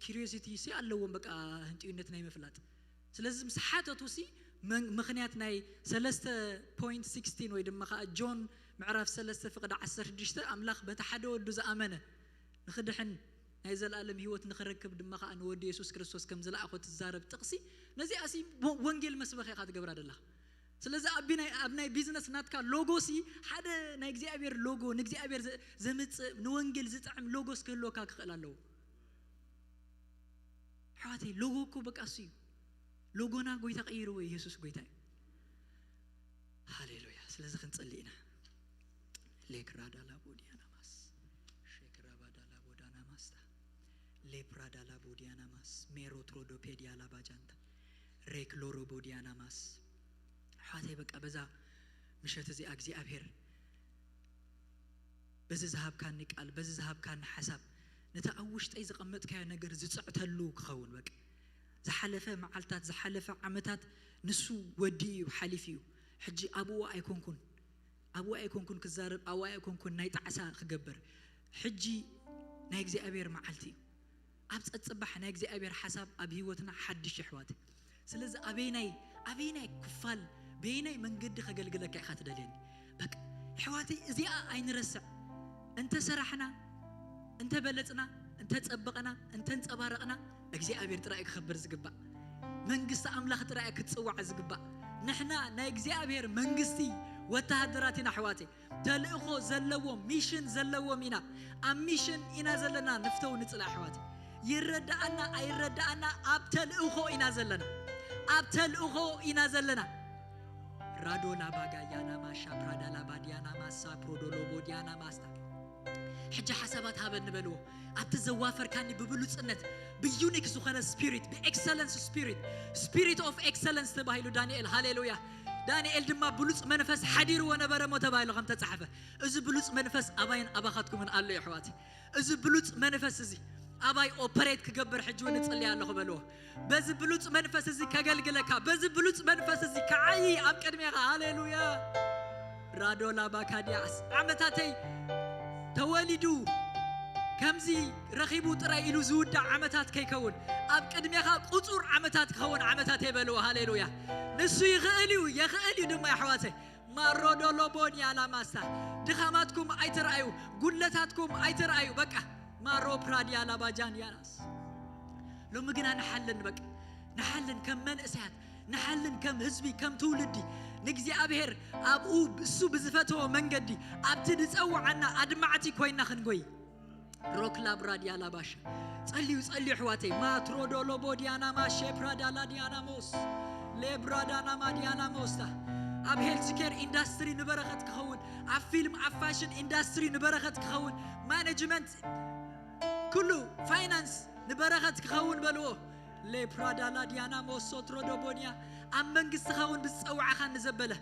curiosity ሲ ኣለዎም በቃ ህንጥዩነት ናይ ምፍላጥ ስለዚ ምስ ሓተቱ ሲ ምክንያት ናይ ሰለስተ ፖይንት ሲክስቲን ወይ ድማ ከዓ ጆን ምዕራፍ ሰለስተ ፍቕዲ ዓሰርተ ሽዱሽተ ኣምላኽ በቲ ሓደ ወዱ ዝኣመነ ንኽድሕን ናይ ዘለኣለም ህይወት ንኽረክብ ድማ ከዓ ንወዲ የሱስ ክርስቶስ ከም ዝለኣኾ ትዛረብ ጥቕሲ ነዚኣ ሲ ወንጌል መስበኽ ኢኻ ትገብራ ዘለኻ ስለዚ ኣብ ናይ ቢዝነስ ናትካ ሎጎ ሲ ሓደ ናይ እግዚኣብሔር ሎጎ ንእግዚኣብሔር ዘምፅእ ንወንጌል ዝጥዕም ሎጎስ ክህልወካ ክኽእል ኣለዎ ኣሕዋተይ ሎጎ እኮ በቃ እሱ እዩ ሎጎና ጎይታ ቀይርዎ የሱስ ጎይታ እዩ ሃሌሉያ ስለዚ ክንፅሊ ኢና ሌክራዳላ ቦዲያናማስ ሼክራባዳላ ቦዳናማስታ ሌፕራዳላ ቦዲያናማስ ሜሮትሮዶፔዲያ ላባጃንታ ሬክሎሮ ቦዲያናማስ ኣሕዋተይ በቃ በዛ ምሸት እዚኣ እግዚኣብሔር በዚ ዝሃብካኒ ቃል በዚ ዝሃብካኒ ሓሳብ ነቲ ኣብ ውሽጠይ ዘቐመጥካዮ ነገር ዝፅዕተሉ ክኸውን በቃ ዝሓለፈ መዓልታት ዝሓለፈ ዓመታት ንሱ ወዲ እዩ ሓሊፍ እዩ ሕጂ ኣብኡ ኣይኮንኩን ኣብኡ ኣይኮንኩን ክዛረብ ኣብኡ ኣይኮንኩን ናይ ጣዕሳ ክገብር ሕጂ ናይ እግዚኣብሔር መዓልቲ እዩ ኣብ ፀፅባሕ ናይ እግዚኣብሔር ሓሳብ ኣብ ህይወትና ሓድሽ ይሕዋት ስለዚ ኣበይናይ ኣበይናይ ክፋል በይናይ መንገዲ ከገልግለካ ኢኻ ትደልየኒ በቃ ኣሕዋተይ እዚኣ ኣይንረስዕ እንተ ሰራሕና እንተ በለፅና እንተ ፀበቕና እንተ እንፀባረቕና እግዚኣብሔር ጥራይ ክኸብር ዝግባእ መንግስቲ ኣምላኽ ጥራይ ክትፅዋዕ ዝግባእ ንሕና ናይ እግዚኣብሔር መንግስቲ ወተሃደራት ኢና ኣሕዋተይ ተልእኾ ዘለዎም ሚሽን ዘለዎም ኢና ኣብ ሚሽን ኢና ዘለና ንፍተው ንፅላ ኣሕዋት ይረዳኣና ኣይረዳኣና ኣብ ተልእኾ ኢና ዘለና ኣብ ተልእኾ ኢና ዘለና ራዶ ላባጋያና ማሻ ፕራዳ ላባዲያና ማሳ ፕሮዶሎቦዲያና ማስታ። ሕጂ ሓሳባት ሃበኒ በልዎ። ኣብቲ ዘዋፈርካኒ ብብሉጽነት ብዩኒክ ዝኾነ ስፒሪት፣ ብኤክሰለንስ ስፒሪት፣ ስፒሪት ኦፍ ኤክሰለንስ ተባሂሉ ዳንኤል። ሃሌሉያ። ዳንኤል ድማ ብሉጽ መንፈስ ሓዲርዎ ነበረ እሞ ተባሂሉ ከም ተጻሕፈ፣ እዚ ብሉጽ መንፈስ ኣባይን ኣባኻትኩምን ኣሎ የሕዋት። እዚ ብሉጽ መንፈስ እዚ ኣባይ ኦፐሬት ክገብር ሕጂ እውን እጽልይ ኣለኹ በልዎ። በዚ ብሉጽ መንፈስ እዚ ከገልግለካ፣ በዚ ብሉጽ መንፈስ እዚ ክዓዪ ኣብ ቅድሜኻ። ሃሌሉያ። ራዶ ላባካዲያስ ዓመታተይ ተወሊዱ ከምዚ ረኺቡ ጥራይ ኢሉ ዝውዳእ ዓመታት ከይከውን፣ ኣብ ቅድሜኻ ቁጹር ዓመታት ክኸውን ዓመታተይ በልዎ። ሃሌሉያ። ንሱ ይኽእል እዩ፣ የኽእል እዩ ድማ የሕዋተይ። ማሮዶሎቦን ያላማሳ። ድኻማትኩም ኣይትርኣዩ፣ ጉድለታትኩም ኣይትርኣዩ። በቃ ማሮ ፕራድ ያላባጃን ያላስ። ሎሚ ግና ንሓልን፣ በቃ ንሓልን ከም መንእሰያት፣ ንሓልን ከም ህዝቢ፣ ከም ትውልዲ፣ ንእግዚኣብሔር ኣብኡ እሱ ብዝፈተዎ መንገዲ ኣብቲ ዝጸውዓና ኣድማዕቲ ኮይና ክንጎይ። ሮክላ ብራድ ያላባሻ። ጸልዩ፣ ጸልዩ ኣሕዋተይ። ማትሮዶሎቦ ዲያናማ ሼፕራዳላ ዲያናሞስ ሌብራዳናማ ዲያናሞስታ። ኣብ ሄልዝ ኬር ኢንዳስትሪ ንበረኸት ክኸውን፣ ኣብ ፊልም ኣብ ፋሽን ኢንዳስትሪ ንበረኸት ክኸውን፣ ማኔጅመንት ኩሉ ፋይናንስ ንበረኸት ክኸውን በልዎ። ሌፕራዳላ ዲያናሞስ ሶትሮዶቦንያ። ኣብ መንግስትኻ እውን ብዝጸውዓኻ ንዘበለ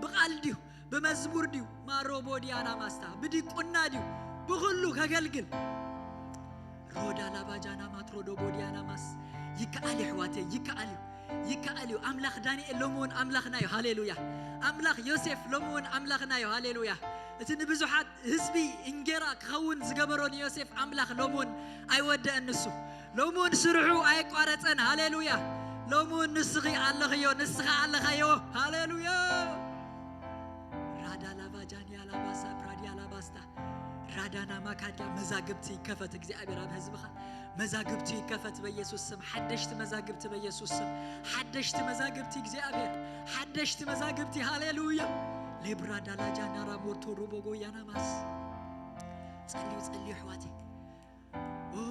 ብቓል ድዩ ብመዝሙር ድዩ ማሮቦ ዲያና ማስታ ብዲቁና ድዩ ብኹሉ ከገልግል። ሮዳ ላባጃና ማትሮዶቦ ዲያና ማስ። ይከኣል እዩ ኣሕዋተይ፣ ይከኣል እዩ፣ ይከኣል እዩ። ኣምላኽ ዳንኤል ሎሚ እውን ኣምላኽና እዩ። ሃሌሉያ። ኣምላኽ ዮሴፍ ሎሚ እውን ኣምላኽና እዩ። ሃሌሉያ። እቲ ንብዙሓት ህዝቢ እንጌራ ክኸውን ዝገበሮ ንዮሴፍ ኣምላኽ ሎሚ እውን ኣይወደአን ንሱ። ሎሚ እውን ስርሑ ኣየቋረጸን። ሃሌሉያ። ሎሚ እውን ንስኺ ኣለኽዮ፣ ንስኻ ኣለኻዮ። ሃሌሉያ። ራዳ ላባጃንያ ላባሳ ፕራድያ ላባስታ ራዳና ማካዳ። መዛግብቲ ይከፈት እግዚኣብሔር ኣብ ህዝብኻ። መዛግብቲ ይከፈት በኢየሱስ ስም። ሓደሽቲ መዛግብቲ በኢየሱስ ስም። ሓደሽቲ መዛግብቲ እግዚኣብሔር። ሓደሽቲ መዛግብቲ። ሃሌሉያ። ሌብራዳ ላጃናራ ሞርቶ ሮቦጎ ያናማስ። ጸልዩ፣ ጸልዩ ኣሕዋተይ። ኦ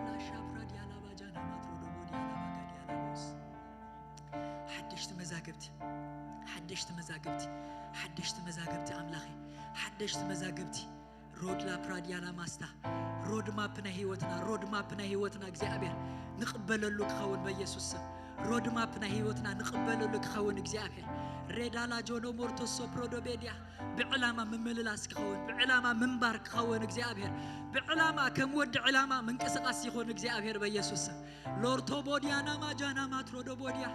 ላሻፕራ ዲያላባ ጃናማትሮ ዶቦ ዲያላባ ጋዲያላቦስ። ሓደሽቲ መዛግብቲ፣ ሓደሽቲ መዛግብቲ፣ ሓደሽቲ መዛግብቲ ኣምላኸይ፣ ሓደሽቲ መዛግብቲ። ሮድላ ፕራዲያላ ማስታ። ሮድ ማፕ ናይ ህይወትና፣ ሮድ ማፕ ናይ ህይወትና እግዚኣብሔር ንቕበለሉ ክኸውን በኢየሱስ ስም። ሮድ ማፕ ናይ ህይወትና ንቕበለሉ ክኸውን እግዚኣብሔር። ሬዳላ ጆኖ ሞርቶሶ ፕሮዶቤድያ። ብዕላማ ምምልላስ ክኸውን፣ ብዕላማ ምንባር ክኸውን እግዚኣብሔር። ብዕላማ ከም ወዲ ዕላማ ምንቅስቃስ ይኹን እግዚኣብሔር በኢየሱስ ስም። ሎርቶ ቦዲያ ናማ ጃና ማትሮዶ ቦዲያ።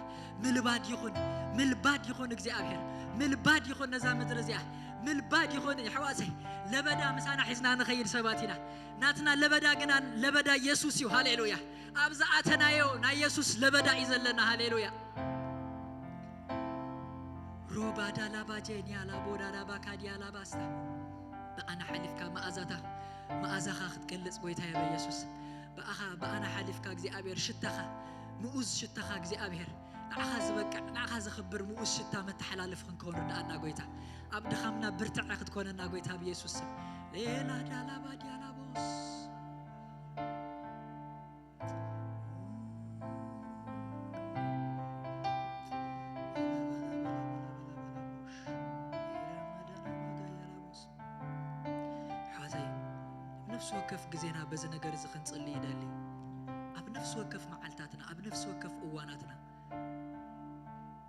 ምልባድ ይኹን፣ ምልባድ ይኹን እግዚኣብሔር። ምልባድ ይኹን ነዛ ምድሪ እዚኣ። ምልባድ ይኹን የሕዋሰይ። ለበዳ ምሳና ሒዝና ንኸይድ ሰባት ኢና። ናትና ለበዳ ግና ለበዳ ኢየሱስ እዩ። ሃሌሉያ። ኣብ ዝኣተናዮ ናይ ኢየሱስ ለበዳ እዩ ዘለና። ሃሌሉያ። ሮባዳ ላባጄንያ ላቦዳ ላባካዲያ ላባስታ። ብኣና ሓሊፍካ መኣዛታ፣ መኣዛኻ ክትገልጽ ጎይታየ በኢየሱስ። ብኣኻ፣ ብኣና ሓሊፍካ እግዚኣብሔር ሽታኻ፣ ምኡዝ ሽታኻ እግዚኣብሔር፣ ንዓኻ ዝበቅዕ፣ ንዓኻ ዘኽብር ምኡዝ ሽታ መተሓላለፊ ክንከውን ርድኣና ጎይታ። ኣብ ድኻምና ብርትዐ ክትኮነና ጎይታ ብኢየሱስ ስም። ሌላ ዳላባ ዲያላቦስ። ሓወተይ፣ ኣብ ነፍሲ ወከፍ ግዜና በዚ ነገር እዚ ክንጽሊ ይደሊ። ኣብ ነፍሲ ወከፍ መዓልታትና፣ ኣብ ነፍሲ ወከፍ እዋናትና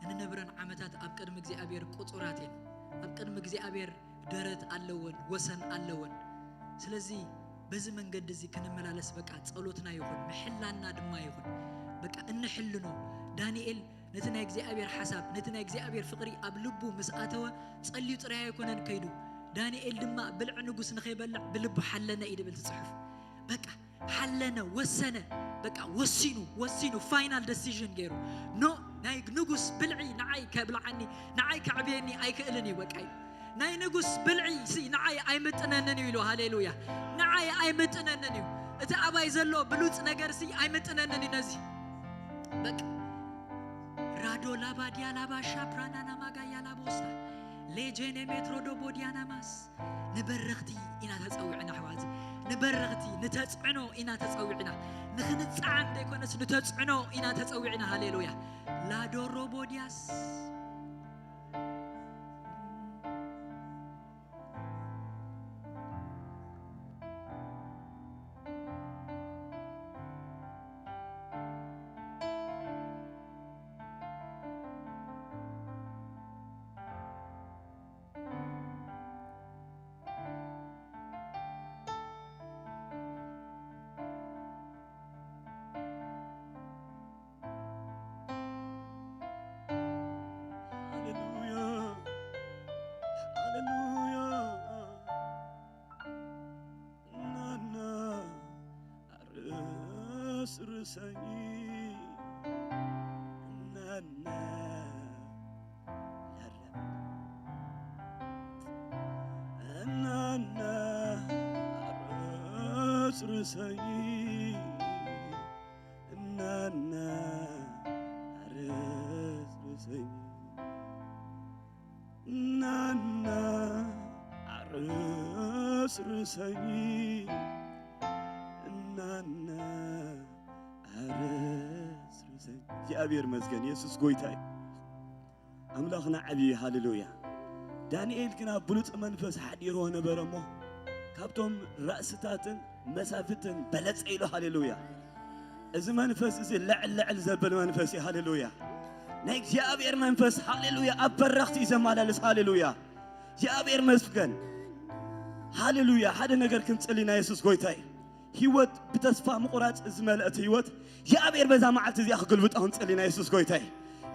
እንነብረን ዓመታት ኣብ ቅድሚ እግዚኣብሔር ቁጹራት እየን። ኣብ ቅድሚ እግዚኣብሔር ደረት ኣለወን፣ ወሰን ኣለወን። ስለዚ በዚ መንገዲ እዚ ክንመላለስ በቃ ጸሎትና ይኹን፣ ምሕላና ድማ ይኹን። በቃ እንሕልኖ። ዳንኤል ነቲ ናይ እግዚኣብሔር ሓሳብ፣ ነቲ ናይ እግዚኣብሔር ፍቕሪ ኣብ ልቡ ምስ ኣተወ ጸልዩ ጥራይ ኣይኮነን ከይዱ። ዳንኤል ድማ ብልዒ ንጉስ ንኸይበልዕ ብልቡ ሓለነ እዩ ድብል እቲ ጽሑፍ። በቃ ሓለነ፣ ወሰነ። በቃ ወሲኑ፣ ወሲኑ ፋይናል ደሲዥን ገይሩ። ኖ፣ ናይ ንጉስ ብልዒ ንዓይ ከብልዓኒ፣ ንዓይ ከዕብየኒ ኣይክእልን እዩ በቃ እዩ። ናይ ንጉስ ብልዒ ሲ ንዓይ ኣይምጥነንን እዩ ኢሉ። ሃሌሉያ። ንዓይ ኣይምጥነንን እዩ። እቲ ኣባይ ዘሎ ብሉጽ ነገር ሲ ኣይምጥነንን እዩ ነዚ። በቃ ራዶ ላባዲያ ላባሻ ፕራናና ማጋያ ላቦስታ ሌጄኔ ሜትሮ ዶ ቦዲያና ማስ። ንበረኽቲ ኢና ተጸዊዕና ኣሕዋት። ንበረኽቲ፣ ንተጽዕኖ ኢና ተጸዊዕና። ንኽንጸዓን ዘይኮነስ ንተጽዕኖ ኢና ተጸዊዕና። ሃሌሉያ። ላዶሮ ቦዲያስ። ርሰኝ እናና ለረ እናና አረስርሰኝ እናና አረስርሰኝ እናና አረስርሰኝ እናና ኣረስርሰኝ። እግዚኣብሔር መስገን የሱስ ጎይታይ ኣምላኽና ዓብዪ። ሃሌሉያ። ዳንኤል ግና ብሉጽ መንፈስ ሓዲርዎ ነበረ እሞ ካብቶም ራእስታትን መሳፍትን በለጸ ኢሉ። ሃሌሉያ። እዚ መንፈስ እዚ ልዕል ልዕል ዘብል መንፈስ እዩ። ሃሌሉያ። ናይ እግዚኣብሔር መንፈስ፣ ሃሌሉያ፣ ኣብ በረኽቲ እዩ ዘመላልስ። ሃሌሉያ። እግዚኣብሔር መስገን። ሃሌሉያ። ሓደ ነገር ክንጽሊ ናይ የሱስ ጎይታይ ህይወት ብተስፋ ምቑራጽ ዝመልአት ህይወት እግዚኣብሔር በዛ መዓልቲ እዚኣ ክግልብጦ ክንጽሊ ናይ የሱስ ጎይታይ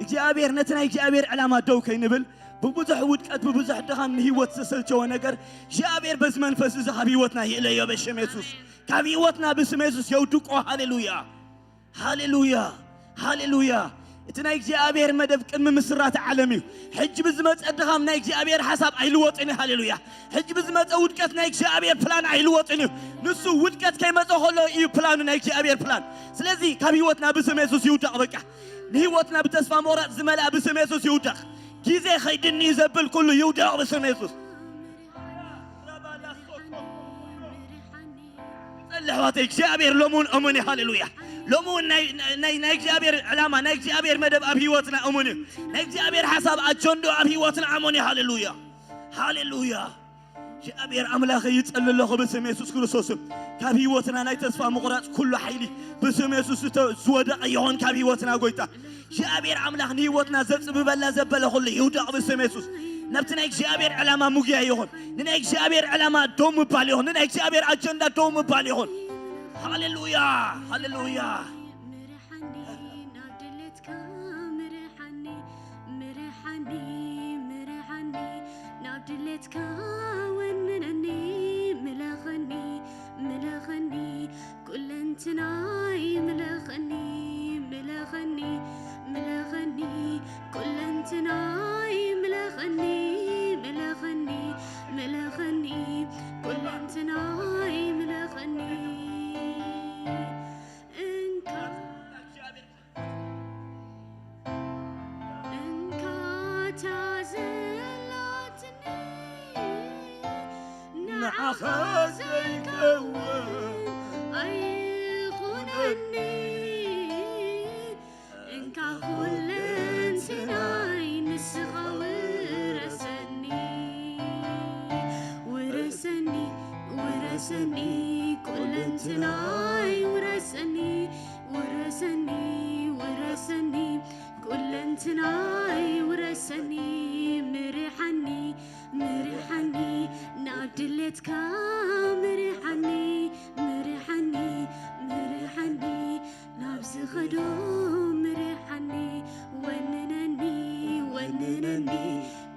እግዚኣብሔር ነቲ ናይ እግዚኣብሔር ዕላማ ደው ከይንብል ብብዙሕ ውድቀት ብብዙሕ ድኻም ንህይወት ዘሰልቸወ ነገር እግዚኣብሔር በዚ መንፈስ እዚ ካብ ህይወትና ይእለዮ በሽም የሱስ ካብ ህይወትና ብስም የሱስ የውድቆ። ሃሌሉያ። ሃሌሉያ። ሃሌሉያ። እቲ ናይ እግዚኣብሔር መደብ ቅድሚ ምስራት ዓለም እዩ። ሕጂ ብዝመፀ ድኻም ናይ እግዚኣብሔር ሓሳብ ኣይልወጥን እዩ። ሃሌሉያ። ሕጂ ብዝመፀ ውድቀት ናይ እግዚኣብሔር ፕላን ኣይልወጥን እዩ። ንሱ ውድቀት ከይመፀ ከሎ እዩ ፕላኑ ናይ እግዚኣብሔር ፕላን። ስለዚ ካብ ህይወትና ብስም የሱስ ይውደቕ። በቃ ንህይወትና ብተስፋ ምቑራፅ ዝመልኣ ብስም የሱስ ይውደቕ። ግዜ ኸይድኒ እዩ ዘብል ኩሉ ይውደቕ ብስም የሱስ። ጸሊ ኣሕዋተይ እግዚኣብሔር ሎምውን እሙን እዩ። ሃሌሉያ። ሎምውን ናይ እግዚኣብሔር ዕላማ ናይ እግዚኣብሔር መደብ ኣብ ህይወትና እሙን እዩ። ናይ እግዚኣብሔር ሓሳብ ኣጀንዶ ኣብ ህይወትና እሙን እዩ። ሃሌሉያ። ሃሌሉያ። እግዚኣብሔር ኣምላኸ ይጸሊ ኣለኹ ብስም የሱስ ክርስቶስም ካብ ህይወትና ናይ ተስፋ ምቑራጽ ኩሉ ሓይሊ ብስም የሱስ ዝወደቐ ይኹን ካብ ህይወትና ጎይታ እግዚኣብሔር ኣምላኽ ንህይወትና ዘጽብበላ ዘበለ ኩሉ ይውደቕ ብስም የሱስ። ነብቲ ናይ እግዚኣብሔር ዕላማ ሙግያ ይኹን ንናይ እግዚኣብሔር ዕላማ ደው ምባል ይኹን ንናይ እግዚኣብሔር ኣጀንዳ ደው ምባል ይኹን። ሃሌሉያ። ሃሌሉያ። ምርሓኒ ናብ ድሌትካ ምርሓኒ ምርሓኒ ምርሓኒ ናብ ድሌትካ ወንነኒ ምለኸኒ ምለኸኒ ኩለንትናይ ምለኸኒ ምለኸኒ ምለኸኒ ኩለንትናይ ምለኸኒ ምለኸኒ ምለኸኒ ኩለንትናይ ምለኸኒ እንካ እንካ እታ ዘላትኒ ንዓኻ ዘይከውን ኣይኹነኒ እንካ ኩለንትናይ ንስኻ ውረሰኒ ውረሰኒ ውረሰኒ ኩለንትናይ ውረሰኒ ውረሰኒ ውረሰኒ ኩለንትናይ ውረሰኒ ምርሓኒ ምርሓኒ ናብ ድሌትካ ምርሓኒ ምርሓኒ ምርሓኒ ናብ ዝኸዶ ምርሓኒ ወንነኒ ወንነኒ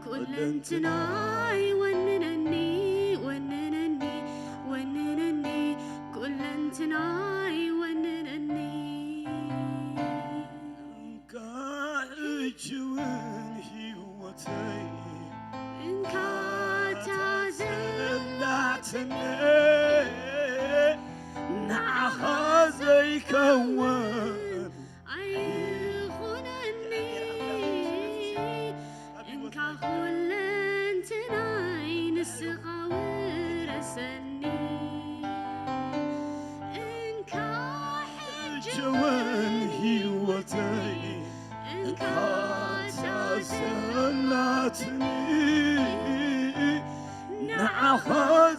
ኩለንትናይ ወንነኒ ወንነኒ ወንነኒ ኩለንትናይ ወንነኒ እንካ ሕጂ እውን ህይወተይ እንካ እታ ዘላትኒ ንዓኻ ዘይከውን ኣይኹነኒ እንካ ኩለንትናይ ንስኻ ውረሰኒ እንካ ሕጂ እውን ህይወተይ እንካ ሰላትኒ ንዓኻ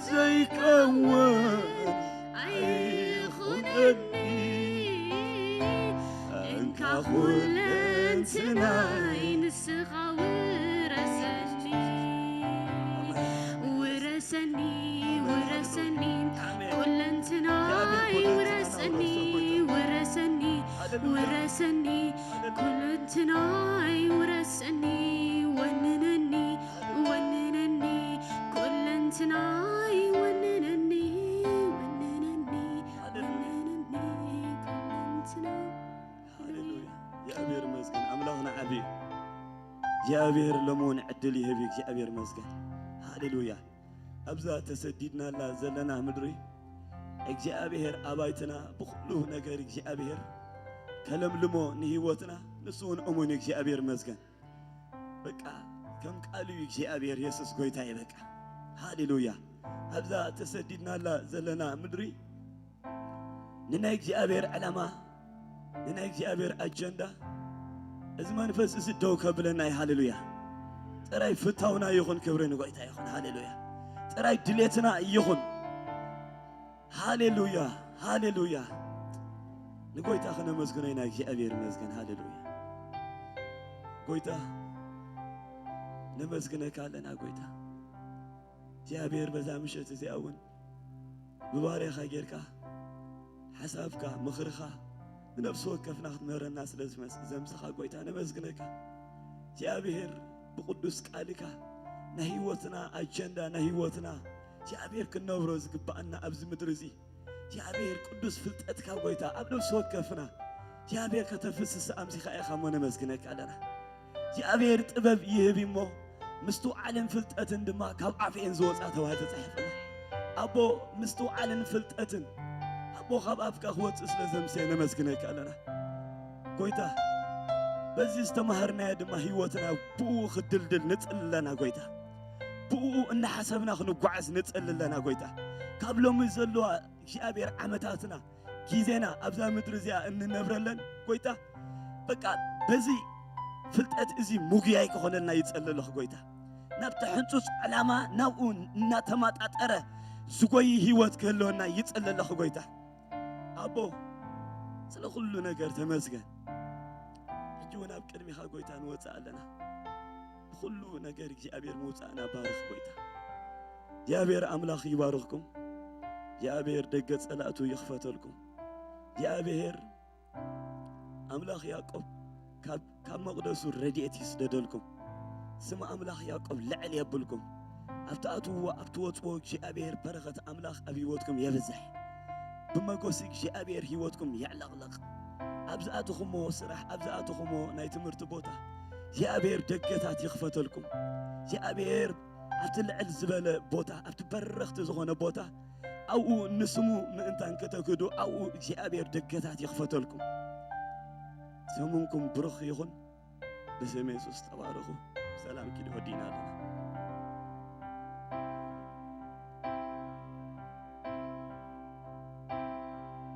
ዘይከውን ኣይኹነኒ እንካ ኩለንትናይ ንስኻ ውረሰኒ ውረሰኒ ውረሰኒ ኩለንትናይ ውረሰኒ ውረሰኒ ውረሰኒ ኩለንትናይ ውረሰኒ ወንነኒ ወንነኒ ኩለንትናይ ወንነኒ ወንነኒ ወንነኒ ኩለንትናይ እግዚኣብሔር ሎምውን ዕድል ይህብ። እግዚኣብሔር መስገን። ሃሌሉያ። ኣብዛ ተሰዲድናላ ዘለና ምድሪ እግዚኣብሔር ኣባይትና ብኹሉ ነገር እግዚኣብሔር ከለምልሞ ንህይወትና ንሱ እውን እሙን እግዚኣብሔር መስገን። በቃ ከም ቃሉ እግዚኣብሔር የሱስ ጎይታ እዩ። በቃ ሃሌሉያ። ኣብዛ ተሰዲድናላ ዘለና ምድሪ ንናይ እግዚኣብሔር ዕላማ ንናይ እግዚኣብሔር ኣጀንዳ እዚ መንፈስ እዚ ደው ከብለና እዩ። ሃሌሉያ። ጥራይ ፍታውና ይኹን፣ ክብሪ ንጎይታ ይኹን። ሃሌሉያ። ጥራይ ድሌትና ይኹን። ሃሌሉያ፣ ሃሌሉያ። ንጎይታ ክነመስግኖ ኢና። እግዚኣብሔር ይመስገን። ሃሌሉያ። ጎይታ ነመስግነካ ኣለና። ጎይታ እግዚኣብሔር በዛ ምሸት እዚኣ እውን ብባርያኻ ጌርካ ሓሳብካ ምኽርኻ ንነፍሲ ወከፍና ክትምህረና ስለ ዝመስ- ዘምስኻ ጎይታ ነመስግነካ። እግዚኣብሔር ብቅዱስ ቃልካ ናይ ህይወትና ኣጀንዳ ናይ ህይወትና እግዚኣብሔር ክንነብሮ ዝግባኣና ኣብዚ ምድሪ እዚ እግዚኣብሔር ቅዱስ ፍልጠትካ ጎይታ ኣብ ነፍሲ ወከፍና እግዚኣብሔር ከተፍስስ ኣምሲኻ ኢኻ እሞ ነመስግነካ ኣለና። እግዚኣብሔር ጥበብ ይህብ እሞ ምስትውዓልን ፍልጠትን ድማ ካብ ኣፍኤን ዝወፃ ተባሂሉ ተፃሒፉና። ኣቦ ምስትውዓልን ፍልጠትን ኣቦ ካብ ኣፍካ ክወፅእ ስለ ዘምስየ ነመስግነካ ኣለና ጎይታ። በዚ ዝተማሃርናዮ ድማ ህይወትና ብኡ ክድልድል ንፅሊ ኣለና ጎይታ። ብኡ እናሓሰብና ክንጓዓዝ ንፅሊ ኣለና ጎይታ። ካብ ሎሚ ዘለዋ እግዚኣብሔር ዓመታትና ግዜና ኣብዛ ምድሪ እዚኣ እንነብረለን ጎይታ በቃ በዚ ፍልጠት እዚ ምጉያይ ክኾነልና ይጸሊ ኣለኹ ጎይታ። ናብቲ ሕንጹጽ ዕላማ ናብኡ እናተማጣጠረ ዝጎይ ህይወት ክህልወና ይጸሊ ኣለኹ ጎይታ። ኣቦ ስለ ኩሉ ነገር ተመስገን። ሕጂ እውን ኣብ ቅድሚኻ ጎይታ ንወጽእ ኣለና። ብኩሉ ነገር እግዚኣብሔር ምውጻእና ባርኽ ጎይታ። እግዚኣብሔር ኣምላኽ ይባርኽኩም። እግዚኣብሔር ደገ ጸላእቱ ይኽፈተልኩም። እግዚኣብሔር ኣምላኽ ያዕቆብ ካብ ካብ መቕደሱ ረድኤት ይስደደልኩም። ስም ኣምላኽ ያዕቆብ ልዕል የብልኩም። ኣብ ትኣትውዎ ኣብ ትወጽዎ እግዚኣብሔር በረኸት ኣምላኽ ኣብ ህይወትኩም የብዝሕ። ብመጎሲ እግዚኣብሔር ህይወትኩም የዕለቕልቕ። ኣብ ዝኣተኹሞ ስራሕ ኣብ ዝኣተኹሞ ናይ ትምህርቲ ቦታ እግዚኣብሔር ደገታት ይኽፈተልኩም። እግዚኣብሔር ኣብቲ ልዕል ዝበለ ቦታ ኣብቲ በረኽቲ ዝኾነ ቦታ ኣብኡ ንስሙ ምእንታን ከተግህዱ ኣብኡ እግዚኣብሔር ደገታት ይኽፈተልኩም። ሰሙንኩም ብሩኽ ይኹን። ብስም የሱስ ተባረኹ። ሰላም ኪድ ወዲና ኣለና።